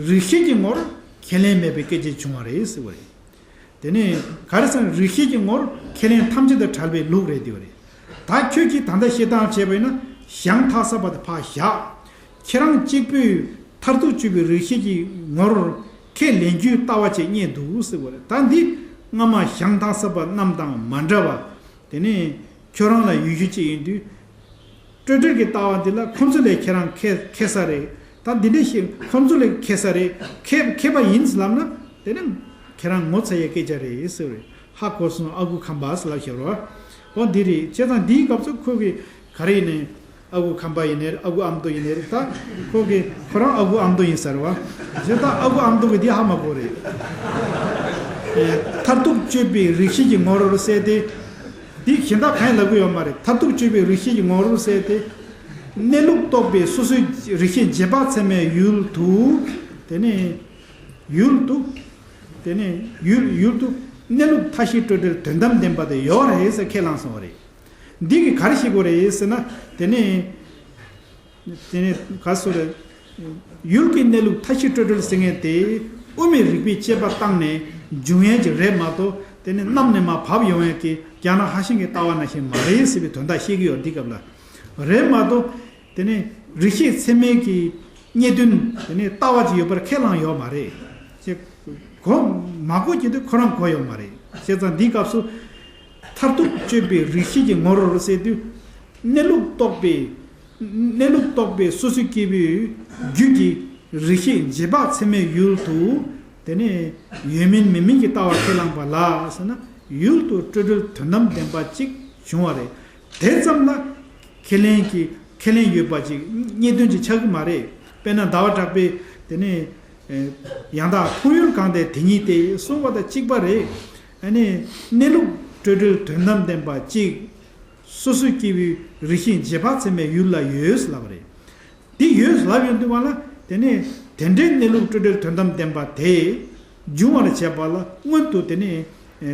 རིགས་ཤེས་ཀྱི་ངོར་ཁས་ལེན་མེད་པའི་སྐད་ཅིག་བྱུང་བ་རེད་ཟེར་བ་རེད། དེ་ནས་ག་རེ་ཟེར་ན་རིགས་ཤེས་ཀྱི་ངོར་ཁས་ལེན་ཐམས་ཅད་དང་བྲལ་བའི་ལུགས་རེད་དེ་བ་རེད། ད་ཁྱོད་ཀྱིས་ད་ལྟ་བཤད་སྟངས་བྱས་པ་ཡིན་ན་ཞང་ཐགས་སྲབ་པ་དེ་ཕར་བཞག་ཁྱེད་རང་གཅིག་པུས་མཐར་ཐུག་དཔྱོད་པའི་རིགས་ཤེས་ཀྱི་ངོར་ཁས་ལེན་རྒྱུའི་ལྟ་བ་ཅིག་རྙེད་འདུག་ཟེར་བ་རེད། ད་འདི་སྔ་མ་ཞང་ཐགས་སྲབ་པ་རྣམས་དང་མ་འདྲ་བ། དེ་ནས་ཁྱོད་རང་ལ་ཡོད་རྒྱུ་ཅིག་ཡིན་དུས། སྤྲོས་བྲལ་གྱི་ལྟ་བ་འདི་ལ་ཁོ་ཚོ་ལས་ཁྱེད་རང་མཁས་མཁས་ས་རེད། ད་འདི་འདྲ་ཞིག་ཁོ་ཚོ་ལས་མཁས་ས་རེད། མཁས་མཁས་པ་ཡིན་ལབ་ན་དེ་ནི་ཁྱེད་རང་ངོ་ཚ་ཡའི་སྐད་ཆ་རེད་ཟེར་བ་རེད། ཧ་གོ་སོང་ཨ་ཁུ་ཁམས་པ་ཟེར་ལབ་བཞག་རོགས། འོ་འདི་རེད། བྱས་ཙང་འདིའི་སྐབས་སུ་ཁོ་གིས་ག་རེ་ཡིན་ནའི། ཨ་ཁུ་ཁམས་པ་ཡིན་ནའི་རེད། ཨ་ཁུ་ཨ་མདོ་ཡིན་ནའི་རེད། ད་ཁོ་གི་ཁོ་རང་ཨ་ཁུ་ཨ་མདོ་ཡིན་ཟེར་བ། བྱས་ད་ཨ་ཁུ་ཨ་མདོ་གི་འདི་ཧ་མ་གོ་རེད། ཨེ། མཐར་ཐུག་དཔྱོད་པའི་རིགས་ཤེས་ཀྱི་ངོར་ཟེར་ཏེ། འདི་གཞན་དག་གང་ཡང་ལབ་གི་ཡོད་མ་རེད། མཐར་ཐུག་དཔྱོད་པའི་རིགས་ཤེས་ཀྱི་ངོར་ཟེར་ཏེ། གནས་ལུགས་རྟོགས་པའི་སོ་སོའི་རིགས་ཤེས་རྗེས་དཔག་ཚད་མའི་ཡུལ་དུ། དེ་ནི། ཡུལ་དུ། དེ་ནི་ཡུལ་ཡུལ་དུ་གནས་ལུགས་མཐའ་བཞི་སྤྲོས་བྲལ་དོན་དམ་བདེན་པ་དེ་ཡོད་རེད་ཟེར་ཁས་བླངས་སོང་བ་རེད། འདི་གིས་ག་རེ་ཤེས་དགོས་རེད་ཟེར་ན། དེ་ནི། དེ་ནི་ག་སོ་རེད། ཡུལ་གྱི་གནས་ལུགས་མཐའ་བཞི་སྤྲོས་བྲལ་ཟེར་མཁན་དེ་དབུ་མའི་རིགས་པས་དཔྱད་པ་བཏང་ནས་འབྱུང་ཡས་ཀྱི་རེད་མ་གཏོགས། དེ་ནི་གནམ་ནས་མར་བབས་ཡོང་ཡས་ཀྱི་རྒྱ་ནག་ཧྭ་ཤང་གི་ལྟ་བ་ནང་བཞིན་མ་རེད་ཟེར་བའི་དོན་དག་བཤད་ཀྱི་ཡོད། འདི་སྐབས་ལ་རེད་མ་གཏོགས། དེ་ནི་རིགས་ཤེས་ཚད་མའི་གི་རྙེད་དོན་དེ་ནི་ལྟ་བ་ཅིག་ཡོད་པར་ཁས་བླངས་ཡོད་མ་རེད། ཅེས་གོ་མ་གོ་གི་དུས་ཁོ་རང་གོ་ཡོད་མ་རེད། བྱས་ཙང་འདིའི་སྐབས་སུ་མཐར་ཐུག་དཔྱོད་པའི་རིགས་ཤེས་ཀྱི་ངོར་ཟེར་དུས། གནས་ལུགས་རྟོགས་པའི་གནས་ལུགས་རྟོགས་པའི་སོ་སོའི་སྐྱེས་བུའི་རྒྱུད་ཀྱི་རིགས་ཤེས་རྗེས་དཔག་ཚད་མའི་ཡུལ་དུ། དེ་ནས་ཡོད་མིན་མེད་མིན་གྱི་ལྟ་བ་ཁས་བླངས་པ་ལ་ཟེར་ན། ཡུལ་དུ་སྤྲོས་བྲལ་དོན་དམ་བདེན་པ་གཅིག་བྱུང་བ་རེད། དེ་ཙམ་ལ་ཁས་ལེན་གྱི་ཁས་ལེན་ཡོད་པ་ཅིག་རྙེད་དོན་ཅིག་ཆགས་ཀྱི་མ་རེད། དཔེར་ན་ཟླ་བ་གྲགས་པས་དེ་ནས་ཡང་དག་མཐོང་ཡུལ་གང་དེ་དེ་ཉིད་དེ་གསུངས་པ་དང་གཅིག་པ་རེད། ཨ་ནི་གནས་ལུགས་སྤྲོས་བྲལ་དོན་དམ་བདེན་པ་གཅིག་སོ་སོའི་སྐྱེས་བུའི་རིགས་ཤེས་རྗེས་དཔག་ཚད་མའི་ཡུལ་ལ་ཡོད་ལབ་པ་རེད། འདི་ཡོད་ལབ་ཡོང་དུས་བ་ལ། དེ་ནས་དེ་འདྲའི་གནས་ལུགས་སྤྲོས་བྲལ་དོན་དམ་བདེན་པ་དེ་འབྱུང་བར་བྱེད་པ་ལ་སྔོན་དུ་དེ་ནས་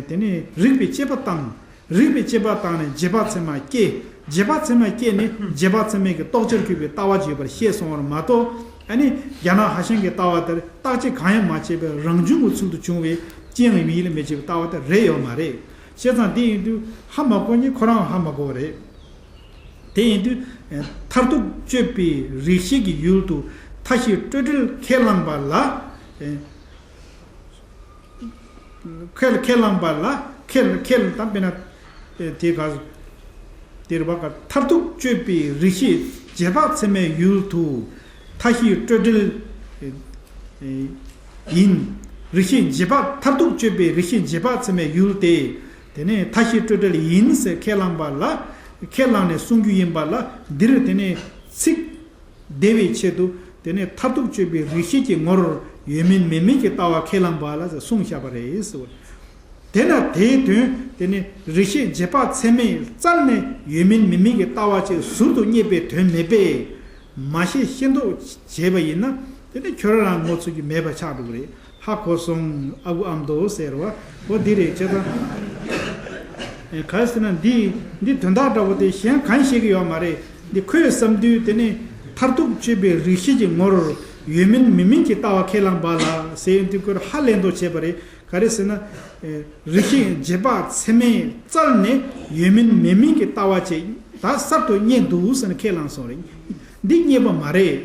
དེ་ནས་རིགས་པས་དཔྱད་པ་བཏང་། རིགས་པས་དཔྱད་པ་བཏང་ནས་རྗེས་དཔག་ཚད་མ་སྐྱེ། རྗེས་དཔག་ཚད་མ་སྐྱེས་ནས་རྗེས་དཔག་ཚད་མའི་གི་རྟོགས་བྱར་གྱུར་པའི་ལྟ་བ་ཅིག་ཡོད་པར་བཤད་སོང་བར་མ་གཏོགས། ཨ་ནི་རྒྱ་ནག་ཧྭ་ཤང་གི་ལྟ་བ་ལྟར་བརྟག་དཔྱད་གང་ཡང་མ་བྱས་པའི་རང་བྱུང་གི་ཚུལ་དུ་བྱུང་བའི་རྐྱེན་ཡིན་ལ་མི་བྱེད་པའི་ལྟ་བ་དེ་རེད་ཡོད་མ་རེད། བྱས་ཙང་དེ་ཡིན་དུས་ཧ་མ་གོ་མཁན་ཁོ་རང་ཧ་མ་གོ་བ་རེད། དེ་ཡིན་དུས་མཐར་ཐུག་དཔྱོད་པའི་རིགས་ཤེས་ཀྱི་ཡུལ་དུ་མཐའ་བཞི་སྤྲོས་བྲལ་ཁས་བླངས་པ་ལ། ཁས་ཁས་བླངས་པ་ལ་ཁས་ཁས་དང་། དཔེར་ན་དེ་ག་དེ་རེད་པ། མཐར་ཐུག་དཔྱོད་པའི་རིགས་ཤེས་རྗེས་དཔག་ཚད་མའི་ཡུལ་དུ་མཐའ་བཞི་སྤྲོས་བྲལ་ཡིན། རིགས་ཤེས་རྗེས་དཔག་མཐར་ཐུག་དཔྱོད་པའི་རིགས་ཤེས་རྗེས་དཔག་ཚད་མའི་ཡུལ་དེ། དེ་ནས་མཐའ་བཞི་སྤྲོས་བྲལ་ཡིན་ཟེར་ཁས་བླངས་པ་ལ། ཁས་བླངས་ནས་གསུང་རྒྱུ་ཡིན་པ་ལ། འདིར་དེ་ནས་ཚིག་བདེ་བའི་ཆེད་དུ། དེ་ནས་མཐར་ཐུག་དཔྱོད་པའི་རིགས་ཤེས་ཀྱི་ངོར་ཡོད་མིན་མེད་མིན་གྱི་ལྟ་བ་ཁས་བླངས་པ་ལ་གསུངས་བཞག་པ་རེད་ཟེར་བ། དེས་ན་དེའི་དོན་དེ་ནི་རིགས་ཤེས་རྗེས་དཔག་ཚད་མས་བཙལ་ནས་ཡོད་མིན་མེད་མིན་གྱི་ལྟ་བ་ཅིག་ཟུར་དུ་རྙེད་པའི་དོན་མེད་པས། མ་ཤེས་ཤེས་མདོག་བྱས་པ་ཡིན་ན། དེ་ནི་ཁྱོད་རང་ངོ་ཚོད་ཀྱི་མེད་པ་ཆགས་འགྲོ་གི་རེད། ཧ་གོ་སོང་ཨ་ཁུ་ཨ་མདོ་ཟེར་བ། འོ་འདི་རེད་བྱས་ཙང་། ག་རེ་ཟེར་ན་འདི་འདི་དོན་དག་འདྲ་བོ་དེ་གཞན་གང་ཤེས་ཀྱི་ཡོད་མ་རེད། འདི་ཁོས་བསམ་དུས་དེ་ནི་མཐར་ཐུག་དཔྱོད་པའི་རིགས་ཤེས་ཀྱི་ངོར་ཡོད་མིན་མེད་མིན་གྱི་ལྟ་བ་ཁས་བླངས་པ་ལ་ཟེར་ཡོང་དུས་ཁོས་ཧ་ལས་མདོག་བྱས་པ་རེད། ག་རེ་ཟེར་ན། རིགས་ཤེས་རྗེས་དཔག་ཚད་མས་བཙལ་ནས་ཡོད་མིན་མེད་མིན་གྱི་ལྟ་བ་ཅིག་ད་གསར་དུ་རྙེད་འདུག་ཟེར་ནས་ཁས་བླངས་སོང་རེད། འདི་རྙེད་པ་མ་རེད།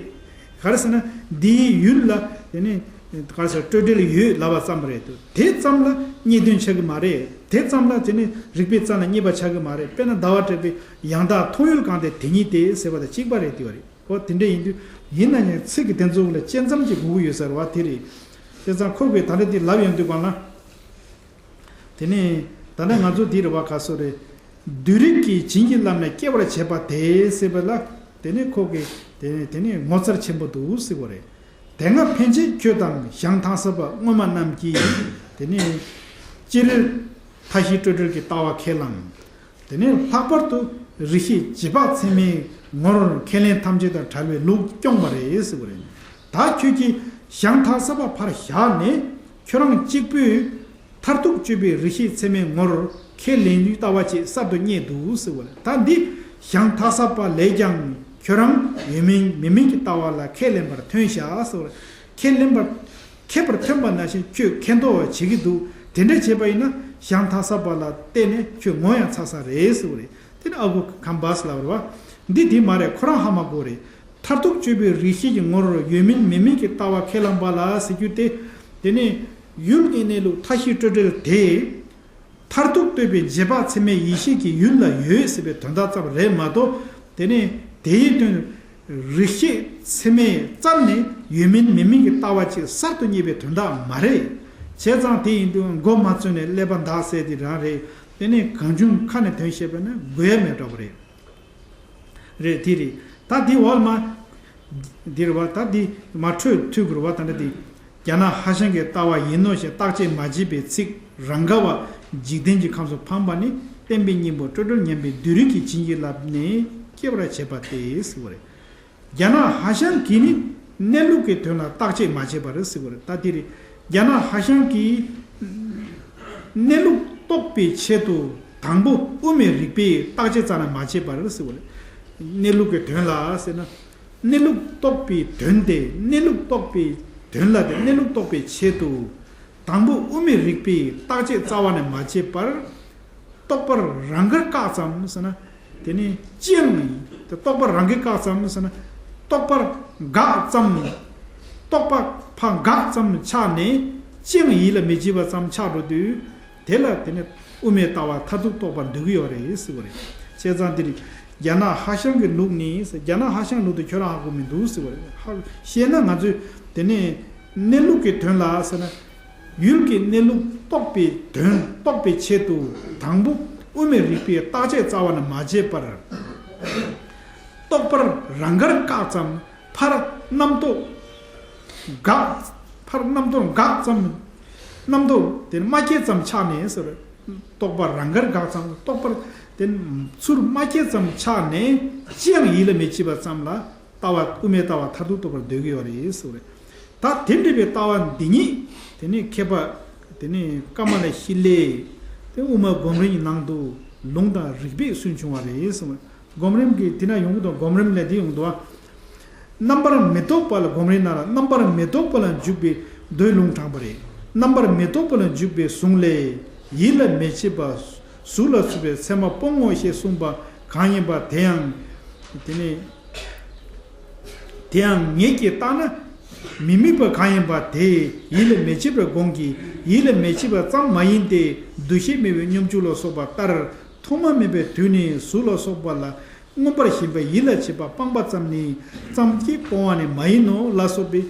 ག་རེ་ཟེར་ན། འདིའི་ཡུལ་ལ་དེ་ནི་ག་རེ་ཟེར་སྤྲོས་བྲལ་ཡོད་ལབ་པ་ཙམ་རེད་འདུག་དེ་ཙམ་ལ་རྙེད་དོན་ཆགས་ཀྱི་མ་རེད། དེ་ཙམ་ལ་དེ་ནི་རིགས་པས་བཙལ་ན་རྙེད་པ་ཆགས་ཀྱི་མ་རེད། དཔེར་ན་ཟླ་བ་གྲགས་པའི་ཡང་དག་མཐོང་ཡུལ་གང་དེ་དེ་ཉིད་དེ་ཟེར་བ་དང་གཅིག་པ་རེད་དེ་བ་རེད། ཨོ་དེ་འདྲ་ཡིན་དུས་ཡིན་ན་ཡང་ཚིག་གི་དེ་ཚོ་ལ་བཅད་མཚམས་ཅིག་དགོས་ཀྱི་ཡོད་ས་རེད་བ་དེ་རེད། བྱས་ཙང་ཁོ་གིས་ད་ལྟ་འདི་ལབ་ཡོང་དུས་གང་ལ། དེ་ནས་ད་ལྟ་ང་ཚོ་འདི་རེད་བ་ག་སོ་རེད། བདུད་རིགས་ཀྱིས་བྱིན་གྱིས་བརླབས་ནས་སྐྱེ་བར་བྱེད་པ་དེ་ཟེར་བ་ལ། དེ་ནས་ཁོ་གིས་དེ་ནས་དེ་ནས་ངོ་མཚར་ཆེན་པོ་འདུག་ཟེར་བ་རེད། དེ་སྔ་ཕན་ཆད་ཁྱོད་དང་ཞང་ཐང་ས་པ་སྔོན་མ་རྣམས་ཀྱིས་དེ་ནས་སྤྱིར་མཐའ་བཞི་སྤྲོས་བྲལ་གྱི་ལྟ་བ་ཁས་བླངས། དེ་ནས་ལྷག་པར་དུ་རིགས་ཤེས་རྗེས་དཔག་ཚད་མའི་ངོར་ཁས་ལེན་ཐམས་ཅད་དང་བྲལ་བའི་ལུགས་སྐྱོང་བ་རེད་ཟེར་བ་རེད། ད་ཁྱོད་ཀྱིས་ཞང་ཐང་ས་པ་ཕར་བཞག་ནས་ཁྱོད་རང་གཅིག་པུས་མཐར་ཐུག་དཔྱོད་པའི་རིགས་ཤེས་ཚད་མའི་ངོར་ཁས་ལེན་རྒྱུའི་ལྟ་བ་ཅིག་གསར་དུ་རྙེད་འདུག་ཟེར་བ་རེད། ད་འདི་ཞང་ཐང་ས་པ་ལས་ཀྱང་ཁྱོད་རང་ཡོད་མིན་མེད་མིན་གྱི་ལྟ་བ་ལ་ཁས་ལེན་པར་ཐོན་བཞག་ཟེར་བ་རེད། ཁས་ལེན་པར། མཁས་པར་ཐོན་པ་ནང་བཞིན་ཁྱོད་མཁས་མདོག་བྱེད་ཀྱི་འདུག་དེ་འདྲ་བྱས་པ་ཡིན་ན་ཞང་ཐང་ས་པ་ལ་བལྟས་ནས་ཁྱོད་ངོ་ཡང་ཚ་ས་རེད་ཟེར་བ་རེད། དེ་ནི་ཨ་ཁུ་ཁམས་པ་ཟེར་ལབ་རེད་བ། འདི་དེ་མ་རེད། ཁོ་རང་ཧ་མ་གོ་རེད། མཐར་ཐུག་དཔྱོད་པའི་རིགས་ཤེས་ཀྱི་ངོར་ཡོད་མིན་མེད་མིན་གྱི་ལྟ་བ་ཁས་བླངས་པ་ལ་ཟེར་རྒྱུ་དེ། དེ་ནི་ཡུལ་གྱི་གནས་ལུགས་མཐའ་བཞི་སྤྲོས་བྲལ་དེ། མཐར་ཐུག་རྟོགས་པའི་རྗེས་དཔག་ཚད་མའི་ཡེ་ཤེས་ཀྱི་ཡུལ་ལ་ཡོད་ཟེར་བའི་དོན་དག་ཙམ་རེད་མ་གཏོགས། དེ་ནས་དེའི་དོན་རིགས་ཤེས་ཚད་མས་བཙལ་ནས་ཡོད་མིན་མེད་མིན་གྱི་ལྟ་བ་ཅིག་གསར་དུ་རྙེད་པའི་དོན་དག་མ་རེད། བྱས་ཙང་དེ་ཡིན་དུས་མགོ་མ་ཚོས་ནས་ཀླད་པ་འདག་ཟེར་དེ་རང་རེད། དེ་ནས་གང་བྱུང་ཁ་ནས་དོན་བཤད་པ་ན་དགོས་ཡ་མེད་འགྲོ་གི་རེད། རེད་དེ་རེད། ད་འདི་འོག་མ། འདིར་བ་ད་འདི་མ་འཕྲོད་ཐུག་གི་རུ་བ་ད་འདྲ་འདི། རྒྱ་ནག་ཧྭ་ཤང་གི་ལྟ་བ་ཡིན་ནོ་ཞེས་བརྟག་དཔྱད་མ་བྱས་པའི་ཚིག་རང་ག་བ་འཇིག་རྟེན་གྱི་ཁམས་སུ་འཕངས་པ་ནི་བསྟན་པའི་སྙིང་པོ་སྤྲོས་བྲལ་ཉམས་པའི་བདུད་རིགས་ཀྱིས་བྱིན་གྱིས་བརླབས་ནས་སྐྱེ་བར་བྱེད་པ་སྟེ་ཟེར་བ་རེད། རྒྱ་ནག་ཧྭ་ཤང་གིས་ནི་གནས་ལུགས་ཀྱི་དོན་ལ་བརྟག་དཔྱད་མ་བྱས་པར་ཟེར་བ་རེད། ད་འདི་རེད། རྒྱ་ནག་ཧྭ་ཤང་གིས་གནས་ལུགས་རྟོགས་པའི་ཆེད་དུ་དང་པོ་དབུ་མའི་རིགས་པས་བརྟག་དཔྱད་རྩ་ནས་མ་བྱས་པར་ཟེར་བ་རེད། གནས་ལུགས་ཀྱི་དོན་ལ་ཟེར་ན། གནས་ལུགས་རྟོགས་པའི་དོན་ཏེ། གནས་ལུགས་རྟོགས་པའི་དོན་ལ་ཏེ་གནས་ལུགས་རྟོགས་པའི་ཆེད་དུ། དང་པོ་དབུ་མའི་རིགས་པས་བརྟག་དཔྱད་རྩ་བ་ནས་མ་བྱས་པར། རྟོག་པར་རང་དགར་བཀག་ཙམ་ཟེར་ན། དེ་ནི་ཅི་ཡང་མིན། རྟོག་པར་རང་དགར་བཀག་ཙམ་ཟེར་ན། རྟོག་པར་དགག་ཙམ། རྟོག་པ་ཕར་དགག་ཙམ་ཆགས་ནས་ཅི་ཡང་ཡིད་ལ་མི་བྱེད་པ་ཙམ་ཆགས་འགྲོ་དུས། དེ་ལ་དེ་ནི་དབུ་མའི་ལྟ་བ་མཐར་ཐུག་རྟོགས་པར་འདོད་ཀྱི་ཡོད་རེད་ཟེར་བ་རེད། བྱས་ཙང་འདིར་རྒྱ་ནག་ཧྭ་ཤང་གི་ལུགས་ནི་ཟེར། རྒྱ་ནག་ཧྭ་ཤང་ལུགས་དེ་ཁྱོད་རང་ཧ་གོ་མི་འདུག་ཟེར་བ་རེད། ཧ་ཤེས་ན་ང་ཚོས་དེ་ནི་གནས་ལུགས་ཀྱི་དོན་ལ་ཟེར་ན། ཡུལ་གྱི་གནས་ལུགས་རྟོགས་པའི་དོན་རྟོགས་པའི་ཆེད་དུ་དང་པོ་དབུ་མའི་རིགས་པས་བརྟག་དཔྱད་རྩ་བ་ནས་མ་བྱས་པར། རྟོག་པར་རང་དགར་བཀག་ཙམ། ཕར་རྣམ་རྟོག་དགག་ཕར་རྣམ་རྟོག་དགག་ཙམ། རྣམ་རྟོག་དེ་མ་སྐྱེས་ཙམ་ཆགས་ནས་ཟེར། རྟོག་པ་རང་དགར་དགག་ཙམ། རྟོག་པར་དེ་ཚུར་མ་སྐྱེས་ཙམ་ཆགས་ནས་ཅི་ཡང་ཡིད་ལ་མི་བྱེད་པ་ཙམ་ལ་ལྟ་བ་དབུ་མའི་ལྟ་བ་མཐར་ཐུག་རྟོགས་པར་འདོད་ཀྱི་ཡོད་རེད་ཟེར་བ་རེད། ད་དེ་འདྲ་བའི་ལྟ་བ་འདི་ཉིད་དེ་ནི་མཁས་པ་དེ་ནི་ཀ་མ་ལ་ཤཱི་ལའི་དེ་དབུ་མ་སྒོམ་རིམ་གྱི་ནང་དུ་ལུང་དང་རིགས་པས་སུན་བྱུང་བ་རེད་ཟེར་བ། སྒོམ་རིམ་གྱི་དེ་ན་ཡོང་གི་འདུག་སྒོམ་རིམ་ལས་དེ་ཡོང་གི་འདུག་བ། རྣམ་པར་མི་རྟོག་པ་ལ་སྒོམ་རིམ་ནང་ལ་རྣམ་པར་མི་རྟོག་པ་ལ་འཇུག་པའི་མདོའི་ལུང་དྲངས་པ་རེད། རྣམ་པར་མི་རྟོག་པ་ལ་འཇུག་པའི་གཟུངས་ལས། ཡིད་ལ་མི་བྱེད་པ། གཟུགས་ལ་སོགས་པའི་མཚན་མ་སྤོང་ངོ་ཞེས་གསུངས་པ་གང་ཡིན་པ་དེ་ཡང་། དེ་ནི། དེ་ཡང་ངེད་ཀྱིས་བརྟགས་ན། མི་དམིགས་པ་གང་ཡིན་པ་དེ་ཡིད་ལ་མི་བྱེད་པར་དགོངས་ཀྱི། ཡིད་ལ་མི་བྱེད་པ་ཙམ་མ་ཡིན་ཏེ། འདུ་ཤེས་མེད་པའི་སྙོམས་འཇུག་ལ་སོགས་པ་ལྟར་ཐོག་མ་མེད་པའི་དུས་ནས་གཟུགས་ལ་སོགས་པ་ལ་མངོན་པར་ཞེན་པ་ཡིད་ལ་བྱེད་པ་སྤངས་པ་ཙམ་ནི་ཙམ་གྱིས་སྤོང་བ་ནི་མ་ཡིན་ནོ་ལ་སོགས་པའི་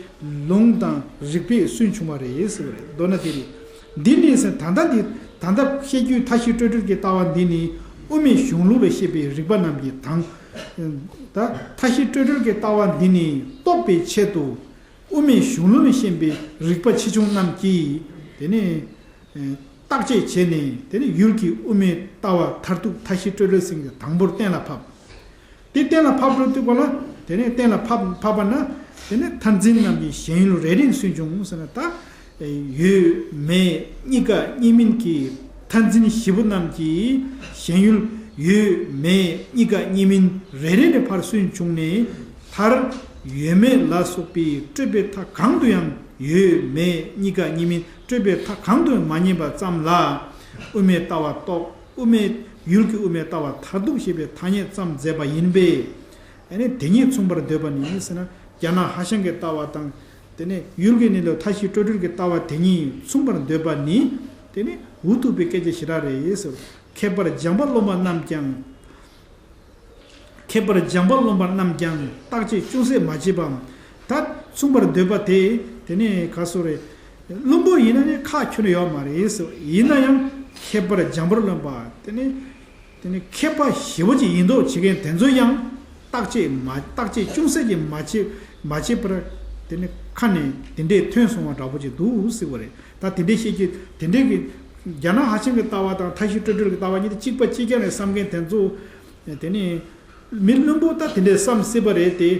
ལུང་དང་རིགས་པས་སུན་ཕྱུང་བ་རེད་ཟེར་བ་རེད། མདོར་ན་དེ་རེད། འདི་ནི་ཟེར་ད་ལྟ་འདི་ད་ལྟ་བཤད་རྒྱུའི་མཐའ་བཞི་སྤྲོས་བྲལ་གྱི་ལྟ་བ་འདི་ནི་དབུ་མའི་གཞུང་ལུགས་ལ་བཤད་པའི་རིགས་པ་རྣམས་ཀྱི་དང་། ད་མཐའ་བཞི་སྤྲོས་བྲལ་གྱི་ལྟ་བ་འདི་ནི་རྟོགས་པའི་ཆེད་དུ་དབུ་མའི་གཞུང་ལུགས་ལ་བཤད་པའི་རིགས་པ་ཆེ་ཆུང་རྣམས་ཀྱིས་དེ་ནི་བརྟག་དཔྱད་བྱས་ནས་དེ་ནི་ཡུལ་གྱི་དབུ་མའི་ལྟ་བ་མཐར་ཐུག་མཐའ་བཞི་སྤྲོས་བྲལ་ཟེར་མཁན་དང་པོར་གཏན་ལ་ཕབ། དེ་གཏན་ལ་ཕབ་འགྲོ་དུས་ག་ལ་དེ་ནས་གཏན་ལ་ཕབ་ཕབ་པ་ན་དེ་ནས་མཐར་འཛིན་རྣམས་ཀྱི་ཞེན་ཡུལ་རེ་རེ་ནས་སུན་ཕྱུང་ཟེར་ན། ད་ཡོད་མེད་གཉིས་ཀ་གཉིས་མིན་གྱི་མཐར་འཛིན་བཞི་པོ་རྣམས་ཀྱི་ཞེན་ཡུལ་ཡོད་མེད་གཉིས་ཀ་གཉིས་མིན་རེ་རེ་ནས་ཕར་སུན་ཕྱུང་ནས། མཐར་ཡོད་མེད་ལ་སོགས་པའི་སྤྲོས་པའི་མཐའ་གང་དུ་ཡང་ཡོད་མེད་གཉིས་ཀ་གཉིས་མིན་སྤྲོས་པའི་མཐའ་གང་དུ་ཡང་མ་རྙེད་པ་ཙམ་ལ་དབུ་མའི་ལྟ་བ་རྟོགས། དབུ་མའི་ཡུལ་གྱི་དབུ་མའི་ལྟ་བ་མཐར་ཐུག་ཞེས་པའི་ཐ་སྙད་ཙམ་མཛད་པ་ཡིན་པས། ཨ་ནི་དེ་ཉིད་མཚུངས་པར་འདོད་པ་ནི་ཟེར་ན། རྒྱ་ནག་ཧྭ་ཤང་གི་ལྟ་བ་དང་། དེ་ནས་ཡུལ་གྱི་གནས་ལུགས་མཐའ་བཞི་སྤྲོས་བྲལ་གྱི་ལྟ་བ་དེ་ཉིད་མཚུངས་པར་འདོད་པ་ནི། དེ་ནི་འུ་ཐུག་པའི་སྐད་ཆ་ཞེ་དྲག་རེད་ཟེར། མཁས་པར་སྦྱངས་པ་རློམ་པ་རྣམས་ཀྱང་། མཁས་པར་སྦྱངས་པ་རློམ་པ་རྣམས་ཀྱང་བརྟག་དཔྱད་ཅུང་ཟད་མ་བྱས་པའམ། ད་མཚུངས་པར་འདོད་པ་དེ་དེ་ནས་ག་སོ་རེད། བླུན་པོ་ཡིན་ན་ནི་ཁག་ཁྱོན་ནས་ཡོད་མ་རེད་ཟེར། ཡིན་ན་ཡང་མཁས་པར་སྦྱངས་པར་རློམ་པ་དེ་ནི་དེ་ནི་མཁས་པ་ཞེ་པོ་ཅིག་ཡིན་མདོག་བྱེད་མཁན་དེ་ཚོ་ཡང་བརྟག་དཔྱད་མ་བརྟག་དཔྱད་ཅུང་ཟད་ཀྱང་མ་བྱས་མ་བྱས་པར་དེ་ནི་ཁ་ནས་དེ་འདྲས་ཐོན་སོང་བ་འདྲ་པོ་ཅིག་འདུག་ཟེར་བ་རེད། ད་དེ་འདྲས་བཤད་རྒྱུ་དེ་འདྲས་ཀྱི་རྒྱ་ནག་ཧྭ་ཤང་གི་ལྟ་བ་དང་མཐའ་བཞི་སྤྲོས་བྲལ་གྱི་ལྟ་བ་གཉིས་དེ་གཅིག་པ་གཅིག་རྐྱང་རེད་བསམ་མཁན་དེ་ཚོ། དེ་ནི་མི་བླུན་པོ་ད་དེ་འདྲའི་བསམ་སྲིད་པ་རེད་དེ།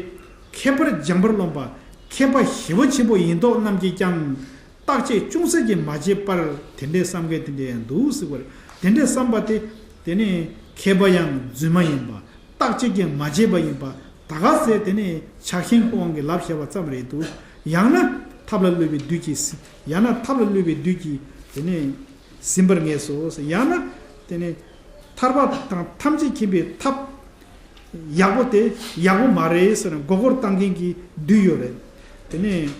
མཁས་པར་སྦྱངས་པར་རློམ་པ། མཁས་པ་ཞེ་པོ་ཆེན་པོ་ཡིན་མདོག་རྣམས་ཀྱིས་ཀྱང་བརྟག་དཔྱད་ཅུང་ཟད་ཀྱང་མ་བྱས་པར་དེ་འདྲའི་བསམ་མཁན་དེ་འདྲ་ཡང་འདུག་ཟེར་བ་རེད། དེ་འདྲའི་བསམ་པ་དེ་དེ་ནི་མཁས་པ་ཡང་རྫུན་མ་ཡིན་པ། བརྟག་དཔྱད་ཀྱང་མ་བྱས་པ་ཡིན་པ། ད་ག་ཟེ་དེ་ནི་ཆགས་ཞེན་དབང་གིས་ལབ་བཞག་པ་ཙམ་རེད་འདུག་ཡང་ན་ཐབས་ལ་བསླུ་བའི་བདུད་ཀྱིས། ཡང་ན་ཐབས་ལ་བསླུ་བའི་བདུད་ཀྱིས་དེ་ནི། ཟིན་པར་ངེས་སོ། ཡང་ན་དེ་ནི་ཐར་པ་དང་ཐམས་ཅད་མཁྱེན་པའི་ཐབས་ཡག་པོ་དེ་ཡག་པོ་མ་རེད་ཟེར་ནས་མགོ་སྐོར་བཏང་མཁན་གྱི་བདུད་ཡོད་རེད། དེ་ནས་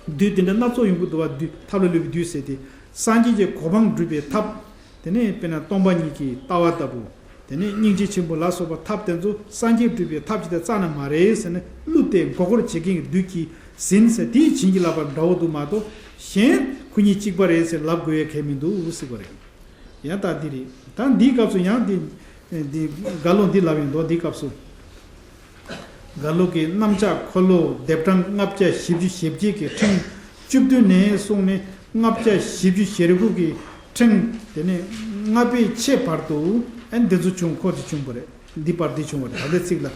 བདུད་དེ་འདྲ་སྣ་ཚོགས་ཡོང་གི་འདུག་བ། བདུད་ཐབས་ལ་བསླུ་བའི་བདུད་ཟེར་ཏེ། སངས་རྒྱས་ཀྱི་གོ་འཕང་སྒྲུབ་པའི་ཐབས། དེ་ནས་དཔེར་ན་སྟོང་པ་ཉིད་ཀྱི་ལྟ་བ་ལྟ་བུ། དེ་ནས་སྙིང་རྗེ་ཆེན་པོ་ལ་སོགས་པ་ཐབས་དེ་ཚོ་སངས་རྒྱས་སྒྲུབ་པའི་ཐབས་ཅིག་དང་རྩ་ནས་མ་རེད་ཟེར་ནས་བསླུས་ཏེ་མགོ་སྐོར་བྱེད་མཁན་གྱི་བདུད་ཀྱིས་ཟིན་ཟེར་དེའི་བྱིན་གྱིས་བརླབས་པ་འདྲ་བོ་འདུག་མ་གཏོགས། གཞན་ཁོ་གཉིས་གཅིག་པ་རེད་ཟེར་ལབ་དགོས་ཡ་གལ་མི་འདུག་ཟེར་བ་རེད། ཡང་ད་འདི་རེད། ད་འདིའི་སྐབས་སུ་ཡང་འདི་འདི་ག་ལོ་འདི་ལབ་ཡོང་འདུག་འདིའི་སྐབས་སུ། ག་ལོ་གི་གནམ་ལྕགས་འཁོར་ལོ་ལྡེབ་གྲངས་ལྔ་བརྒྱ་བཞི་བཅུ་ཞེ་བརྒྱད་ཀྱི་ཕྲེང་བཅུ་བདུན་ནས་བཟུང་ནས་ལྔ་བརྒྱ་བཞི་བཅུ་ཞེ་དགུ་གི་ཕྲེང་དེ་ནས་ལྔ་པའི་ཕྱེད་བར་དུ་ཨ་འདི་ཚོ་བྱུང་། འཁོར་དེ་བྱུང་བ་རེད། འདི་བར་འདི་བྱུང་བ་རེད། ད་ལྟའི་ཚིག་ལ་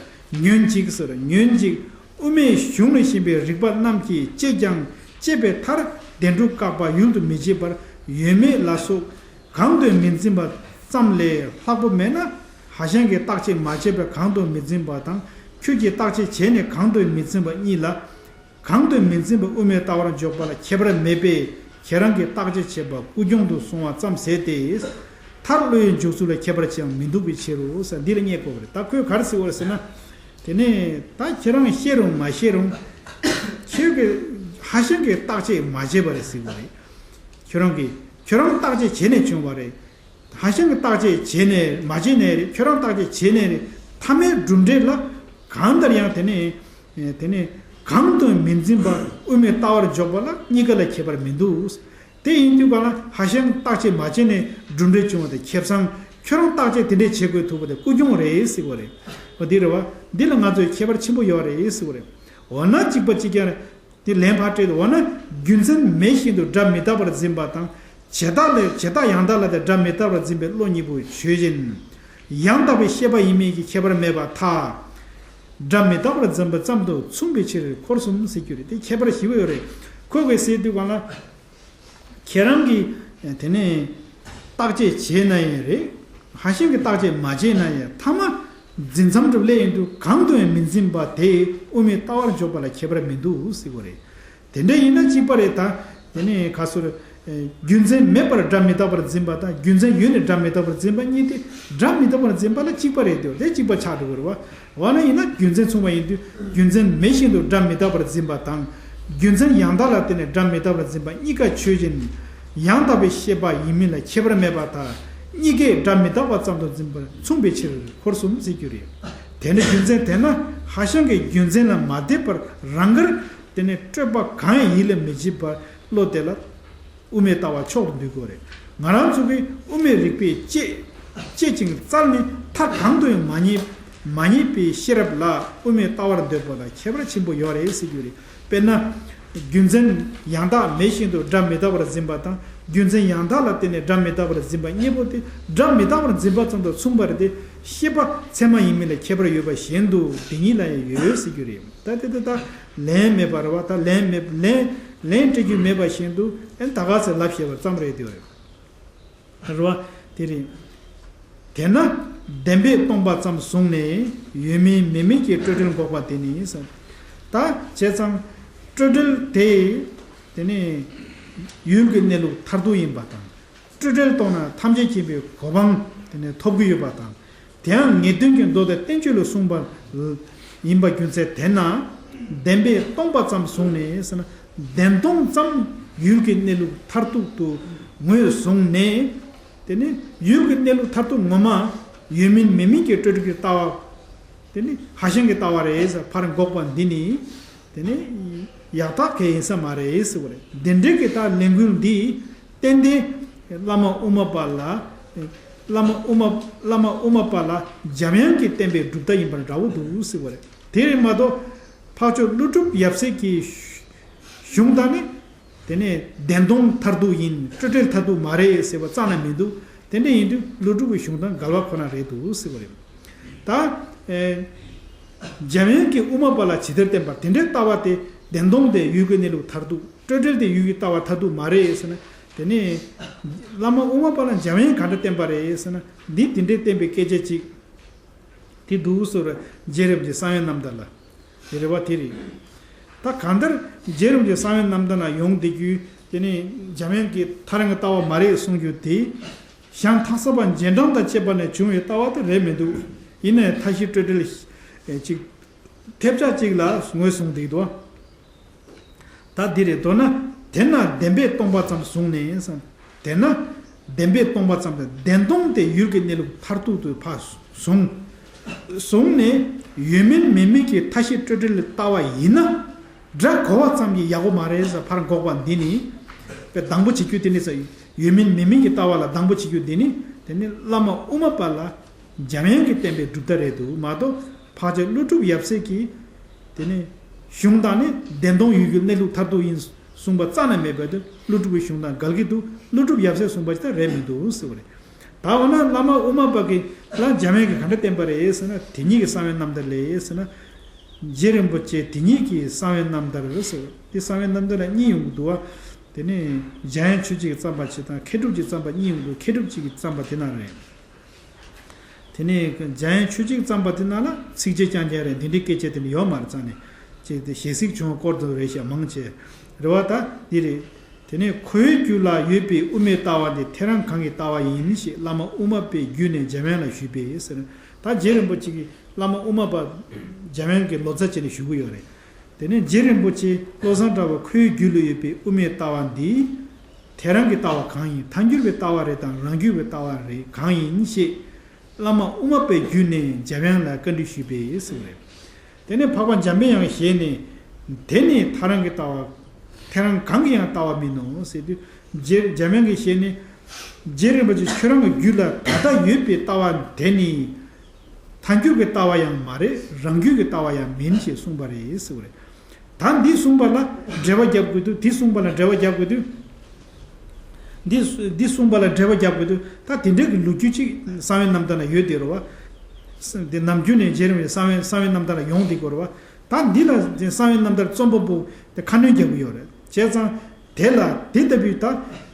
ཉོན་ཅིག་ཟེར། ཉོན་ཅིག་དབུ་མའི་གཞུང་ལ་ཞེན་པའི་རིགས་པ་རྣམས་ཀྱིས་དཔྱད་ཀྱང་དཔྱད་པའི་མཐར་བདེན་གྲུབ་བཀག་པ་ཡུལ་དུ་མི་བྱེད་པར་ཡོད་མེད་ལ་སོགས་གང་དུ་མི་འཛིན་པ་ཙམ་ལས་ལྷག་པོ་མེད་ན། ཧྭ་ཤང་གིས་བརྟག་དཔྱད་མ་བྱས་པས་གང་དུ་མི་འཛིན་པ་དང་། ཁྱོད་ཀྱིས་བརྟག་དཔྱད་བྱས་ནས་གང་དུ་མི་འཛིན་པ་གཉིས་ལ། གང་དུ་མི་འཛིན་པ་དབུ་མའི་ལྟ་བར་འཇོག་པ་ལ་ཁྱད་པར་མེད་པས། ཁྱེད་རང་གིས་བརྟག་དཔྱད་བྱས་པ་ཀུན་འབྱུང་དུ་སོང་བ་ཙམ་ཟད་དེ། མཐར་བློ་ཡི་འཇུག་ཚུལ་ལ་ཁྱད་པར་ཅི་ཡང་མི་འདུག་པའི་ཕྱིར་རོ་ཟེར། འདི་ལ་བསྙད་དགོས་པ་རེད། ད་ཁོས་ག་རེ་ཟེར་བ་རེད་ཟེར་ན། དེ་ནས་ད་ཁྱེད་རང་ཤེས་རུང་མ་ཤེས་རུང་། ཁྱོད་ཀྱིས་ཧྭ་ཤང་གིས་བརྟག་དཔྱད་མ་བྱས་པ་རེད་ཟེར་བ་རེད། ཁྱོད་རང་གིས་ཁྱོད་རང་བརྟག་དཔྱད་བྱས་ནས་བྱུང་བ་རེད། ཧྭ་ཤང་གིས་བརྟག་དཔྱད་བྱས་ནས་མ་བྱས་ནས་རེད། ཁྱོད་རང་བརྟག་དཔྱད་བྱས་ནས་རེད། ཐ་མའི་གྲུབ་འབྲས་ལ་གང་ལྟར་ཡང་དེ་ནས་དེ་ནས་གང་དུ་མི་འཛིན་པ་དབུ་མའི་ལྟ་བར་འཇོག་པ་ལ་གཉིས་ཀ་ལ་ཁྱད་པར་མི་འདུག་དེ་ཡིན་དུས་ག་ལ་ཧྭ་ཤང་བརྟག་དཔྱད་མ་བྱས་ནས་གྲུབ་འབྲས་བྱུང་བ་དེ་ཁེ་བཟང་། ཁྱོད་རང་བརྟག་དཔྱད་དེ་འདྲས་བྱེད་དགོས་ཐུག་པ་དེ་ཀུན་འབྱུང་རེད་ཟེར་བ་རེད། འོ་འདི་རེད་བ། འདི་ལ་ང་ཚོས་ཁྱད་པར་ཆེན་པོ་ཡོད་རེད་ཟེར་བ་རེད། འོ་ན་གཅིག་པ་གཅིག་རྐྱང་རེད། དེ་ལན་ཕར་སྤྲད་དུ་འོ་ན། རྒྱུ་མཚན་མེད་བཞིན་དུ་སྒྲ་མི་རྟག་པར་འཛིན་པ་དང་། བྱས་རྟགས་ལས་བྱས་རྟགས་ཡང་དག་ལ་དེ་སྒྲ་མི་རྟག་པར་འཛིན་པའི་བློ་གཉིས་པོ་ཆོས་ཅན། ཡང་དག་པའི་ཤེས་པ་ཡིན་མིན་གྱི་ཁྱད་པར་མེད་པར་ཐལ། སྒྲ་མི་རྟག་པར་འཛིན་པ་ཙམ་དུ་མཚུངས་པའི་ཕྱིར་འཁོར་གསུམ་ཟེར་རྒྱུ་རེད། དེ་ཁྱད་པར་ཞི་བ་ཡོད་རེད། ཁོས་གོས་ཟེར་དུས་གང་ལ། ཁྱེད་རང་གིས་དེ་ནས་བརྟག་དཔྱད་བྱས་ན་ཡང་རེད། ཧྭ་ཤང་གིས་བརྟག་དཔྱད་མ་བྱས་ན་ཡང་ཐ་མ། འཛིན་མཚམས་སུ་སླེབས་ཡོང་དུས་གང་དུ་ཡང་མི་འཛིན་པ་དེ་དབུ་མའི་ལྟ་བར་འཇོག་པ་ལ་ཁྱད་པར་མི་འདུག་ཟེར་གྱི་རེད། དེ་འདྲ་ཡིན་ན་གཅིག་པ་རེད་ད། དེ་ནས་ག་ཚོད་རེད། རྒྱུ་མཚན་མེད་པར་སྒྲ་མི་རྟག་པར་འཛིན་པ་དང་རྒྱུ་མཚན་ཡོད་ནས་སྒྲ་མི་རྟག་པར་འཛིན་པ་གཉིས་དེ་སྒྲ་མི་རྟག་པར་འཛིན་པ་ལ་གཅིག་པ་རེད་དེ་དེ་གཅིག་པ་ཆགས་འགྲོ་གི་རེད་བ། འོ་ན་ཡིན་ན་རྒྱུ་མཚན་མཚུངས་པ་ཡིན་དུས་རྒྱུ་མཚན་མེད་བཞིན་དུ་སྒྲ་མི་རྟག་པར་འཛིན་པ་དང་། རྒྱུ་མཚན་ཡང་དག་ལ་བརྟེན་ནས་སྒྲ་མི་རྟག་པར་འཛིན་པ་གཉིས་ཀ་ཆོས་ཅན། ཡང་དག་པའི་ཤེས་པ་ཡིན་མིན་ལ་ཁྱད་པར་མེད་པར་ཐལ། གཉིས་ཀས་སྒྲ་མི་རྟག་པ་ཙམ་དུ་འཛིན་པར་མཚུངས་པའི་ཕྱིར་ཁོར་གསུམ་ཟེར་རྒྱུ་རེད། དེ་འདྲ་རྒྱུ་མཚན་དེས་ན་ཧྭ་ཤང་གིས་རྒྱུ་མཚན་ལ་མ་བརྟེན་པར་རང་དགར་དེ་ནས་སྤྲོས་པ་གང་ཡང་ཡིད་ལ་མི་བྱེད་པར་བློ་དེ་ལ། དབུ་མའི་ལྟ་བ་མཆོག་ཏུ་འདུས་དགོས་རེད། ང་རང་ཚོ་གིས་དབུ་མའི་རིགས་པས་དཔྱད་དཔྱད་ཅིང་བཙལ་ནས་མཐའ་གང་དུ་ཡང་མ་རྙེད་མ་རྙེད་པའི་ཤེས་རབ་ལ་དབུ་མའི་ལྟ་བར་འདོད་པ་ལ་ཁྱད་པར་ཆེན་པོ་ཡོད་རེད་ཟེར་རྒྱུ་རེད། དཔེར་ན། རྒྱུ་མཚན་ཡང་དག་མེད་བཞིན་དུ་སྒྲ་མི་རྟག་པར་འཛིན་པ་དང་རྒྱུ་མཚན་ཡང་དག་ལ་བརྟེན་ནས་སྒྲ་མི་རྟག་པར་འཛིན་པ་གཉིས་པོ་དེ་སྒྲ་མི་རྟག་པར་འཛིན་པ་ཙམ་དུ་མཚུངས་པ་རེད་དེ་ཤེས་པ་ཚད་མ་ཡིན་མིན་ལ་ཁྱད་པར་ཡོད་པ་བཞིན་དུ་དེ་ཉིད་ལ་ཡང་ཡོད་ཟེར་རྒྱུ་རེད། ད་དེ་ད་ལན་མེད་པ་རེད་བ། ད་ལན་མེད་ལན་ལན་སྤྲད་རྒྱུ་མེད་པ་བཞིན་དུ་ཨན་ད་ག་ཚད་ལབ་ཤེས་པ་ཙམ་རེད་དེ་རེད་བ། དེ་རེད། དེས་ན་བདེན་པས་སྟོང་པ་ཙམ་བཟུང་ནས་ཡོད་མིན་མེད་མིན་གྱི་སྤྲོས་བྲལ་འགོག་པ་དེ་ནི་ཟེར། ད་བྱས་ཙང་སྤྲོས་བྲལ་དེ་དེ་ནི་ཡུལ་གྱི་གནས་ལུགས་མཐར་ཐུག་ཡིན་པ་དང་། སྤྲོས་བྲལ་གཏོང་ན་ཐམས་ཅད་མཁྱེན་པའི་གོ་འཕང་དེ་ནས་ཐོབ་ཀྱི་ཡོད་པ་དང་། དེའང་ངེས་དོན་གྱི་མདོ་སྡེ་བསྟན་བཅོས་ལ་གསུངས་པ་ཡིན་པ་རྒྱུ་མཚན་དེས་ན། བདེན་པས་སྟོང་པ་ཙམ་བཟུང་ནས་ཟེར་ན་བདེན་སྟོང་ཙམ་ཡུལ་གྱི་གནས་ལུགས་མཐར་ཐུག་ཏུ་ངོས་བཟུང་ནས། དེ་ནི་ཡུལ་གྱི་གནས་ལུགས་མཐར་ཐུག་ངོ་མ་ཡོད་མིན་མེད་མིན་གྱི་སྤྲོས་བྲལ་གྱི་ལྟ་བ། དེ་ནི་ཧྭ་ཤང་གི་ལྟ་བ་རེད་ཟེར་ཕར་འགོག་པ་འདི་ནི། དེ་ནི་ཡག་ཐག་གལ་ཡིན་ས་མ་རེད་ཟེར་བ་རེད། འདི་འདྲའི་གི་ད་ལས་འགུལ་འདི་ཏན་ཏན་བླ་མ་དབུ་མ་པ་ལ། བླ་མ་དབུ་མ་བླ་མ་དབུ་མ་པ་ལ་འཇམ་དབྱངས་ཀྱིས་བསྟན་པའི་གྲུབ་མཐའ་ཡིན་པ་འདྲ་བོ་འདུག་ཟེར་བ་རེད། དེ་རེད་མ་གཏོགས་འཕགས་མཆོག་ཀླུ་སྒྲུབ་ཡབ་སྲས་ཀྱི་གཞུང་དག་ནི། དེ་ནས་བདེན་སྟོང་མཐར་ཐུག་ཡིན་སྤྲོས་བྲལ་མཐར་ཐུག་མ་རེད་ཟེར་བ་རྩ་ནས་མི་འདུག་དེ་འདྲ་ཡིན་དུས་ཀླུ་སྒྲུབ་ཀྱི་གཞུང་དང་འགལ་བ་ཁོ་ན་རེད་འདུག་ཟེར་བ་རེད། ད། ཨེ། འཇམ་དབྱངས་ཀྱིས་དབུ་མ་པ་ལ་ཇི་ལྟར་བསྟན་པ་དེ་འདྲའི་ལྟ་བ་དེ་བདེན་སྟོང་དེ་ཡུལ་གྱི་གནས་ལུགས་མཐར་ཐུག་སྤྲོས་བྲལ་དེ་ཡུལ་གྱི་ལྟ་བ་མཐར་ཐུག་མ་རེད་ཟེར་ན། དེ་ནས། བླ་མ་དབུ་མ་པ་ལ་འཇམ་དབྱངས་ག་འདྲ་བསྟན་པ་རེད་ཟེར་ན་འདི་དེ་འདྲའི་བསྟན་པའི་སྐད་ཆ་ཅིག་དེ་འདུག་ཟེར་རྗེ་རིན་པོ་ཆེ་གསང་བའི་རྣམ་ཐར་ལ། དེ་རེད་བ་དེ་རེད། ད་གང་ལྟར་རྗེ་རིན་པོ་ཆེ་གསང་བའི་རྣམ་ཐར་ན་ཡོང་བསྡད་རྒྱུའི་དེ་ནི་འཇམ་དབྱངས་ཀྱི་ཐག་རིང་གི་ལྟ་བ་མ་རེད་གསུང་རྒྱུ་དེ། ཞང་ཐང་ས་པ་རྗེས་འབྲང་དང་བཅས་པ་ནས་བྱུང་བའི་ལྟ་བ་དེ་རེད་མི་འདུག་ཡིན་ནའི་མཐའ་བཞི་སྤྲོས་བྲལ་ཅིག་ཐེབས་ཆག་ཅིག་ལ་ངོས་བཟུང་བསྡད་འདུག་ད་འདི་རེད་མདོར་ན། དེས་ན་བདེན་པས་སྟོང་པ་ཙམ་བཟུང་ནས་སམ། དེས་ན། བདེན་པས་སྟོང་པ་ཙམ་དང་བདེན་སྟོང་དེ་ཡུལ་གྱི་གནས་ལུགས་མཐར་ཐུག་ཏུ་ཕར་བཟུང་། བཟུང་ནས་ཡོད་མིན་མེད་མིན་གྱི་མཐའ་བཞི་སྤྲོས་བྲལ་ལྟ་བ་ཡིན་ན། སྒྲ་གོ་བ་ཙམ་གྱིས་ཡག་པོ་མ་རེད་ཟེར་ཕར་འགོག་པ་འདི་ནི། དཔེ་སྡང་པོ་བྱེད་རྒྱུ་དེ་ནི་ཟེར། ཡོད་མིན་མེད་མིན་གྱི་ལྟ་བ་ལ་སྡང་པོ་བྱེད་རྒྱུ་འདི་ནི་དེ་ནི་བླ་མ་དབུ་མ་པ་ལ། འཇམ་དབྱངས་ཀྱིས་བསྟན་པའི་གྲུབ་མཐའ་རེད་འདུག་མ་གཏོགས་འཕགས་མཆོག་ཀླུ་སྒྲུབ་ཡབ་སྲས་ཀྱིས་དེ་ནས་གཞུང་དག་ནི་བདེན་སྟོང་ཡུལ་གྱི་གནས་ལུགས་མཐར་ཐུག་ཡིན་གསུངས་པ་རྩ་ནས་མེད་པ་དེ་ཀླུ་སྒྲུབ་ཀྱི་གཞུང་དང་འགལ་གྱི་འདུག་ཀླུ་སྒྲུབ་ཡབ་སྲས་གསུངས་པ་ཅིག་ད་རེད་མི་འདུག་ཟེར་བ་རེད། ད་འོ་ན་བླ་མ་དབུ་མ་པ་གིས་ལ་འཇམ་དབྱངས་ཀྱིས་ག་འདྲ་བསྟན་པ་རེད་ཟེར་ན་དེ་ཉིད་ཀྱི་གསང་བའི་རྣམ་ཐར་ལས་ཟེར་ན། རྗེ་རིན་པོ་ཆེ་དེ་ཉིད་ཀྱི་གསང་བའི་རྣམ་ཐར་ཟེར་བ་དེ་གསང་བའི་རྣམ་ཐར་ལ་གཉིས་ཡོང་གི་འདུག་བ། དེ་ནས་འཇམ་དབྱངས་ཆོས་སྤྱི་གི་བརྩམས་པ་ཅིག་དང་མཁས་གྲུབ་ཀྱི་བརྩམས་པ་གཉིས་ཡོང་གི་འདུག་མཁས་གྲུབ་སྤྱི་གི་བརྩམས་པ་དེ་ན་རེད། དེ་ནས་འཇམ་དབྱངས་ཆོས་སྤྱིའི་བརྩམས་པ་དེ་ནང་ལ་ཚིགས་བཅད་རྐྱང་རྐྱང་རེད། འདི་འདྲའི་སྐད་ཆ་དེ་འདྲ་ཡོད་མ་རེད་རྩ་ནས། ཅིག་དེ་ཞལ་གཟིགས་བྱུང་བ་སྐོར་དུ་རེད་ཤག་མང་ཆེ། རེད་བ་ད་འདི་རེད། དེ་ནས་ཁོའི་རྒྱུད་ལ་ཡོད་པའི་དབུ་མའི་ལྟ་བ་འདི་ཐལ་རང་གང་གི་ལྟ་བ་ཡིན་ཞེས་བླ་མ་དབུ་མ་པའི་རྒྱུད་ནས་འཇམ་དབྱངས་ལ་ཞུས་པས་ཟེར། ད་རྗེ་རིན་པོ་ཆེ་གིས་བླ་མ་དབུ་མ་པ་འཇམ་དབྱངས་ཀྱི་ལོ་ཙཱ་བྱས་ནས་ཞུ་གི་ཡོད་རེད། དེ་ནས་རྗེ་རིན་པོ་ཆེ་བློ་བཟང་གྲགས་པ་ཁོའི་རྒྱུད་ལ་ཡོད་པའི་དབུ་མའི་ལྟ་བ་འདི། ཐལ་རང་གི་ལྟ་བ་གང་ཡིན། ཐལ་འགྱུར་བའི་ལྟ་བ་རེད་དམ་རང་རྒྱུད་པའི་ལྟ་བ་རེད་གང་ཡིན་ཞེས། བླ་མ་དབུ་མ་པའི་རྒྱུད་ནས་འཇམ་དབྱངས་ལ་བཀའ་འདྲི་ཞུས་པས་ཟེར་བ་རེད། དེ་ནས་འཕགས་པ་འཇམ་པའི་དབྱངས་ཞལ་ནས། དེ་ནི་ཐལ་རང་གི་ལྟ་བ། ཐལ་རང་གང་གི་ཡང་ལྟ་བ་མིན་ནོ་ཟེར་དུས། རྗེ་འཇམ་དབྱངས་ཀྱི་ཞལ་ནས། རྗེ་རིན་པོ་ཆེ་ཁྱོད་རང་གི་རྒྱུད་ལ་ད་ལྟ་ཡོད་པའི་ལྟ་བ་དེ་ནི། ཐལ་འགྱུར་གྱི་ལྟ་བ་ཡང་མ་རེད། རང་རྒྱུད་ཀྱི་ལྟ་བ་ཡང་མིན་ཞེས་གསུངས་པ་རེད་ཟེར་བ་རེད། ད་འདི་གསུངས་པ་ལ་འགྲེལ་བ་རྒྱབ་དགོས་དུས་འདི་གསུངས་པ་ལ་འགྲེལ་བ་རྒྱབ་དགོས་དུས། འདི་འདི་གསུངས་པ་ལ་འགྲེལ་བ་རྒྱབ་དགོས་དུས་ད་དེ་འདྲའི་གི་ལོ་རྒྱུས་ཅིག་གསང་བའི་རྣམ་ཐར་ན་ཡོད་དེ་རེད་བ། འདི་ནམ་རྒྱུན་ནས་རྗེ་རིན་པོ་ཆེ་གསང་བའི་གསང་བའི་རྣམ་ཐར་ལ་ཡོང་བསྡད་ཀྱི་ཡོད་རེད་བ། ད་འདི་ལ་འདི་གསང་བའི་རྣམ་ཐར་རྩོམ་པ་པོ་དེ་ཁ་སྣོན་རྒྱག་གི་ཡོད་རེད། བྱས་ཙང་དེ་ལ་དེ་ལྟ་བུའི་ད་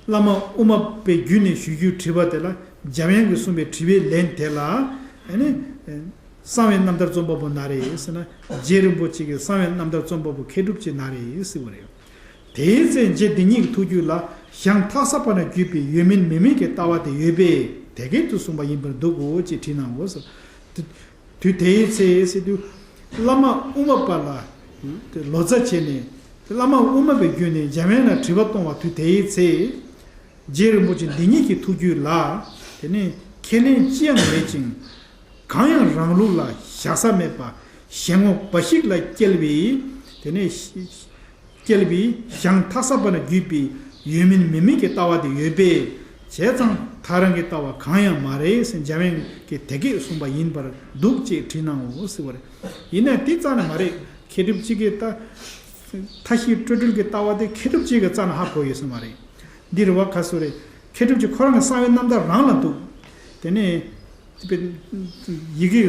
བླ་མ་དབུ་མ་པའི་རྒྱུད་ནས་ཞུ་རྒྱུའི་དྲི་བ་དེ་ལ་འཇམ་དབྱངས་ཀྱིས་གསུངས་པའི་དྲི་བའི་ལན་དེ་ལ་ཨ་ནི། གསང་བའི་རྣམ་ཐར་རྩོམ་པ་པོ་ན་རེ་ཟེར་ན། རྗེ་རིན་པོ་ཆེ་གི་གསང་བའི་རྣམ་ཐར་རྩོམ་པ་པོ་མཁས་གྲུབ་རྗེ་ན་རེ་ཟེར་བ་རེད། དེའི་ཚེ་རྗེ་འདི་ཉིད་ཀྱི་ཐུགས་རྒྱུད་ལ། ཞང་ཐགས་པ་ན་བརྒྱུད་པའི་ཡོད་མིན་མེད་མིན་གྱི་ལྟ་བ་དེ་ཡོད་པས། དེ་སྐད་དུ་གསུངས་པ་ཡིན་པར་འདུག་གོ། ཅེས་བྲིས་གནང་ངོ་ཟེར། དུས་དེའི་ཚེ་ཟེར་དུས། བླ་མ་དབུ་མ་པ་ལ་ལོ་ཙཱ་བྱས་ནས། བླ་མ་དབུ་མ་པའི་བརྒྱུད་ནས་འཇམ་དབྱངས་ལ་དྲི་བ་གཏོང་བ། དུས་དེའི་ཚེ། རྗེ་རིན་པོ་ཆེ་འདི་ཉིད་ཀྱི་ཐུགས་རྒྱུད་ལ། དེ་ནས་ཁས་ལེན་ཅི་ཡང་མེད་ཅིང་། གང་ཡང་རང་ལུགས་ལ་བཞག་ས་མེད་པ། གཞན་ངོ་འབའ་ཞིག་ལ་སྐྱེལ་བའི། དེ་ནས་སྐྱེལ་བའི་ཞང་ཐགས་པ་ན་བརྒྱུད་པའི་ཡོད་མིན་མེད་མིན་གྱི་ལྟ་བ་དེ་ཡོད་པས། བྱས་ཙང་ཐག་རང་གི་ལྟ་བ་གང་ཡང་མ་རེད་ཟེར། འཇམ་དབྱངས་ཀྱིས་དེ་སྐད་གསུངས་པ་ཡིན་པར་འདུག་ཅེས་བྲིས་གནང་ངོ་ཟེར་བ་རེད། ཡིན་ན་དེ་རྩ་ནས་མ་རེད། མཁས་གྲུབ་རྗེ་གིས་ད་མཐའ་བཞི་སྤྲོས་བྲལ་གྱི་ལྟ་བ་དེ་མཁས་གྲུབ་རྗེ་གིས་རྩ་ནས་ཧ་གོ་ཡོད་ས་མ་རེད། འདི་རེད་བ། ག་ཚོད་རེད། མཁས་གྲུབ་རྗེ་ཁོ་རང་གི་གསང་བའི་རྣམ་ཐར་རང་ལ་འདུག། དེ་ནས་ཡི་གེ་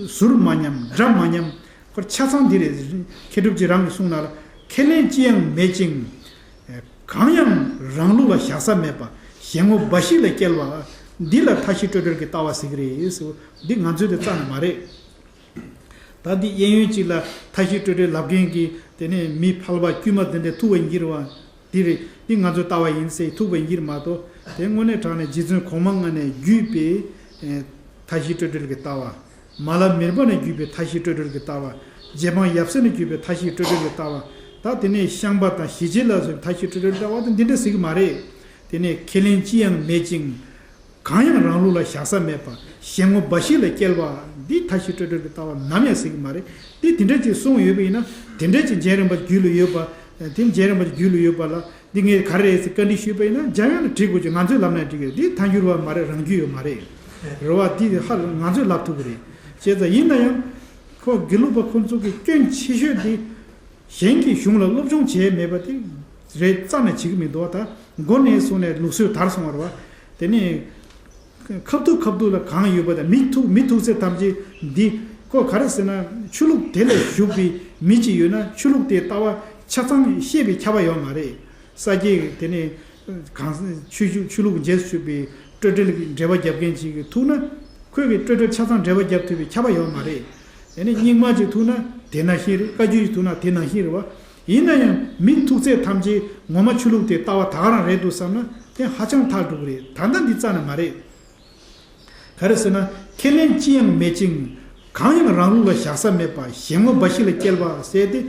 ཟུར་མ་མཉམ། སྒྲ་མ་མཉམ། ཁོ་ཆ་ཚང་འདི་རེད། མཁས་གྲུབ་རྗེ་རང་གིས་གསུངས་ན་ལ། ཁས་ལེན་ཅི་ཡང་མེད་ཅིང་། གང་ཡང་རང་ལུགས་ལ་བཞག་ས་མེད་པ། གཞན་ངོ་འབའ་ཞིག་ལ་སྐྱེལ་བ། འདི་ལ་མཐའ་བཞི་སྤྲོས་བྲལ་གྱི་ལྟ་བ་ཟེར་གྱི་རེད་ཟེར། འདི་ང་ཚོའི་དེ་རྩ་ནས་མ་རེད། ད་འདི་གཡས་གཡོན་གཅིག་ལ་མཐའ་བཞི་སྤྲོས་བྲལ་ལབ་མཁན་གྱི་དེ་ནས་མི་ཕལ་པ་དཀྱུས་མ་དེ་འདྲས་ཐུག་པ་ཡིན་གྱི་རེད་བ། འདི་རེད། འདི་ང་ཚོའི་ལྟ་བ་ཡིན་ཟེར་ཐུག་པ་ཡིན་གྱི་རེད་མ་གཏོགས། དེ་དངོས་གནས་དྲང་གནས་རྗེ་བཙུན་གོང་མ་ལྔ་ནས་བརྒྱུད་པའི་ཨེ་མཐའ་བཞི་སྤྲོས་བྲལ་གྱི་ལྟ་བ། མ་ལ་མིར་པ་ནས་བརྒྱུད་པའི་མཐའ་བཞི་སྤྲོས་བྲལ་གྱི་ལྟ་བ། རྗེ་འབངས་ཡབ་སྲས་ནས་བརྒྱུད་པའི་མཐའ་བཞི་སྤྲོས་བྲལ་གྱི་ལྟ་བ། ད་དེ་ནས་ཤངས་པ་དང་ཞི་བྱེད་ལ་སོགས་པའི་མཐའ་བཞི་སྤྲོས་བྲལ་ལྟ་བ་དང་འདི་འདྲ་ཟེར་གྱི་མ་རེད། དེ་ནས་ཁས་ལེན་ཅི་ཡང་མེད་ཅིང་། གང་ཡང་རང་ལུགས་ལ་བཞག་ས་མེད་པ། གཞན་ངོ་འབའ་ཞིག་ལ་སྐྱེལ་བ། འདི་མཐའ་བཞི་སྤྲོས་བྲལ་གྱི་ལྟ་བ་ནམ་ཡང་ཟེར་གྱི་མ་རེད། འདི་དེ་འདྲ་ཅིག་གསུངས་ཡོད་པ་ཡིན་ན། དེ་འདྲ་ཅིག་རྗེ་རིན་པོ་ཆེ་རྒྱུད་ལ་ཡོད་པ། དེ་རྗེ་རིན་པོ་ཆེ་རྒྱུད་ལ་ཡོད་པ་ལ་འདི་ངས་ག་རེ་རེད་ཟེར་བཀའ་འདྲི་ཞུས་པ་ཡིན་ན། འཇམ་དབྱངས་ལ་དྲི་དགོས་ཀྱི། ང་ཚོས་ལབ་ན་འགྲིག་གི་རེད། འདི་ཐལ་འགྱུར་བ་མ་རེད། རང་རྒྱུད་ཡོད་མ་རེད། རེད་བ། འདི་ཧ་ལམ་ང་ཚོས་ལབ་ཐུབ་ཀྱི་རེད། བྱས་ཙང་ཡིན་ན་ཡང་ཁོ་དགེ་ལུགས་པ་ཁོ་ཚོ་གི་སྐྱོན་ཆེ་ཤོས་འདི། གཞན་གྱི་གཞུང་ལ་སློབ་སྦྱོང་བྱས་མེད་པ་དེ་རེད། རྩ་ནས་བྱེད་ཀྱི་མི་འདུག་བ། ད་མགོ་ནས་བཟུང་ནས་ལུགས་སྲོལ་དར་སོང་བ་རེད་བ། དེ་ནས་ཁ་ཐུག་ཁ་ཐུག་ལ་གང་ཡོད་པ་དང་། མི་ཐུག་མི་ཐུག་ཚད་ཐམས་ཅད་འདི། ཁོ་ག་རེ་ཟེར་ན། ཆོས་ལུགས་དེ་ལ་ཞུགས་པའི་མི་གཅིག་ཡོད་ན་ཆོས་ལུགས་དེའི་ལྟ་བ་ཆ་ཚང་ཤེས་པའི་ཁྱབ་པ་ཡོད་མ་རེད། ས་སྐྱའི་དེ་ནས་གང་ཆོས་ཆོས་ཆོས་ལུགས་རྗེས་སུ་ཆུད་པའི་སྤྲོས་བྲལ་གྱི་འགྲེལ་པ་རྒྱབ་མཁན་ཅིག་གིས་ཐུག་ན། ཁོས་ཀྱི་སྤྲོས་བྲལ་ཆ་ཚང་འགྲེལ་པ་རྒྱབ་ཐུབ་པའི་ཁྱབ་པ་ཡོད་མ་རེད། དེ་ནས་རྙིང་མ་ཅིག་ཐུག་ན་དེ་ནང་བཞིན་རེད། བཀའ་བརྒྱུད་ཅིག་ཐུག་ན་དེ་ནང་བཞིན་རེད་བ། ཡིན་ན་ཡང་མི་ཐུག་ཚད་ཐམས་ཅད་ངོ་མ་ཆོས་ལུགས་དེ་ལྟ་བ་ད་ག་རང་རེད་འདུག་བསམ་ན། དེ་ཧ་ཅང་ཐག་འགྲོ་གི་རེད། ད་ལྟ་འདི་རྩ་ནས་མ་རེད། ག་རེ་ཟེར་ན། ཁས་ལེན་ཅི་ཡང་མེད་ཅིང་། གང་ཡང་རང་ལུགས་ལ་བཞག་ས་མེད་པ། གཞན་ངོ་འབའ་ཞིག་ལ་སྐྱེལ་བ་ཟེར་ཏེ།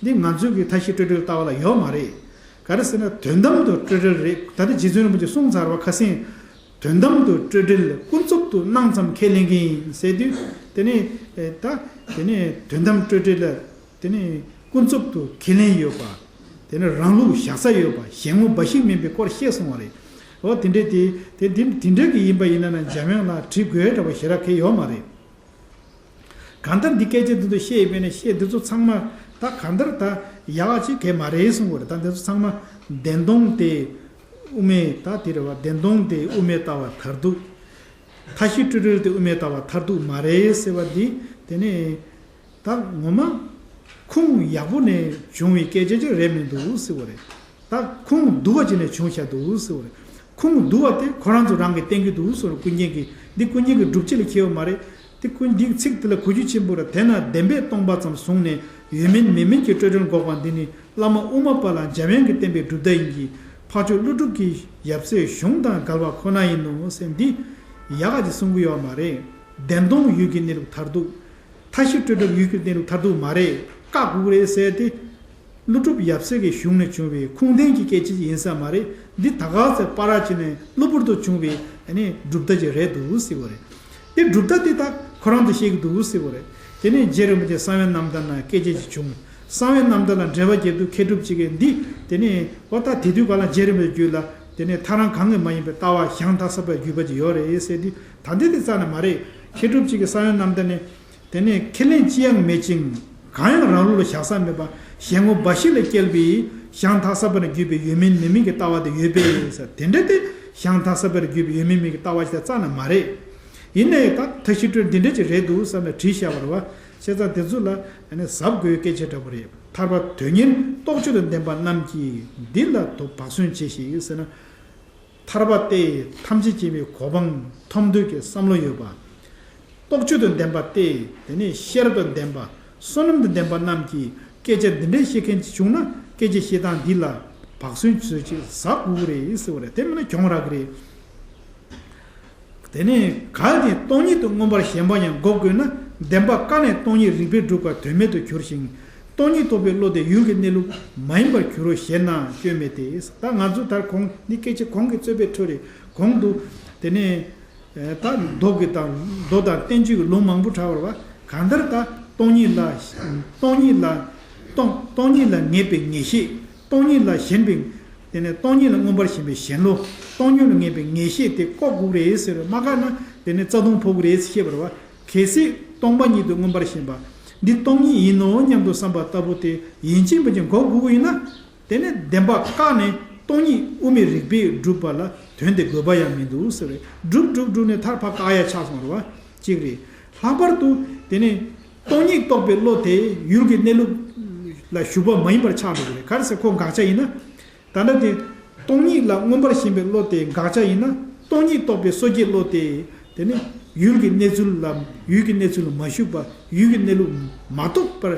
འདི་ང་ཚོའི་གི་མཐའ་བཞི་སྤྲོས་བྲལ་ལྟ་བ་ལ་ཡོད་མ་རེད། ག་རེ་ཟེར་ན། དོན་དམ་དུ་སྤྲོས་བྲལ་རེད། ད་ལྟ་རྗེ་བཙུན་རིན་པོ་ཆེས་གསུངས་ཚར་བ། ཁ་སང་། དོན་དམ་དུ་སྤྲོས་བྲལ་ཀུན་རྫོབ་ཏུ་སྣང་ཙམ་ཁས་ལེན་མཁན་ཡིན་ཟེར་དུས། དེ་ནས་ད་དེ་ནས་དོན་དམ་སྤྲོས་བྲལ་ལ། དེ་ནས་ཀུན་རྫོབ་ཏུ་ཁས་ལེན་ཡོད་པ། དེ་ནས་རང་ལུགས་བཞག་ས་ཡོད་པ། གཞན་ངོ་འབའ་ཞིག་མིན་པའི་སྐོར་བཤད་སོང་བ་རེད། འོ་དེ་འདྲས་དེ་དེ་དེ་དེ་འདྲས་ཀྱི་ཡིན་པ་ཡིན་ན་ན། འཇམ་དབྱངས་ལ་དྲི་དགོས་འདྲ་བ་ཞེ་དྲག་གི་ཡོད་མ་རེད། གང་ལྟར་འདི་སྐད་ཆ་འདི་ཚོ་བཤད་ཡོད་པས་ན། བཤད་འདི་ཚོ་ཚང་མ་ད་གང་ལྟར་ད་ཡག་ཅིག་གས་མ་རེད་གསུང་གི་རེད། ད་འདི་ཚོ་ཚང་མ་བདེན་སྟོང་དེ་དབུ་མའི་ད་དེ་རེད་བ། བདེན་སྟོང་དེ་དབུ་མའི་ལྟ་བ་མཐར་ཐུག། མཐའ་བཞི་སྤྲོས་བྲལ་དེ་དབུ་མའི་ལྟ་བ་མཐར་ཐུག་མ་རེད་ཟེར་བ་འདི། དེ་ནས་ད་ངོ་མ་ཁུངས་ཡག་པོ་ནས་བྱུང་བའི་སྐད་ཆ་ཅིག་རེད་མི་འདུག་ཟེར་བ་རེད། ད་ཁུངས་བསྡུ་བ་ཅིག་ནས་བྱུང་བཞག་འདུག་ཟེར་བ་རེད། ཁུངས་བསྡུ་བ་དེ་ཁོ་རང་ཚོ་རང་གིས་བསྟན་གྱི་འདུག་ཟེར་བ། ཀུན་མཁྱེན་གྱིས། འདི་ཀུན་མཁྱེན་གྱི་སྒྲུབ་བྱེད་ལ་འཁེལ་བ་མ་རེད། དེ་ཀུན་འདི་ཚིག་དེ་ལ་གོ་རྒྱུ་ཆེན་པོ་རེད། དེས་ན་བདེན་པས་སྟོང་པ་ཙམ་བཟུང་ནས་ཡོད་མིན་མེད་མིན་གྱི་སྤྲོས་བྲལ་འགོག་པ་འདི་ནི། བླ་མ་དབུ་མ་པ་ལ་འཇམ་དབྱངས་ཀྱིས་བསྟན་པའི་གྲུབ་མཐའ་ཡིན་གྱི། འཕགས་མཆོག་ཀླུ་སྒྲུབ་ཀྱི་ཡབ་སྲས་གཞུང་དང་འགལ་བ་ཁོ་ན་ཡིན་ནོ་ཟེར། འདི་ཡག་ག་ཅིག་གསུང་གི་ཡོད་མ་རེད། བདེན་སྟོང་ཡུལ་གྱི་གནས་ལུགས་མཐར་ཐུག། མཐའ་བཞི་སྤྲོས་བྲལ་ཡུལ་གྱི་གནས་ལུགས་མཐར་ཐུག་མ་རེད། བཀག་དགོས་རེད་ཟེར་ཏེ། ཀླུ་སྒྲུབ་ཡབ་སྲས་ཀྱི་གཞུང་ནས་བྱུང་བའི་ཁུངས་ལྡན་གྱི་སྐད་ཆ་ཡིན་ས་མ་རེད། འདི་ད་ག་ཚོད་པར་ཅིག་ནས་གློ་བུར་དུ་བྱུང་བའི་ཨ་ནི་གྲུབ་མཐའ་ཅིག་རེད་འདུག་ཟེར་བ་རེད། དེ་གྲུབ་མཐའ་དེ་ད་ཁོ་རང་དུ་བཤད་ཀྱི་འདུག་ཟེར་བ་རེད། དེ་ནས་རྗེ་རིན་པོ་ཆེ་གསང་བའི་རྣམ་ཐར་ནང་སྐད་ཆ་ཅིག་བྱུང་། གསང་བའི་རྣམ་ཐར་ལ་འགྲེལ་པ་རྒྱབ་དུས་མཁས་གྲུབ་ཅིག་གིས་འདི། དེ་ནས་འོ་ད་དེ་དུས་ག་ལ་རྗེ་རིན་པོ་ཆེའི་རྒྱུད་ལ་དེ་ནས་ཐག་རང་གང་གིས་མ་ཡིན་པའི་ལྟ་བ་ཞང་ཐགས་པ་བརྒྱུད་པ་ཅིག་ཡོད་རེད་ཟེར་དུས། ད་འདི་དེ་རྩ་ནས་མ་རེད། མཁས་གྲུབ་ཅིག་གིས་གསང་བའི་རྣམ་ཐར་ནས། དེ་ནས་ཁས་ལེན་ཅི་ཡང་མེད་ཅིང་། གང་ཡང་རང་ལུགས་ལ་བཞག་ས་མེད་པ། གཞན་ངོ་འབའ་ཞིག་ལ་སྐྱེལ་བའི་ཞང་ཐགས་པ་ནས་བརྒྱུད་པའི་ཡོད་མིན་མེད་མིན་གྱི་ལྟ་བ་དེ་ཡོད་པས་ཟེར། དེ་འདྲ་དེ་ཞང་ཐགས་པ་ནས་བརྒྱུད་པའི་ཡོད་མིན་མེད་མིན་གྱི་ལྟ་བ་ཞིག་རྩ་ནས་མ་རེད། ཡིན་ནའི་ད་མཐའ་བཞི་སྤྲོས་འདི་འདྲ་ཅིག་རེད་འདུག་བསམ་ནས་བྲིས་བཞག་པ་རེད་བ། བྱས་ཙང་དེ་ཚོ་ལ་ཨ་ནི་གཟབ་དགོས་སྐད་ཆ་འདྲ་པོ་རེད། ཐར་པ་དོན་གཉེར་རྟོགས་བརྗོད་དང་ལྡན་པ་རྣམས་ཀྱིས་འདི་ལ་དོ་བག་ཟོན་བྱེད་ཞིག་ཟེར་ན། ཐར་པ་སྟེ་ཐམས་ཅད་མཁྱེན་པའི་གོ་འཕང་ཐོབ་འདོད་ཀྱི་བསམ་བློ་ཡོད་པ། རྟོག་དཔྱོད་དང་ལྡན་པ་སྟེ། དེ་ནས་ཤེས་རབ་དང་ལྡན་པ། བསོད་ནམས་དང་ལྡན་པ་རྣམས་ཀྱིས་སྐད་ཆ་འདི་འདྲ་བཤད་མཁན་ཅིག་བྱུང་ན། སྐད་ཆ་བཤད་སྟངས་འདི་ལ་བག་ཟོན་བྱེད་ཅིག་ཟ་དགོས་ཀྱི་རེད་ཟེར་བ་རེད། དེ་མིན་ན་གྱོང་རག་གི་རེད། དེ་ནས་གལ་ཏེ་སྟོང་ཉིད་དུ་མངོན་པར་ཞེན་པ་ཡང་འགོག་དགོས་ན། བདེན་པ་བཀག་ནས་སྟོང་ཉིད་རིགས་པས་གྲུབ་པ་དོན་མེད་དུ་འགྱུར་ཞིང་། སྟོང་ཉིད་རྟོགས་པའི་བློ་དེ་ཡུལ་གྱི་གནས་ལུགས་མ་ཡིན་པར་འགྱུར་རོ་ཞེ་ན་སྐྱོན་མེད་དེ། ད་ང་ཚོ་ད་གོང་འདི་སྐད་ཆ་གོང་གི་རྩོད་པའི་འཕྲོས་རེད། གོང་དུ་དེ་ནས་ད་མདོ་གི་དང་མདོ་དང་བསྟན་བཅོས་ཀྱི་ལུང་མང་པོ་བྲལ་བར་བ། གང་ལྟར་ད་སྟོང་ཉིད་ལ་སྟོང་ཉིད་ལ་སྟོང་སྟོང་ཉིད་ལ་ངེས་པའི་ངེས་ཤེས། སྟོང་ཉིད་ལ་ཞེན་པའི། དེ་ནས་སྟོང་ཉིད་ལ་མངོན་པར་ཞེན་པའི་ཞེན་བློ། སྟོང་ཉིད་ལ་ངེས་པའི་ངེས་ཤེས་དེ་བཀག་དགོས་རེད་ཟེར་བ་མ་བཀག་ན་དེ་ནས་རྩ་ལྟུང་ཕོག་གི་རེད་ཟེར་བཤད་པ་རེད་བ། གལ་སྲིད་སྟོང་པ་ཉིད་དུ་མངོན་པར་ཞེན་པ་འདི་སྟོང་ཉིད་ཡིན་ནོ་སྙམ་དུ་བསམ་པ་ལྟ་བུ་དེ་ཡིན་གཅིག་མིན་གཅིག་འགོག་དགོས་ཀྱི་ཡིན་ན། དེ་ནས་བདེན་པ་བཀག་ནས་སྟོང་ཉིད་དབུ་མའི་རིགས་པས་གྲུབ་པ་ལ་དོན་དེ་དགོས་པ་ཡང་མི་འདུག་ཟེར་བས། གྲུབ་གྲུབ་གྲུབ་ནས་མཐར་ཕར་བཀག་ཡ་ཆགས་སོང་རེད་བ། གཅིག་རེད། ལྷག་པར་དུ་དེ་ནས་སྟོང་ཉིད་རྟོགས་པའི་བློ་དེ་ཡུལ་གྱི་གནས་ལུགས་ལ་ཞུགས་པ་མ་ཡིན་པར་ཆགས་འགྲོ་གི་རེད། ག་རེ་ཟེར་ཁོ་དགག་བྱ་ཡིན་ན། ད་ལྟ་དེ་སྟོང་ཉིད་ལ་མངོན་པར་ཞེན་པའི་བློ་དེ་དགག་བྱ་ཡིན་ན། སྟོང་ཉིད་རྟོགས་པའི་སོ་སྐྱེའི་བློ་དེ་དེ་ནི་ཡུལ་གྱི་གནས་ཚུལ་ལ་ཡུལ་གྱི་གནས་ཚུལ་ལ་མ་ཞུགས་པ། ཡུལ་གྱི་གནས་ལུགས་མ་རྟོགས་པར།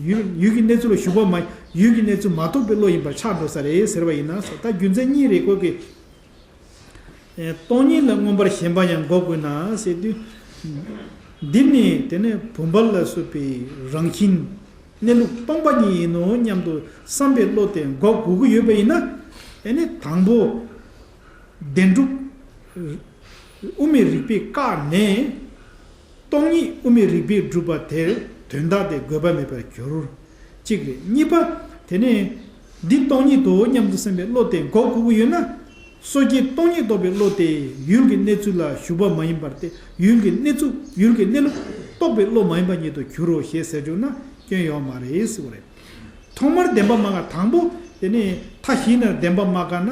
ཡུལ་ཡུལ་གྱི་གནས་ཚུལ་ལ་ཞུགས་པ་མ། ཡུལ་གྱི་གནས་ཚུལ་མ་རྟོགས་པའི་བློ་ཡིན་པར་ཆགས་འགྲོ་ས་རེད་ཟེར་བ་ཡིན་ན། ད་རྒྱུ་མཚན་གཉིས་རེད། ཁོ་གི་སྟོང་ཉིད་ལ་མངོན་པར་ཞེན་པ་ཡང་འགོག་དགོས་ན་ཟེར་དུས། འདི་ནི་དེ་ནས་བུམ་པ་ལ་སོགས་པའི་རང་བཞིན་གནས་ལུགས་སྟོང་པ་ཉིད་ཡིན་ནོ་སྙམ་དུ་བསམ་པའི་བློ་དེ་འགོག་དགོས་ཀྱི་ཡོད་པ་ཡིན་ན། དེ་ནི་དང་པོ་བདེན་གྲུབ་དབུ་མའི་རིགས་པས་བཀག་ནས། སྟོང་ཉིད་དབུ་མའི་རིགས་པས་གྲུབ་པ་དེར་དོན་དག་དེ་དགོས་པ་མེད་པར་འགྱུར། གཅིག་རེད། གཉིས་པ། དེ་ནས་འདི་སྟོང་ཉིད་དོ་སྙམ་དུ་སེམས་པའི་བློ་དེ་འགོག་དགོས་ཀྱི་ཡོད་ན། སོ་སྐྱེ་སྟོང་ཉིད་རྟོགས་པའི་བློ་དེ་ཡུལ་གྱི་གནས་ཚུལ་ལ་ཞུགས་པ་མ་ཡིན་པར་ཏེ། ཡུལ་གྱི་གནས་ཚུལ་ཡུལ་གྱི་གནས་ལུགས་རྟོགས་པའི་བློ་མ་ཡིན་པ་ཉིད་དུ་འགྱུར་རོ་ཞེས་ཟེར་བྱུང་ན་སྐྱོན་ཡོད་མ་རེད་ཟེར་བ་རེད། ཐོག་མར་བདེན་པ་མ་བཀག་དང་པོ་དེ་ནས་མཐའ་བཞི་ནས་བདེན་པ་མ་བཀག་ན།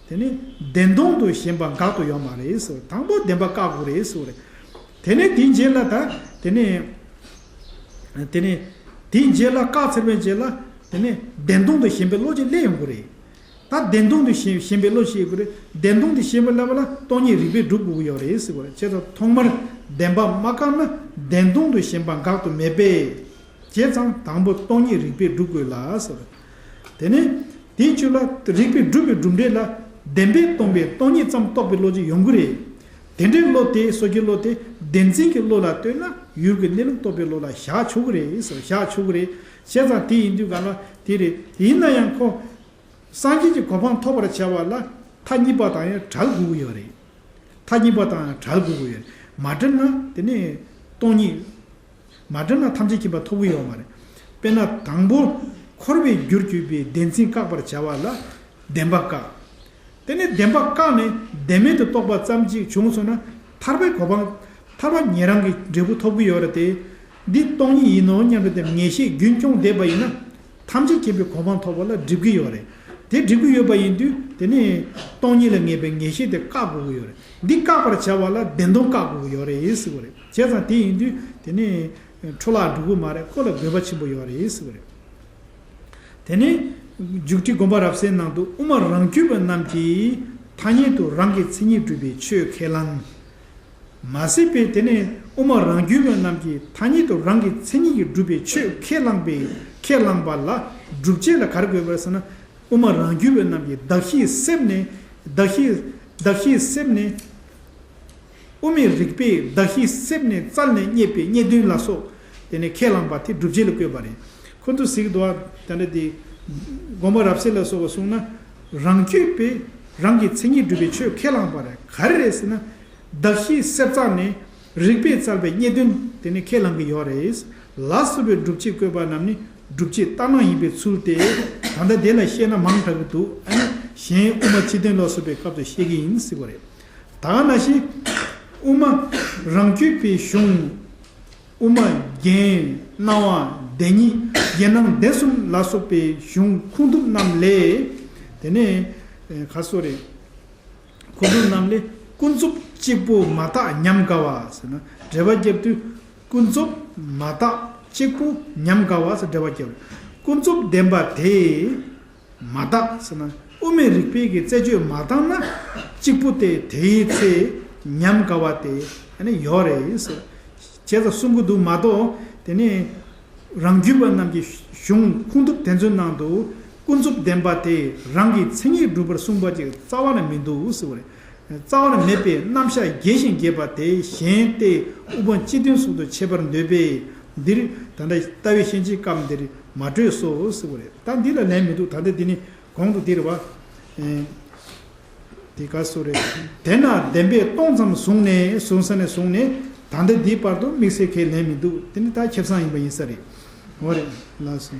དེ་ནས་བདེན་སྟོང་དུ་ཞེན་པ་འགག་ཏུ་ཡོད་མ་རེད་ཟེར། དང་པོ་བདེན་པ་བཀག་དགོས་རེད་ཟེར་བ་རེད། དེ་ནས་དེའི་རྗེས་ལ་ད་དེ་ནས་དེ་ནས་དེའི་རྗེས་ལ་བཀག་ཚར་བའི་རྗེས་ལ་དེ་ནས་བདེན་སྟོང་དུ་ཞེན་པའི་བློ་ཅིག་སླེབས་ཡོང་གི་རེད། ད་བདེན་སྟོང་དུ་ཞེན་ཞེན་པའི་བློ་ཞིག་ཡོད་དགོས་རེད། བདེན་སྟོང་དུ་ཞེན་པ་ལབ་པ་ལ་སྟོང་ཉིད་རིགས་པས་སྒྲུབ་དགོས་ཀྱི་ཡོད་རེད་ཟེར་བ་རེད། བྱས་ཙང་ཐོག་མར་བདེན་པ་མ་བཀག་ན་བདེན་སྟོང་དུ་ཞེན་པ་འགག་ཏུ་མེད་པས། བྱས་ཙང་དང་པོ་སྟོང་ཉིད་རིགས་པས་སྒྲུབ་དགོས་ལ་ཟེར། དེ་ནས་དེའི་རྗེས་ལ་རིགས་པས་སྒྲུབ་པའི་གྲུབ་འབྲས་ལ་བདེན་པས་སྟོང་པའི་སྟོང་ཉིད་ཙམ་རྟོགས་པའི་བློ་ཅིག་ཡོང་གི་རེད། དེ་འདྲའི་བློ་དེ་སོ་སྐྱེའི་བློ་དེ་བདེན་འཛིན་གྱི་བློ་ལ་ལྟོས་ན་ཡུལ་གྱི་གནས་ལུགས་རྟོགས་པའི་བློ་ལ་བཞག་ཆོག་གི་རེད་ཟེར། བཞག་ཆོག་གི་རེད། བྱས་ཙང་དེ་ཡིན་དུས་ག་ལ་དེ་རེད། ཡིན་ན་ཡང་ཁོ་སངས་རྒྱས་ཀྱི་གོ་འཕང་ཐོབ་པར་བྱ་བ་ལ་མཐའ་གཉིས་པ་དང་ཡང་བྲལ་དགོས་ཀྱི་ཡོད་རེད། མཐའ་གཉིས་པ་དང་ཡང་བྲལ་དགོས་ཀྱི་ཡོད་རེད། མ་བྲལ་ན་དེ་ནས་སྟོང་ཉིད། མ་བྲལ་ན་ཐམས་ཅད་མཁྱེན་པ་ཐོབ་ཀྱི་ཡོད་མ་རེད། དཔེར་ན་དང་པོ་འཁོར་བའི་རྒྱུར་གྱུར་པའི་བདེན་འཛིན་བཀག་པར་བྱ་བ་ལ་བདེན་པ་བཀག་དེ་ནས་བདེན་པ་བཀག་ནས་བདེན་མེད་དུ་རྟོགས་པ་ཙམ་གཅིག་བྱུང་སོང་ན་ཐར་པའི་གོ་འཕང་། ཐར་པ་ཉན་རང་གི་འབྲས་བུ་ཐོབ་ཀྱི་ཡོད་རེད་དེ། འདི་སྟོང་ཉིད་ཡིན་ནོ་སྙམ་པའི་དེ་ངེས་ཤེས་རྒྱུན་སྐྱོང་བསྡད་པ་ཡིན་ན། ཐམས་ཅད་མཁྱེན་པའི་གོ་འཕང་ཐོབ་པ་ལ་འགྲིག་གི་ཡོད་རེད། དེ་འགྲིག་གི་ཡོད་པ་ཡིན་དུས་དེ་ནས་སྟོང་ཉིད་ལ་ངེས་པའི་ངེས་ཤེས་དེ་བཀག་དགོས་ཀྱི་ཡོད་རེད། འདི་བཀག་པར་བྱ་བ་ལ་བདེན་སྟོང་བཀག་དགོས་ཀྱི་ཡོད་རེད་ཟེར་བ་རེད། བྱས་ཙང་དེ་ཡིན་དུས་དེ་ནས་འཕྲོ་བརླག་འགྲོ་གི་མ་རེད། ཁོ་ལ་དགོས་པ་ཆེན་པོ་ཡོད་རེད་ཟེར་བ་རེད། དེ་ནས་མཇུག་ཁྲིད་དགོངས་པ་རབ་གསལ་ནང་དུ་དབུ་མ་རང་རྒྱུད་པ་རྣམས་ཀྱིས་ཐ་སྙད་དུ་རང་གི་མཚན་ཉིད་སྒྲུབ་པའི་ཆོས་ཁས་བླངས། མ་ཟད་པའི་དེ་ནས་དབུ་མ་རང་རྒྱུད་པ་རྣམས་ཀྱིས་ཐ་སྙད་དུ་རང་གི་མཚན་ཉིད་ཀྱིས་སྒྲུབ་པའི་ཆོས་ཁས་བླངས་པའི་ཁས་བླངས་པ་ལ་སྒྲུབ་བྱེད་ལ་ག་རེ་དགོས་པ་རེད་ཟེར་ན། དབུ་མ་རང་རྒྱུད་པ་རྣམས་ཀྱིས་གདགས་གཞིའི་སེམས་ནས། གདགས་གཞི། གདགས་གཞིའི་སེམས་ནས། དབུ་མའི་རིགས་པས་གདགས་གཞིའི་སེམས་ནས་བཙལ་ནས་རྙེད་པའི་རྙེད་དོན་ལ་སོགས་དེ་ནས་ཁས་བླངས་པ་དེ་སྒྲུབ་བྱེད་ལ་བཀོད་པ་རེད། ཁོ་ཚོས་གཟིགས་འདུག་བ། དེ་འདྲ་དེ། དགོངས་པ་རབ་གསལ་ལ་སོགས་པ་གསུངས་ན། རང་རྒྱུད་པས་རང་གི་མཚན་ཉིད་སྒྲུབ་པའི་ཆོས་ཁས་བླངས་པ་རེད། ག་རེ་རེད་ཟེར་ན། གདགས་གཞིའི་སེམས་རྩ་ནས་རིགས་པས་བཙལ་བའི་རྙེད་དོན་དེ་ནི་ཁས་བླངས་ཀྱི་ཡོད་རེད། ལ་སོགས་པའི་སྒྲུབ་བྱེད་བཀོད་པ་རྣམས་ནི་སྒྲུབ་བྱེད་ལྟར་སྣང་ཡིན་པའི་ཚུལ་ཏེ། ད་ལྟ་དེ་ལ་བཤད་ན་མང་དྲགས་ཀྱི་འདུག་ཨ་ནི་གཞན་དབུ་མ་སྤྱི་དོན་ལ་སོགས་པའི་སྐབས་སུ་བཤད་ཀྱི་ཡིན་ཟེར་བ་རེད། ད་ག་ནང་བཞིན། དབུ་མ་རང་རྒྱུད་པའི་གཞུང་། དབུ་མ་རྒྱན། སྣང་བ་བདེན་གཉིས། རྒྱན་སྣང་བདེན་གསུམ་ལ་སོགས་པའི་གཞུང་ཁུངས་ཐུབ་རྣམས་ལས། དེ་ནས་ག་སོ་རེད། ཁུངས་ཐུབ་རྣམས་ལས་ཀུན་རྫོབ་གཅིག་པུ་མ་དག་ཉམས་དགའ་བ་ཟེར་ན་འགྲེལ་པ་བརྒྱབ་དུས། ཀུན་རྫོབ་མ་དག་གཅིག་པུ་ཉམས་དགའ་བ་ཟེར་འགྲེལ་པ་བརྒྱབ། ཀུན་རྫོབ་བདེན་པ་དེ། མ་དག་ཟེར་ན་དབུ་མའི་རིགས་པའི་གི་རྩད་གཅོད་མ་བཏང་ན་གཅིག་པུ་སྟེ། དེའི་ཚེ་ཉམས་དགའ་བ་སྟེ་ཨ་ནི་ཡོད་རེད་ཟེར། བྱས་ཙང་གསུང་གི་འདུག་མ་གཏོགས། དེ་ནས་རང་རྒྱུད་པ་རྣམས་ཀྱི་གཞུང་ཁུངས་ཐུབ་དེ་ཚོའི་ནང་དུ་ཀུན་རྫོབ་བདེན་པ་དེ་རང་གི་མཚན་ཉིད་སྒྲུབ་པར་གསུངས་པ་ཅིག་རྩ་བ་ནས་མི་འདུག་ཟེར་བ་རེད། རྩ་བ་ནས་མེད་པའི་རྣམ་གཞག་རྒྱས་ཤིང་རྒྱས་པ་དེ་གཞན་ཏེ། དབུ་མ་སྤྱི་དོན་སོགས་སུ་འཆད་པར་འདོད་པས། འདིར་ད་ལྟ་ལྟ་བའི་ཤན་འབྱེད་སྐབས་འདིར་མ་སྤྲོས་སོ་ཟེར་བ་རེད། ད་འདི་ལ་ལན་མི་འདུག་ད་ལྟ་འདི་ནི་གོང་དུ་འདིར་བ། ཨེ། དེ་ག་སུ་རེད། དེས་ན་བདེན་པའི་སྟོང་ཙམ་བཟུང་ནས། བཟུང་ས་ནས་བཟུང་ནས་ད་ལྟ་འདིའི་བར་དུ་དམིགས་བསལ་གྱི་ལན་མི་འདུག་དེ་ནི་ད་ཁེ་བཟང་ཡིན་པ་ཡིན་ས་རེད། འོ་རེད། ལགས་སོ།